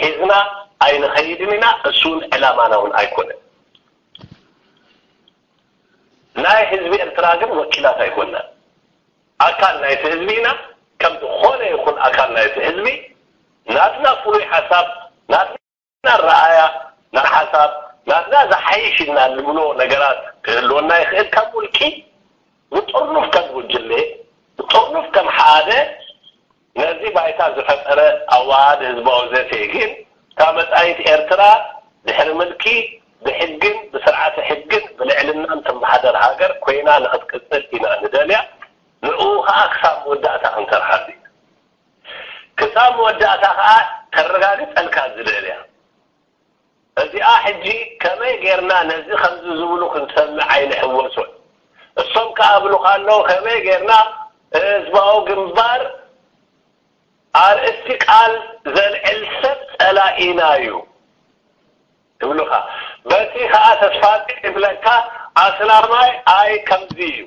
ሒዝና ኣይንኸይድን ኢና። እሱ እውን ዕላማና እውን ኣይኮነን። ናይ ህዝቢ ኤርትራ ግን ወኪላት ኣይኮናን። ኣካል ናይቲ ህዝቢ ኢና። ከም ዝኾነ ይኹን ኣካል ናይቲ ህዝቢ ናትና ፍሉይ ሓሳብ፣ ናትና ኣረኣእያ፣ ናትና ሓሳብ፣ ናትና ዝሓይሽ ኢልና እንብሎ ነገራት ክህልወና ይኽእል። ከም ውልቂ፣ ብጥርኑፍ ከም ጉጅለ፣ ብጥርኑፍ ከም ሓደ ነዚ ባይታ ዝፈጠረ ኣዋሃድ ህዝባዊ ዘተ ግን፣ እታ መጻኢት ኤርትራ ድሕሪ ምልኪ ብሕግን ብስርዓተ ሕግን ብልዕልናን ትመሓደር ሃገር ኮይና ንኽትቅጽል ኢና ንደልያ። ንዕኡ ኸኣ ክሳብ መወዳእታ ክንሰርሓሉ ኢና። ክሳብ መወዳእታ ኸኣ ከረጋግጸልካ ዝደልያ። እዚኣ ሕጂ ከመይ ጌርና ነዚ ከምዚ ዝብሉ ክንሰምዕ ኣይንሕወሶን። እሶም ከኣ እብሉኻ ኣለዉ፣ ከመይ ጌርና ህዝባዊ ግንባር ኣርእስቲ ቃል ዘልዕል ሰብ ጸላኢና እዩ። ይብሉኻ። በቲ ኸኣ ተስፋ ይብለካ ኣስላማይ ኣይ ከምዚ እዩ።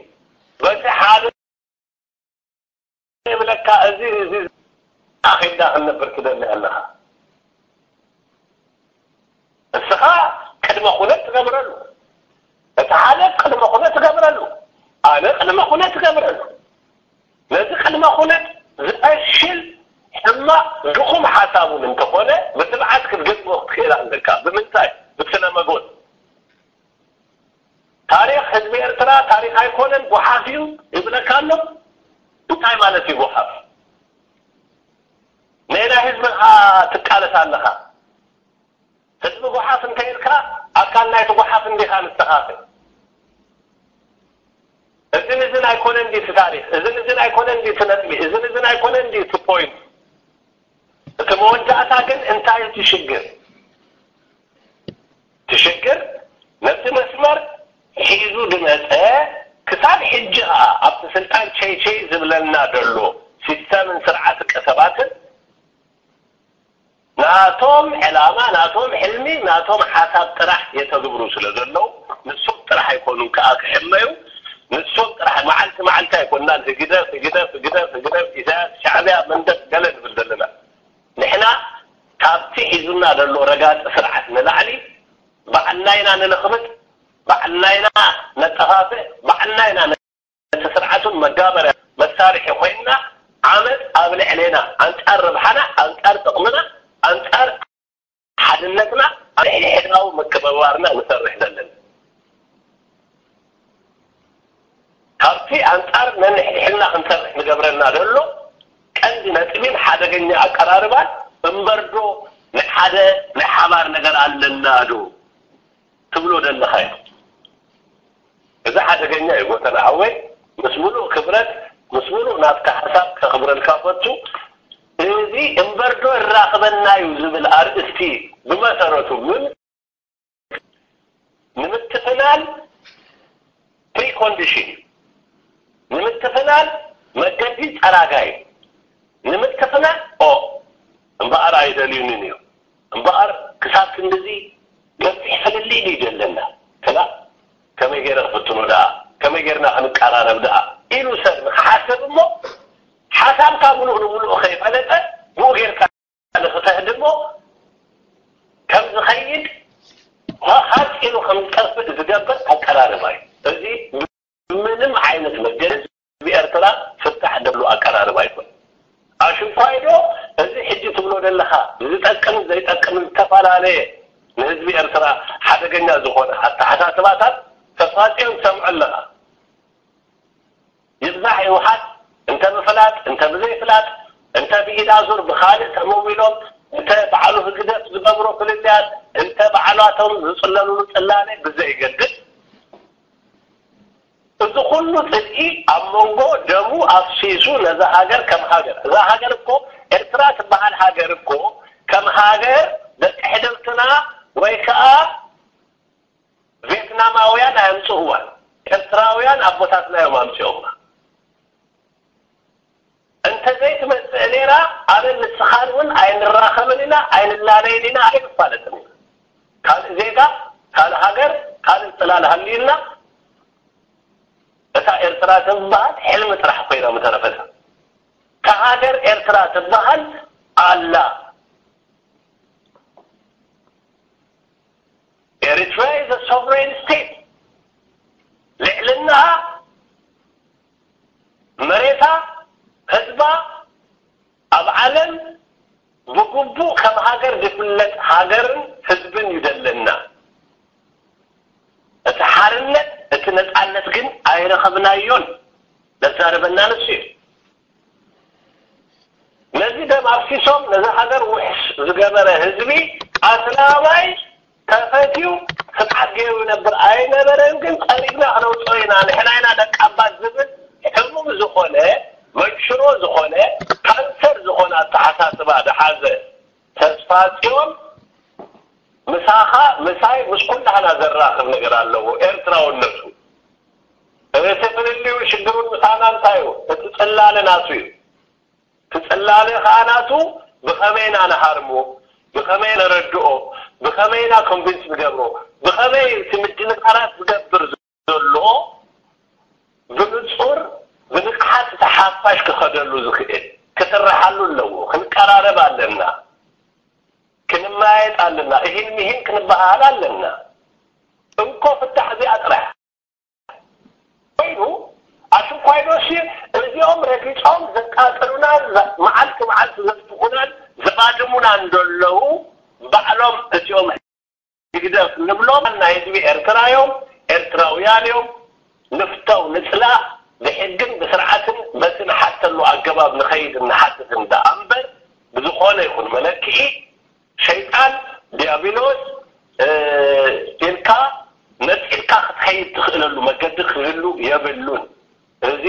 በቲ ሓደ ይብለካ እዚ እዚ ኣኺብዳ ክንነብር ትደሊ ኣለኻ። እስኻ ቅድመ ኩነት ትገብረሉ። እቲ ሓደ ቅድመ ኩነት ትገብረሉ። ኣነ ቅድመ ኩነት ትገብረሉ። ነዚ ቅድመ ኩነት ዝፈሽል ሕማቕ ድኹም ሓሳብ እውን እንተኾነ ብትብዓት ክትገጥሞ ክትክእል ኣለካ። ብምንታይ? ብስነ መጎት። ታሪኽ ህዝቢ ኤርትራ ታሪኽ ኣይኮነን፣ ጓሓፍ እዩ ይብለካ ኣሎ። እንታይ ማለት እዩ ጓሓፍ? ንናይ ህዝብኻ ትቃለስ ኣለኻ። ህዝቢ ጓሓፍ እንተ ኢልካ ኣካል ናይቲ ጓሓፍ እንዲኻ ንስኻኸ። እዝን እዝን ኣይኮነን ድዩ እቲ ታሪኽ? እዝን እዝን ኣይኮነን ድዩ እቲ ነጥቢ? እዝን እዝን ኣይኮነን ድዩ እቲ ፖይንት? እቲ መወዳእታ ግን እንታይ እዩ እቲ ሽግር? እቲ ሽግር ነቲ መስመር ሒዙ ዝመጸ ክሳብ ሕጂ ኸኣ ኣብቲ ስልጣን ቸይ ቸይ ዝብለና ዘሎ ሲስተምን ስርዓት ቀሰባትን ናቶም ዕላማ፣ ናቶም ሕልሚ፣ ናቶም ሓሳብ ጥራሕ የተግብሩ ስለ ዘለዉ ንሶም ጥራሕ ኣይኮኑን ከኣ ክሕመዩ። ንሶም ጥራሕ መዓልቲ መዓልቲ ኣይኮንናን ህግደፍ ህግደፍ ህግደፍ ህግደፍ ኢሳያስ ሻዕብያ መንደፍ ገለ ንብል ዘለና። ንሕና ካብቲ ሒዙና ዘሎ ረጋጺ ስርዓት ንላዕሊ ባዕልና ኢና ንልኽብጥ፣ ባዕልና ኢና ነጠፋፍእ፣ ባዕልና ኢና ነቲ ስርዓቱን መጋበርያ መሳርሒ ኮይንና ዓመጽ ኣብ ልዕሌና ኣንጻር ረብሓና ኣንጻር ጥቕምና ኣንጻር ሓድነትና ኣብ ሕድሕዳዊ ምክብባርና ንሰርሕ ዘለና። ካብቲ ኣንጻር ነንሕድሕድና ክንሰርሕ ንገብረና ዘሎ ቀንዲ ነጥቢን ሓደገኛ ኣቀራርባን እምበርዶ ናይ ሓደ ናይ ሓባር ነገር ኣለና ዶ ትብሎ ዘለኻ እዩ። እዚ ሓደገኛ እዩ ጎተና ሓወይ። ምስ ምሉእ ክብረት ምስ ምሉእ ናትካ ሓሳብ ከኽብረልካ ፈቱ። እዚ እምበርዶ ይራኽበና እዩ ዝብል ኣርእስቲ ብመሰረቱ ግን ንምትፍናን ፕሪኮንዲሽን እዩ። ንምትፍናን መገዲ ጸራጋይ እዩ። ንምትፍናን ኦ እምበኣር ኣይደልዩንን እዩ። እምበኣር ክሳብ ክንድዚ ገፊሕ ፍልልይ ድዩ ዘለና? ክላ ከመይ ገይረ ክፍትኖ ደኣ? ከመይ ገይርና ክንቀራረብ ደኣ? ኢሉ ሰብ ንክሓስብ እሞ ሓሳብካ ምሉእ ንምሉእ ከይፈለጠ ብኡ ገይርካ ንክተህድሞ ከም ዝኸይድ ሃፂሉ ከም ዝጠፍእ ዝገብር ኣቀራርባ እዩ። እዚ ምንም ዓይነት መገዲ ህዝቢ ኤርትራ ፍታሕ ደሉ ኣቀራርባ ኣይኮን። ኣሽንኳይ ዶ እዚ ሕጂ ትብሎ ዘለኻ ዝጠቅምን ዘይጠቅምን ዝተፈላለየ ንህዝቢ ኤርትራ ሓደገኛ ዝኾነ ኣተሓሳስባታት ተፋፂኦም ትሰምዖ ኣለኻ። ይብዛሕ ይውሓድ እንተ ብፍላጥ እንተ ብዘይፍላጥ እንተ ብኢድ ኣዙር ብኻልእ ተመዊሎም እንተ ባዕሉ ህግደፍ ዝገብሮ ፍልልያት እንተ ባዕላቶም ዝፅለሉሉ ፅላለ ብዘይገድስ እዚ ኩሉ ጽልኢ ኣብ መንጎ ደሙ ኣፍሲሱ ነዛ ሃገር ከም ሃገር እዛ ሃገር እኮ ኤርትራ ትበሃል ሃገር እኮ ከም ሃገር ደቂ ሕደርትና ወይ ከዓ ቬትናማውያን ኣየምጽእዋን ኤርትራውያን ኣቦታትና እዮም ኣምጺኦማ። እንተ ዘይትመጽእ ነይራ ኣነ ንስኻን እውን ኣይንራኸብን ኢና ኣይንላለይን ኢና ኣይንፋለጥን ኢና። ካልእ ዜጋ ካልእ ሃገር ካልእ ጽላል ሃልዩና እታ ኤርትራ ትበሃል ሕልሚ ጥራሕ ኮይና ምተረፈታ። እታ ሃገር ኤርትራ ትበሃል ኣላ። Eritrea is a sovereign state. ልዕልና መሬታ ህዝባ ኣብ ዓለም ብግቡእ ከም ሃገር ዝፍለጥ ሃገርን ህዝብን እዩ ዘለና። እቲ ሓርነት እቲ ነፃነት ግን ኣይረኸብናዮን። ዘዛረበና ንሱ እዩ። ነዚ ደም ኣፍሲሶም ነዚ ሃገር ውሕስ ዝገበረ ህዝቢ ኣስላማይ ተፈትዩ ስርዓት ገይሩ ይነብር ኣይነበረን። ግን ፀሪግና ክነውፅኦ ኢና ንሕና ኢና ደቂ ኣባት ዝብል ሕሙም ዝኾነ መንሽሮ ዝኾነ ካንሰር ዝኾነ ኣተሓሳስባ ዝሓዘ ተስፋ ፅዮን ምሳኻ ምሳይ ምስ ኩላህና ዘራኽብ ነገር ኣለዎ። ኤርትራውነቱ እቲ ፍልልዩ ሽግሩን ምሳና እንታይ እዩ? እቲ ፅላለ ናቱ እዩ። እቲ ፅላለ ከዓ ናቱ ብኸመይ ኢና ንሃርሞ? ብኸመይ ነረድኦ? ብኸመይ ኢና ኮንቪንስ ንገብሮ? ብኸመይ እቲ ምድንጋራት ዝገብር ዘሎ ብንጹር ብንቕሓት እቲ ሓፋሽ ክኸደሉ ዝኽእል ክስርሓሉ ኣለዎ። ክንቀራረብ ኣለና፣ ክንመያየጥ ኣለና፣ እሂን ምሂን ክንበሃሃል ኣለና። እንኮ ፍታሕ እዚኣ ጥራሕ ኮይኑ ኣሽንኳይዶሲ እዚኦም ረጊጾም ዘቃጥሉናን መዓልቲ መዓልቲ ዘጥፍኡናን ዘባድሙናን ዘለዉ ባዕሎም እዚኦም ህግደፍ ንብሎም ናይ ህዝቢ ኤርትራ እዮም፣ ኤርትራውያን እዮም። ንፍተው ንጽላእ ብሕግን ብስርዓትን በቲ ንሓተሉ ኣገባብ ንኸይድ ንሓትት እንዳ እምበር ብዝኾነ ይኹን መለክዒ ሸይጣን ዲያብሎስ ኢልካ ነጺልካ ክትኸይድ ትኽእለሉ መገዲ ክህሉ የብሉን። እዚ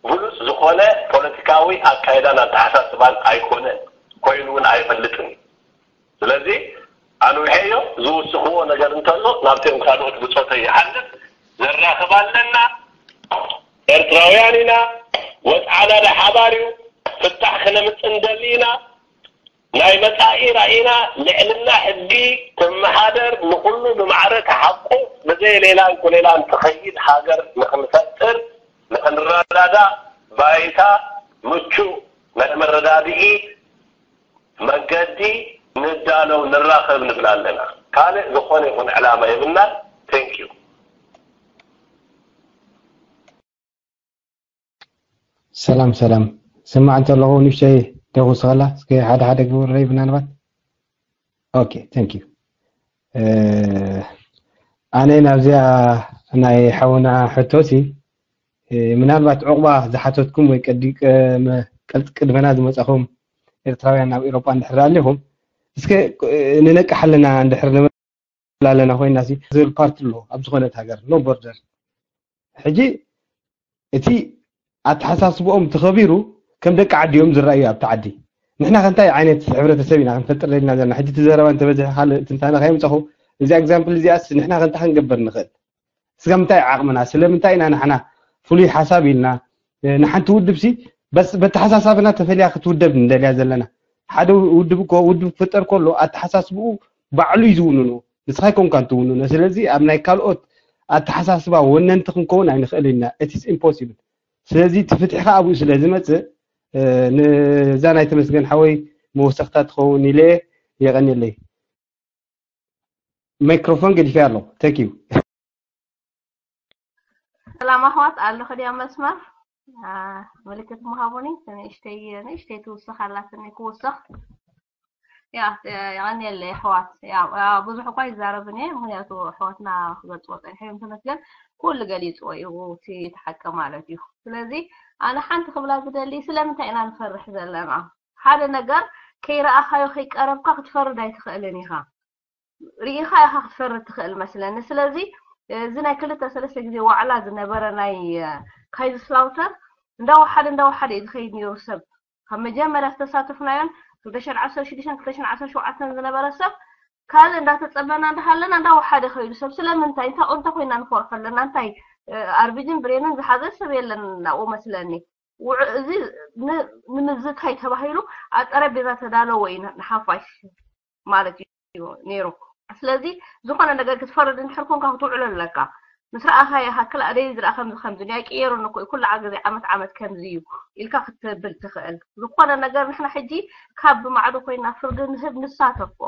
ግሉጽ ዝኾነ ፖለቲካዊ ኣካይዳን ኣተሓሳስባን ኣይኮነን፣ ኮይኑ እውን ኣይፈልጥን። ስለዚ ኣንውሐዮ ዝውስኽዎ ነገር እንተሎ ናብቶም ካልኦት ብጾተይ ይሓልፍ። ዘራኽብ ኣለና፣ ኤርትራውያን ኢና፣ ወጽዓና ናይ ሓባር እዩ፣ ፍታሕ ክነምጽእ እንደሊ ኢና። ናይ መጻኢ ራኢና ልዕልና ሕጊ ክመሓደር ንኹሉ ብማዕረ ተሓቁፍ ብዘይ ሌላን ኩሌላን ትኸይድ ሃገር ንኽንፈጥር ንኽንረዳዳእ ባይታ ምቹእ ናይ መረዳድኢ መንገዲ ንዳለው ንራኸብ ንብል ኣለና። ካልእ ዝኾነ ይኹን ዕላማ የብልናን። Thank you። ሰላም ሰላም። ስማዕ እንተለኹ ንእሽተይ ደጉስኸላ እስከ ሓደ ሓደ ግበረለይ ምናልባት። Okay, thank you. ኣነ ናብዚኣ ናይ ሓውና ሕቶሲ ምናልባት ዕቑባ ዝሓተትኩም ወይ ቀዲ ቅድመና ዝመጻኹም ኤርትራውያን ናብ ኤሮጳ እንድሕር ኣለኹም እስከ ንነቅሕ ኣለና እንድሕር ንብል ኣለና ኮይና ሲ ዝብል ፓርቲ ኣሎ ኣብ ዝኾነት ሃገር no border ሕጂ እቲ ኣተሓሳስብኦም ተኸቢሩ ከም ደቂ ዓዲ እዮም ዝረኣዩ ኣብቲ ዓዲ ንሕና ከንታይ ዓይነት ሕብረተሰብ ኢና ክንፈጥር ደልና ዘለና ሕጂ እቲ ዘረባ እንተበዝሐ ካልእ ትንታነ ከየምፀኹ እዚ example እዚኣስ ንሕና ከንታ ክንገብር ንኽእል ስጋብ ምንታይ ዓቕምና ስለምንታይ ኢና ንሕና ፍሉይ ሓሳብ ኢልና ንሓንቲ ውድብ ሲ በተሓሳሳብና ተፈልያ ክትውደብ እንደልያ ዘለና ሓደ ውድብ እኮ ውድብ ክፍጠር ከሎ ኣተሓሳስብኡ ባዕሉ እዩ ዝውንኖ ንስኻ ይኮንካን ትውንኖ ስለዚ ኣብ ናይ ካልኦት ኣተሓሳስባ ወነንቲ ክንከውን ኣይንኽእል ኢና it's impossible ስለዚ እቲ ፍትሒ ከዓ ኣብኡ ስለ ዝመፅእ ንዛ ናይ ተመስገን ሓወይ መወሰኽታ ትኸውን ኢለ የቐንየለይ ማይክሮፎን ገዲፈ ኣለኹ thank you ሰላም ኣሕዋት ኣለኹ ድያ መስመር ምልክት ምሃቡኒ ንእሽተይ ንእሽተይ ትውስኽ ኣላትኒ ክውስኽ ያ የቐንየለይ ኣሕዋት ያ ብዙሕ እኳ ይዛረብን እየ ምክንያቱ ኣሕዋትና ክገልፅዎ ፀኒሖም እዮም ተመስገን ኩሉ ገሊፅዎ እዩ እቲ ሓቂ ማለት እዩ ስለዚ ኣነ ሓንቲ ክብላ ዝደሊ ስለምንታይ ኢና ንፈርሕ ዘለና ሓደ ነገር ከይረኣኻዮ ከይቀረብካ ክትፈርድ ኣይትኽእልን ኢኻ ርኢኻ ኢኻ ክትፈርድ ትኽእል መስለኒ ስለዚ እዚ ናይ ክልተ ሰለስተ ግዜ ዋዕላ ዝነበረ ናይ ካይዝስላውተር እንዳወሓደ እንዳወሓደ እዩ ዝኸይድ ነይሩ ሰብ ካብ መጀመርያ ዝተሳተፍናዮን ክልተ ሽሕን ዓሰርተ ሽዱሽተን ክልተ ሽሕን ዓሰርተ ሸውዓተን ዝነበረ ሰብ ካልእ እንዳተፀበና እንዳሃለና እንዳወሓደ ከይዱ ሰብ ስለምንታይ እንታይ እንታይ ኮይና ንፈርሖ ኣለና እንታይ ኣርቢጅን ብሬንን ዝሓዘ ሰብ የለን ናብኡ መስለኒ እዚ ንምዝታይ ተባሂሉ ኣብ ጠረጴዛ ተዳለወ እዩ ንሓፋሽ ማለት እዩ ነይሩ ስለዚ ዝኾነ ነገር ክትፈርድ እንድሕር ኮንካ ክትውዕሎ ኣለካ ምስ ረኣኻ ይሃክል ኣደይ ዝረኣ ከምዚ ከምዚ ናይ ቅየሩ ንኮ ኩሉ ግዜ ዓመት ዓመት ከምዚ እዩ ኢልካ ክትብል ትኽእል ዝኾነ ነገር ንሕና ሕጂ ካብ ብማዕዶ ኮይና ፍርዲ ንህብ ንሳተፎ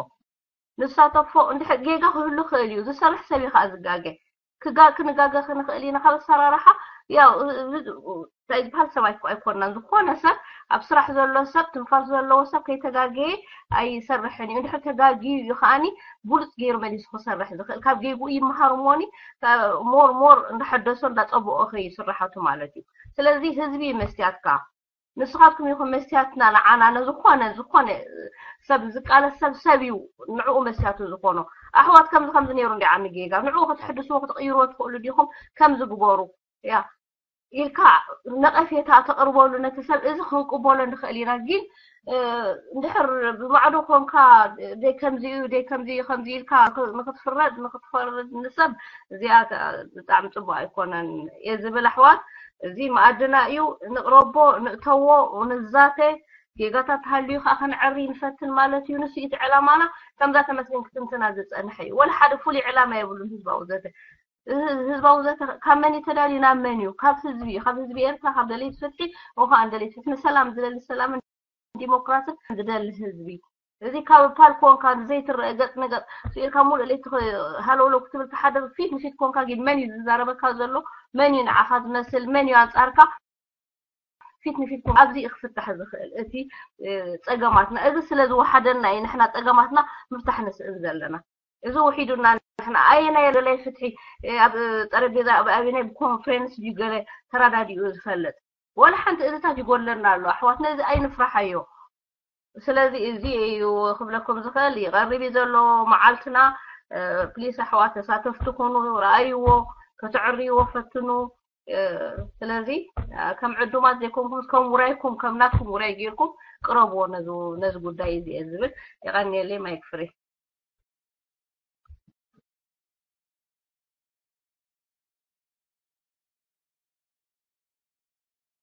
ንሳተፎ እንድሕር ጌጋ ክህሉ ክእል እዩ ዝሰርሕ ሰብ እዩ ከዓ ዝጋገ ክጋ ክንጋገ ክንኽእል ኢና ካብ ኣሰራርሓ ያው እንታይ ዝበሃል ሰብ ኣይኮናን ዝኾነ ሰብ ኣብ ስራሕ ዘሎ ሰብ ትንፋስ ዘለዎ ሰብ ከይተጋገየ ኣይሰርሕን እዩ እንድሕር ተጋግዩ እዩ ከዓኒ ብሉፅ ገይሩ መሊሱ ክሰርሕ ዝኽእል ካብ ጌግኡ ይመሃር እሞኒ ሞር ሞር እንዳሐደሶ እንዳፀብኦ ከይስራሓቱ ማለት እዩ ስለዚ ህዝቢ መስትያትካ ንስኻትኩም ኢኹም መስትያትና ንዓና ነዝኾነ ዝኾነ ሰብ ዝቃለስ ሰብ ሰብ እዩ ንዕኡ መስትያቱ ዝኾኖ ኣሕዋት ከምዚ ከምዚ ነይሩ እንዲ ዓሚ ጌጋ ንዕኡ ክትሕድስዎ ክትቕይርዎ ትኽእሉ ዲኹም ከምዚ ግበሩ ያ ኢልካ ነቐፌታ ተቕርበሉ ነቲ ሰብ እዚ ክንቅበሎ ንኽእል ኢና ግን እንድሕር ብማዕዶ ኮንካ ደይ ከምዚ እዩ ደይ ከምዚ እዩ ከምዚ ኢልካ ንክትፍረድ ንክትፈርድ ንሰብ እዚኣ ብጣዕሚ ፅቡቅ ኣይኮነን እየ ዝብል ኣሕዋት እዚ መኣድና እዩ ንቅረቦ ንእተዎ ንዛተ ጌጋታት ተሃልዩ ከዓ ከነዕሪ ንፈትን ማለት እዩ። ንሱ እቲ ዕላማና ከምዛ ተመስገን ክትንትና ዝፀንሐ እዩ። ወላ ሓደ ፍሉይ ዕላማ የብሉን ህዝባዊ ዘተ። ህዝባዊ ዘተ ካብ መን እዩ ተዳልዩ ናብ መን እዩ? ካብ ህዝቢ እዩ። ካብ ህዝቢ ኤርትራ፣ ካብ ደለይቲ ፍትሒ፣ እኳ ደለይቲ ፍትሒ፣ ንሰላም ዝደሊ ሰላምን ዲሞክራስን ዝደሊ ህዝቢ። እዚ ካብ ፓል ኮንካ ዘይትረአ ገጽ ንገጽ ስኢልካ ሙሉእ ለይቲ ሃለውለው ክትብል ትሓድር። ፊት ንፊት ኮንካ ግን መን እዩ ዝዛረበካ ዘሎ? መን እዩ ንዓኻ ዝመስል? መን እዩ ኣንጻርካ? ፊት ንፊት ኮንካ ኣብዚ እዩ ክፍታሕ ዝኽእል እቲ ጸገማትና። እዚ ስለ ዝወሓደና እዩ ንሕና ጸገማትና ምፍታሕ ንስእን ዘለና። እዚ ውሒዱና ንሕና ኣየናይ ደላይ ፍትሒ ኣብ ጠረጴዛ ኣብ ኣብናይ ብኮንፈረንስ ድዩ ገለ ተራዳዲኡ ዝፈልጥ? ወላ ሓንቲ እዚታት ይጎድለና ኣሎ ኣሕዋት፣ ነዚ ኣይንፍራሓዮ። ስለዚ እዚ እዩ ክብለኩም ዝኽእል። ይቐርብ እዩ ዘሎ መዓልትና። ፕሊስ ኣሕዋት ተሳተፍቲ ኩኑ፣ ረኣይዎ፣ ከተዕርይዎ ፈትኑ። ስለዚ ከም ዕዱማት ዘይኮንኩም ከም ውራይኩም ከም ናትኩም ውራይ ጌርኩም ቅረብዎ ነዚ ጉዳይ እዚ እየ ዝብል። የቐንየለይ። ማይክ ፍሪ።